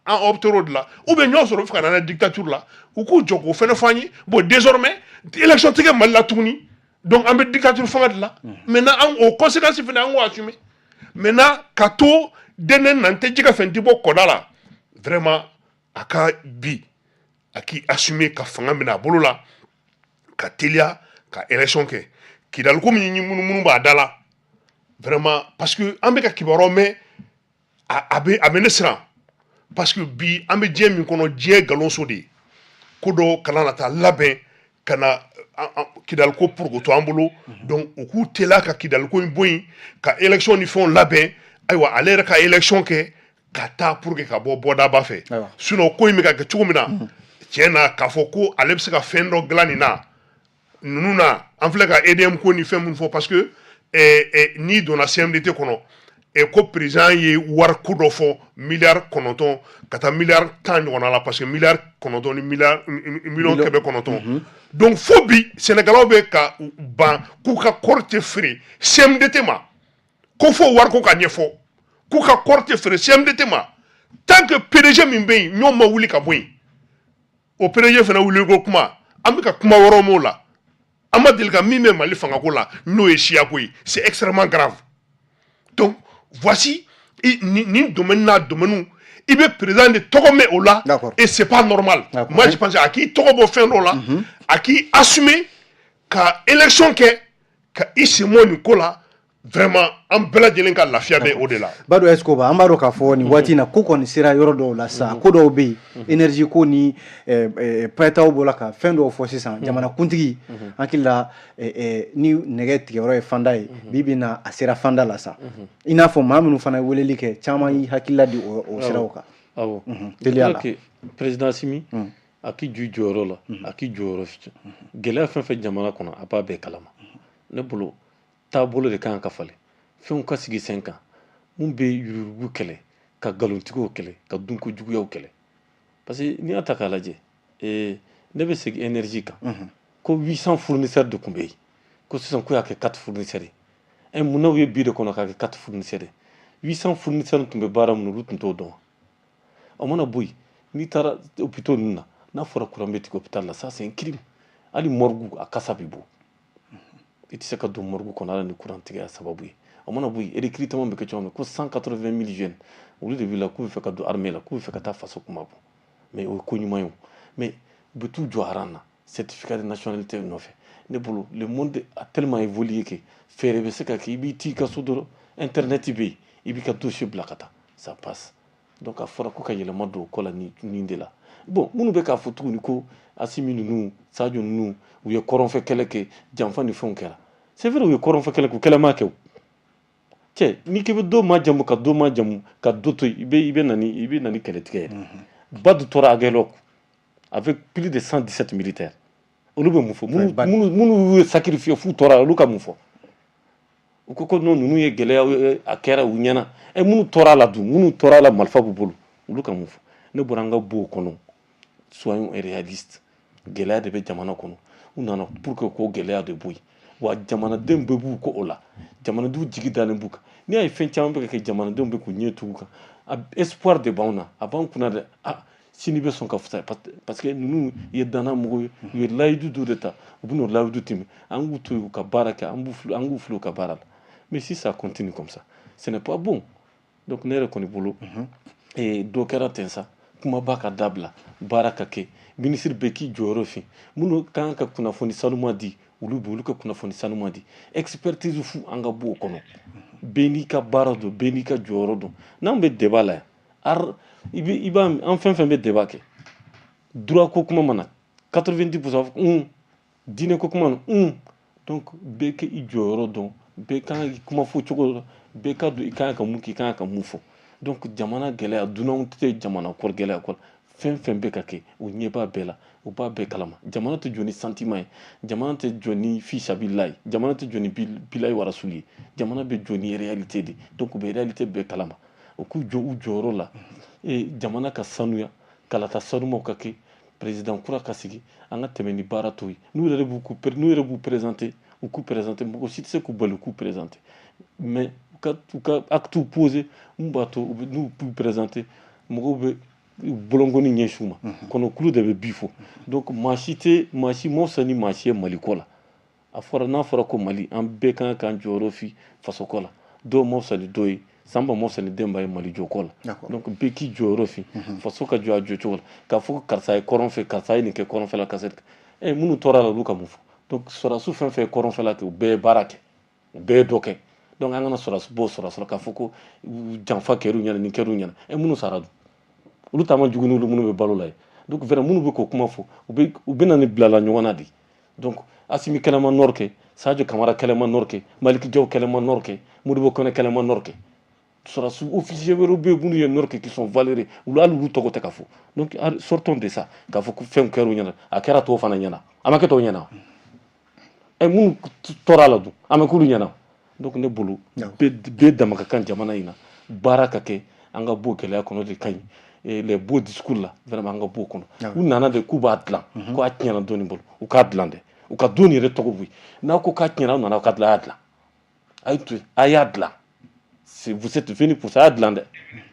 An opté o de la. Ou bien ɲɔgɔn sɔrɔ u bɛ fɛ ka na n'a ye dictature la, u k'u jɔ k'o fɛnɛ fɔ an ye. Bon, désormais élection tɛ kɛ Mali la tuguni, donc an bɛ dictature fanga de la. Maintenant, an o conséquence fɛnɛ, an k'o assumer. Maintenant, ka to dɛnɛn na, n tɛ ji ka fɛn tɛ bɔ kɔda la. Vraiment, a ka bi a k'i assumer ka fanga minɛ a bolo la, ka teliya ka élection kɛ. Kidali ko min munumunu b'a da la vraiment, parce que an bɛ ka kibaruyaw mɛn, a bɛ ne siran, parce que bi an bɛ diɲɛ min kɔnɔ, diɲɛ nkalon so de ye. Ko dɔ kana na taa labɛn ka na Kidali ko porokoto an bolo. Donc u k'u teliya ka Kidali ko in bɔ yen, ka élection ni fɛnw labɛn. Ayiwa, ale yɛrɛ ka élection kɛ ka taa pour que ka bɔ bɔdaba fɛ. Sinon ko in bɛ ka kɛ cogo min na, tiɲɛ na, k'a fɔ ko ale bɛ se ka fɛn dɔ dilan nin na, ninnu na, an filɛ ka EDM ko ni fɛn minnu fɔ, parce que n'i donna CMDT kɔnɔ, ko président ye wari ko dɔ fɔ, miliyari 9 ka taa miliyari 10 ɲɔgɔnna la, parce que miliyari 9 ni miliyari miliyɔn 900. Donc fo bi, Sɛnɛkɛlaw bɛ ka ban k'u ka kɔɔri tɛ feere CMDT ma, ko fo wari ko ka ɲɛfɔ, k'u ka kɔɔri tɛ feere CMDT ma tant que PDG min bɛ yen, n'o ma wuli ka bɔ yen. O PDG fana wuli ko kuma, an bɛ ka kuma wɛrɛw m'o la. An ma deli ka min bɛ Mali fangako la, n'o ye siyako ye, c'est extrêmement grave. Donc voici nin domaine n'a domaine, i bɛ président de tɔgɔ mɛn o la et c'est pas normal. Moi, je pense a k'i tɔgɔ bɔ fɛn dɔ la, a k'i assumer ka élection kɛ, ka i sen bɔ nin ko la. Vraiment, an bɛɛ lajɛlen ka lafiya bɛ o de la. Badu Escoba, an b'a dɔn k'a fɔ nin waati in na, ko kɔni sera yɔrɔ dɔw la sa, ko dɔw bɛ yen, énergie ko ni pɛtaw bɔra ka fɛn dɔw fɔ sisan. Jamanakuntigi hakili la, ni nɛgɛ tigɛyɔrɔ ye fanda ye, bi bi in na a sera fanda la sa. I n'a fɔ maa minnu fana ye weleli kɛ, caman y'i hakilila di o siraw kan. Awɔ. Teliya la. Président Assimi a k'i jɔ i jɔyɔrɔ la, a k'i jɔyɔrɔ fi. Gɛlɛya fɛn fɛn jamana kɔnɔ, a b'a bɛɛ kalama. Ne bolo, taabolo de kan ka falen, fɛnw ka sigi sen kan mun bɛ yuruguyurugu kɛlɛ, ka nkalontigiw kɛlɛ, ka dunko juguyaw kɛlɛ. Parce que n'i y'a ta k'a lajɛ, ne bɛ segin énergie kan, ko 800 fournisseurs de tun bɛ yen, ko sisan ko y'a kɛ 4 fournisseurs ye. Munna u ye bi de kɔnɔ k'a kɛ 4 fournisseurs ye? 800 fournisseurs tun bɛ baara min na, olu tun t'o dɔn. O mana bɔ yen, n'i taara hôpitaux ninnu na, n'a fɔra courant bɛ tigɛ hôpital la, ça c'est un crime. Hali morgue, a kasa bɛ bɔ, i tɛ se ka don morgue kɔnɔ hali ni courant tigɛ sababu ye. O mana bɔ yen, recrutement bɛ kɛ cogo min, ko 180 000 jeunes, olu de b'i la k'u bɛ fɛ ka don armée la, k'u bɛ fɛ ka taa faso kuma bɔ. Mais o ye ko ɲuman ye o, mais u bɛ t'u jɔ rang na certificat de nationalité nɔfɛ. Ne bolo, le monde a tellement évolué que fɛɛrɛ bɛ se ka kɛ, i b'i t'i ka so dɔrɔn, internet bɛ yen, i b'i ka dossier bila ka taa, ça passe. Donc a fɔra ko ka yɛlɛma don o ko la nin de la. Bon, minnu bɛ k'a fɔ tuguni ko Assimi ninnu, Sadio ninnu, u ye kɔrɔnfɛ kɛlɛ kɛ, janfa ni fɛnw kɛra, c'est vrai, u ye kɔrɔnfɛ kɛlɛ kɛ, u kɛlɛ ma kɛ. O cɛ, n'i k'i bɛ dɔ ma jamu ka dɔ ma jamu ka dɔ to yen, i bɛ na ni kɛlɛtigɛ ye. Badu tora Aguelhok avec plus de 117 militaires, olu bɛ mun fɔ? Minnu y'u sacrifier f'u tora, olu ka mun fɔ? U ko non, ninnu ye gɛlɛya a kɛra u ɲɛna. Minnu tora la dun, minnu tora la, marifa b'u bolo, olu ka mun fɔ? Ne bɔra, an ka bɔ o kɔnɔ, soyons réalistes. Gɛlɛya de bɛ jamana kɔnɔ. U nana pour que k'o gɛlɛya de bɔ yen. Wa jamanaden bɛɛ b'u kɔ o la, jamanadenw jigi dalen b'u kan. N'i y'a ye fɛn caman bɛ ka kɛ, jamanadenw bɛ k'u ɲɛ tugu kan, espoir de b'anw na, a b'an kunna dɛ. Ah, sini bɛ sɔn ka fisaya, parce que ninnu ye danna mɔgɔw ye, u ye layidu dɔ de ta, u bɛn'o layidu tɛmɛ. An k'u to yen u ka baara kɛ, an k'u fili u ka baara la. Mais si ça continue comme ça, ce n'est pas bon. Donc ne yɛrɛ kɔni bolo, dɔ kɛra ten sa, kumaba ka dabila, baara ka kɛ, minisiri bɛɛ k'i jɔyɔrɔ fi. Minnu kan ka kunnafoni sanuman di, olu bɛ olu ka kunnafoni sanuman di. Expertise fu, an ka bɔ o kɔnɔ. Bɛɛ n'i ka baara don, bɛɛ n'i ka jɔyɔrɔ don. N'an bɛ débat la yan, ar i bɛ i b'a, an fɛn fɛn bɛ débat kɛ, droit ko kuma mana, 90 %, diinɛ ko kuma na, donc bɛɛ k'i jɔyɔrɔ dɔn, bɛɛ kan k'i kuma fɔ cogo la, bɛɛ ka don i kan ka mun kɛ, i kan ka mun fɔ. Donc jamana gɛlɛya, dunanw tɛ jamana kɔrɔ gɛlɛya kɔrɔ, fɛn fɛn bɛ ka kɛ, u ɲɛ b'a bɛɛ la, u b'a bɛɛ kalama. Jamana tɛ jɔ ni sentiment ye, jamana tɛ jɔ ni fisabila ye, jamana tɛ jɔ ni bilayi warasuli ye, jamana bɛ jɔ ni réalité de. Donc u bɛ réalité bɛɛ kalama, u k'u jɔ u jɔyɔrɔ la. Jamana ka sanuya, kalata sanumaw ka kɛ, président kura ka sigi, an ka tɛmɛ ni baara tɔw ye. N'u yɛrɛ b'u présenter, u k'u présenter, mɔgɔ si tɛ se k'u bali u k'u présenter, mais u ka acte poser mun b'a to n'u b'u présenter, mɔgɔw bɛ bolonkɔni ɲɛsin u ma. Kɔnɔkulu de bɛ bi fɔ. Donc maa si tɛ maa si ma fisa ni maa si ye Mali ko la. A fɔra, n'a fɔra ko Mali, an bɛɛ kan k'an jɔyɔrɔ fi faso ko la. Dɔw ma fisa ni dɔw ye, Sanba ma fisa ni Denba ye Mali jɔ ko la. Donc bɛɛ k'i jɔyɔrɔ fi, faso ka jɔ a jɔ cogo la. K'a fɔ ko karisa ye kɔrɔn fɛ, karisa ye nin kɛ kɔrɔnfɛ la, karisa minnu tora la, olu ka mun fɔ? Donc sɔrɔdasiw fɛn fɛn ye kɔrɔnfɛla kɛ, u bɛɛ ye baara kɛ, u bɛɛ ye dɔ kɛ. Donc an kana sɔrɔdasi bɔ sɔrɔdasi la k'a fɔ ko janfa kɛr'u ɲɛna, nin kɛr'u ɲɛna. Minnu sara dun, olu ta ma jugu n'olu minnu bɛ balo la ye. Donc vraiment, minnu bɛ k'o kuma fɔ, u bɛ na ni bilala ɲɔgɔn na de. Donc Assimi kɛlɛ ma nord kɛ, Sadio Camara kɛlɛ ma nord kɛ, Malick Diaw kɛlɛ ma nord kɛ, Modibo Kone kɛlɛ ma nord kɛ. Sɔrɔdasi officier wɛrɛw bɛ yen minnu ye nord kɛ, qui sont valeureux, olu hali olu tɔgɔ tɛ ka fɔ. Donc sortons de ça, k'a fɔ ko fɛnw kɛra u ɲɛna. A kɛra tɔw fana ɲɛna, a ma kɛ tɔw ɲɛna. Ɛ, minnu tɔɔrɔ a la dun, a ma k'olu ɲɛna. Donc ne bolo, bɛɛ dama ka kan jamana in na, baara ka kɛ, an ka bɔ gɛlɛya kɔnɔ de ka ɲi. Les beaux discours là, vraiment, an ka bɔ o kɔnɔ. U nana de k'u b'a dilan, ko a tiɲɛna dɔɔni bolo, u k'a dilan dɛ, u ka don yɛrɛ tɔgɔ bɔ yen. N'a ko k'a tiɲɛna, aw nana aw ka dilan, a y'a dilan, a ye to yen, a y'a dilan. Si vous êtes venu pour ça, a y'a dilan dɛ,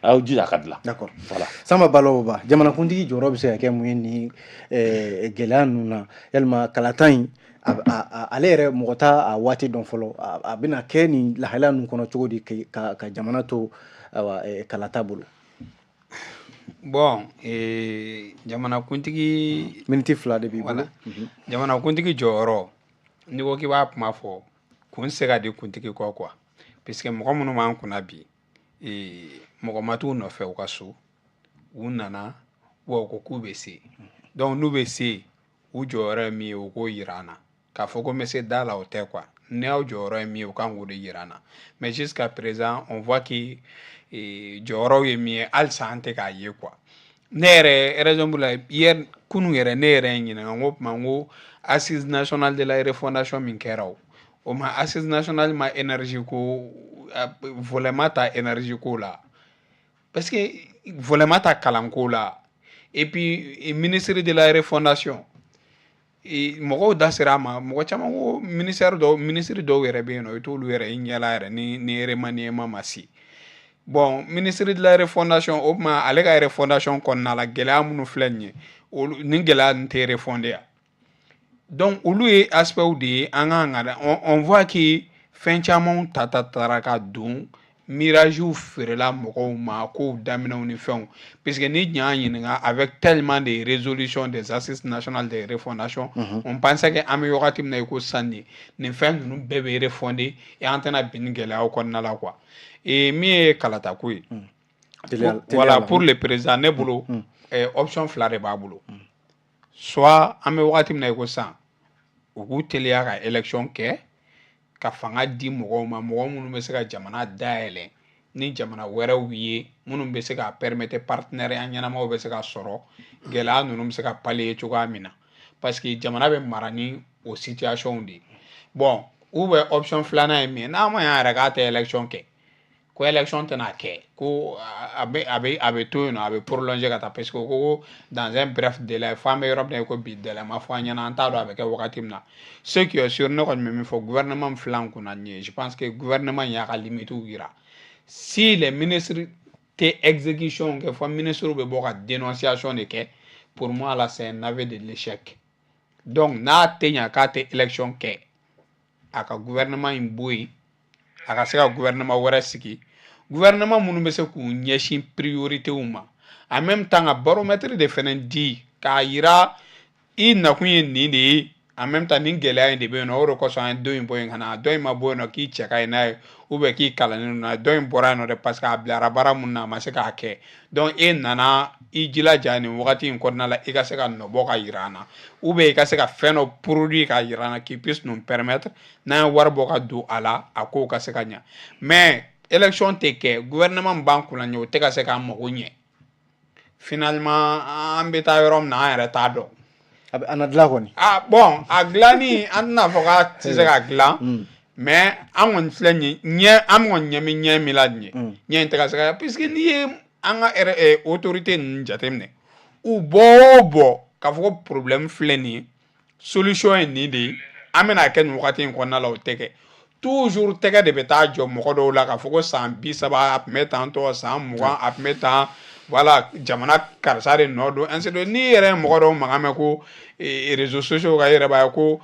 a y'aw jija a ka dilan. D'accord. Voilà. Samba Balo Ba, jamanakuntigi jɔyɔrɔ bɛ se ka kɛ mun ye ni gɛlɛya ninnu na? Yalima kalata in, ale yɛrɛ mɔgɔ t'a a waati dɔn fɔlɔ, a bɛna kɛ nin lahalaya ninnu kɔnɔ cogo di ka jamana to, ayiwa, kalata bolo? Bon, jamanakuntigi Miniti 2 de b'i bolo. Voilà. Jamanakuntigi jɔyɔrɔ, n'i ko k'i b'a kuma fɔ, kun tɛ se ka di kuntigi kɔ quoi, puisque mɔgɔ minnu b'an kunna bi, mɔgɔ ma t'u nɔfɛ u ka so, u nana wa u ko k'u bɛ se. Donc n'u bɛ se, u jɔyɔrɔ ye min ye, u k'o yira an na. K'a fɔ ko n bɛ se da la, o tɛ quoi. N'aw jɔyɔrɔ ye min ye, u kan k'o de yira an na. Mais jusqu'à présent, on voit que jɔyɔrɔw ye min ye, halisa an tɛ k'a ye quoi. Ne yɛrɛ, raison pour la hier, kunun yɛrɛ, ne yɛrɛ ye ɲininka, n ko tuma, n ko assise nationale de la refondation min kɛra, o ma assise nationale ma énergie ko volet ma ta, énergie ko la, parce que volet ma ta kalanko la. Et puis ministre de la refondation, mɔgɔw da sera a ma, mɔgɔ caman ko ministère dɔw, ministre dɔw yɛrɛ bɛ yen nɔ, i t'olu yɛrɛ i ɲɛla yɛrɛ ni remaniement ma se. Bon, ministre de la refondation, o tuma ale ka refondation kɔnɔna la, gɛlɛya minnu filɛ nin ye, olu ni gɛlɛya ninnu tɛ refondé ya. Donc olu ye aspect de ye an kan ka, on voit que fɛn camanw ta ta taara ka don, miragew feerela mɔgɔw ma, kow daminɛw ni fɛnw, puisque ni ɲa ɲininka, avec tellement de résolutions des assises nationales de refondation, on pensait que an bɛ wagati min na i ko sisan, nin fɛn ninnu bɛɛ bɛ refondé et an tɛna bin nin gɛlɛyaw kɔnɔna la quoi. Et min ye kalatako ye, voilà, pour le président, ne bolo, option fila de b'a bolo. Soit an bɛ wagati min na i ko sisan, u k'u teliya ka élection kɛ, ka fanga di mɔgɔw ma, mɔgɔ minnu bɛ se ka jamana dayɛlɛ ni jamana wɛrɛw ye, minnu bɛ se ka permettre partenariat ɲɛnamaw bɛ se ka sɔrɔ, gɛlɛya ninnu bɛ se ka pallier cogoya min na, parce que jamana bɛ mara ni o situation de ye. Bon, ou bien option filanan ye min ye, n'a ma ɲɛ yɛrɛ k'a tɛ élection kɛ, ko élection tɛna kɛ, ko a bɛ to yen nɔ, a bɛ prolonger ka taa, parce que ko dans un bref délai, f'an bɛ yɔrɔ min na i ko bi, délai ma fɔ an ɲɛna, an t'a dɔn a bɛ kɛ wagati min na. Ce qui est sûr, ne kɔni bɛ min fɔ, gouvernement min filɛ an kunna nin ye, je pense que gouvernement in y'a ka limite yira. Si les ministres tɛ exécution kɛ, fɔ ministres bɛ bɔ ka dénonciation de kɛ, pour moi là, c'est un aveu de l'échec. Donc n'a tɛ ɲa k'a tɛ élection kɛ, a ka gouvernement in bɔ yen, a ka se ka gouvernement wɛrɛ sigi, gouvernement minnu bɛ se k'u ɲɛsin priorités ma, en même temps ka baromètre de fɛnɛ di k'a yira i nakun ye nin de ye. En même temps, nin gɛlɛya in de bɛ yen nɔ, o de kosɔn an ye dɔ in bɔ yen ka na. Dɔ in ma bɔ yen nɔ k'i cɛ ka ɲi n'a ye ou bien k'i kalannen don n'a ye. Dɔ in bɔra yen nɔ dɛ, parce que a bilara baara mun na, a ma se k'a kɛ. Donc e nana i jilaja nin wagati in kɔnɔna la, i ka se ka nɔbɔ ka yira an na, ou bien i ka se ka fɛn dɔ produit ka yira an na qui puisse nous permettre, n'an ye wari bɔ ka don a la, a kow ka se ka ɲa. Mais élection tɛ kɛ, gouvernement min b'an kunna ɲɛ, o tɛ ka se k'an mago ɲɛ. Finalement, an bɛ taa yɔrɔ min na, an yɛrɛ t'a dɔn. A na dilan kɔni. Ah bon, a dilanni, an tɛna fɔ k'a tɛ se ka dilan, mais an kɔni filɛ nin ye, ɲɛ an kɔni ɲɛ bɛ ɲɛ min la nin ye, ɲɛ in tɛ ka se ka, puisque n'i ye an ka autorité ninnu jateminɛ, u bɔ o bɔ k'a fɔ ko problème filɛ nin ye, solution ye nin de ye, an bɛna kɛ nin wagati in kɔnɔna la, o tɛ kɛ. Toujours tɛgɛ de bɛ taa jɔ mɔgɔ dɔw la k'a fɔ ko san 30 a tun bɛ tan tɔ, san 20 a tun bɛ tan, voilà, jamana karisa de nɔ don, ainsi de. N'i yɛrɛ ye mɔgɔ dɔw mankan mɛn ko réseaux sociaux kan, i yɛrɛ b'a ye ko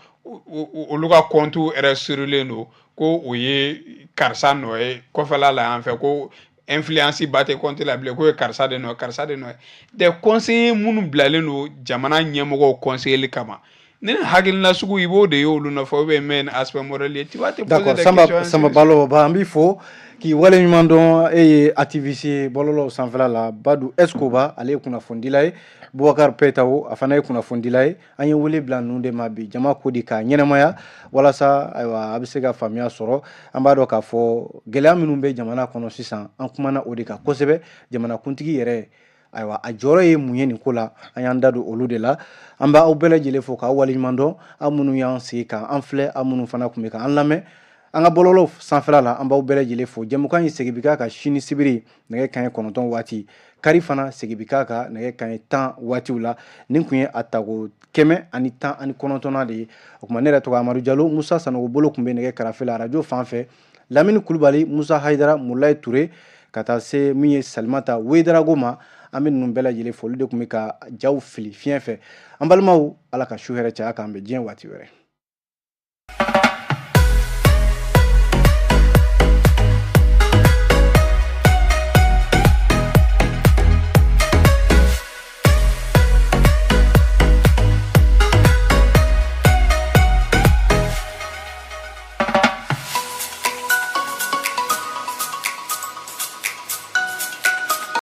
olu ka compte yɛrɛ sirilen don ko o ye karisa nɔ ye kɔfɛla la yan fɛ, ko influence ba tɛ compte la bilen, k'o ye karisa de nɔ ye, karisa de nɔ ye. Des conseillers minnu bilalen don jamana ɲɛmɔgɔw conseiller kama. Ni hakilina sugu i b'o de ye olu nɔfɛ, ou bien mais aspect moral ye, tu vas te poser D'accord. des Samba questions. Samba Balo Ba, an b'i fo k'i waleɲuman dɔn. E ye activiste ye bɔlɔlɔw sanfɛla la. Badu Escoba, ale ye kunnafonidila ye. Bubakar Petawo, a fana ye kunnafonidila ye. An ye wele bila ninnu de ma bi jama ko di k'a ɲɛnamaya, walasa ayiwa, a bɛ se ka faamuya sɔrɔ. An b'a dɔn k'a fɔ gɛlɛya minnu bɛ jamana kɔnɔ sisan, an kumana o de kan kosɛbɛ. Jamanakuntigi yɛrɛ, ayiwa, a jɔyɔrɔ ye mun ye nin ko la? An y'an da don olu de la. An b'aw bɛɛ lajɛlen fo k'aw waleɲuman dɔn, aw minnu y'an sigi k'an filɛ, aw minnu fana tun bɛ k'an lamɛn an ka bɔlɔlɔw sanfɛla la. An b'aw bɛɛ lajɛlen fo. Jɛmukan in segin bɛ k'a kan sini sibiri nɛgɛ kanɲɛ 9 waati, kari fana segin bɛ k'a kan nɛgɛ kanɲɛ 10 waatiw la. Nin tun ye a tako 119nan de ye. O tuma, ne yɛrɛ tɔgɔ Amadu Jalo. Musa Sanogo bolo tun bɛ nɛgɛ karafe la arajo fan fɛ. Lamini Kulubali, Musa Hayidara, Mulayi Ture, ka taa se min ye Salimata Wedarago ma, an bɛ ninnu bɛɛ lajɛlen fo. Olu de tun bɛ ka jaw fili fiɲɛ fɛ. An balimaw, Ala ka su hɛrɛ caya. K'an bɛn diɲɛ waati wɛrɛ.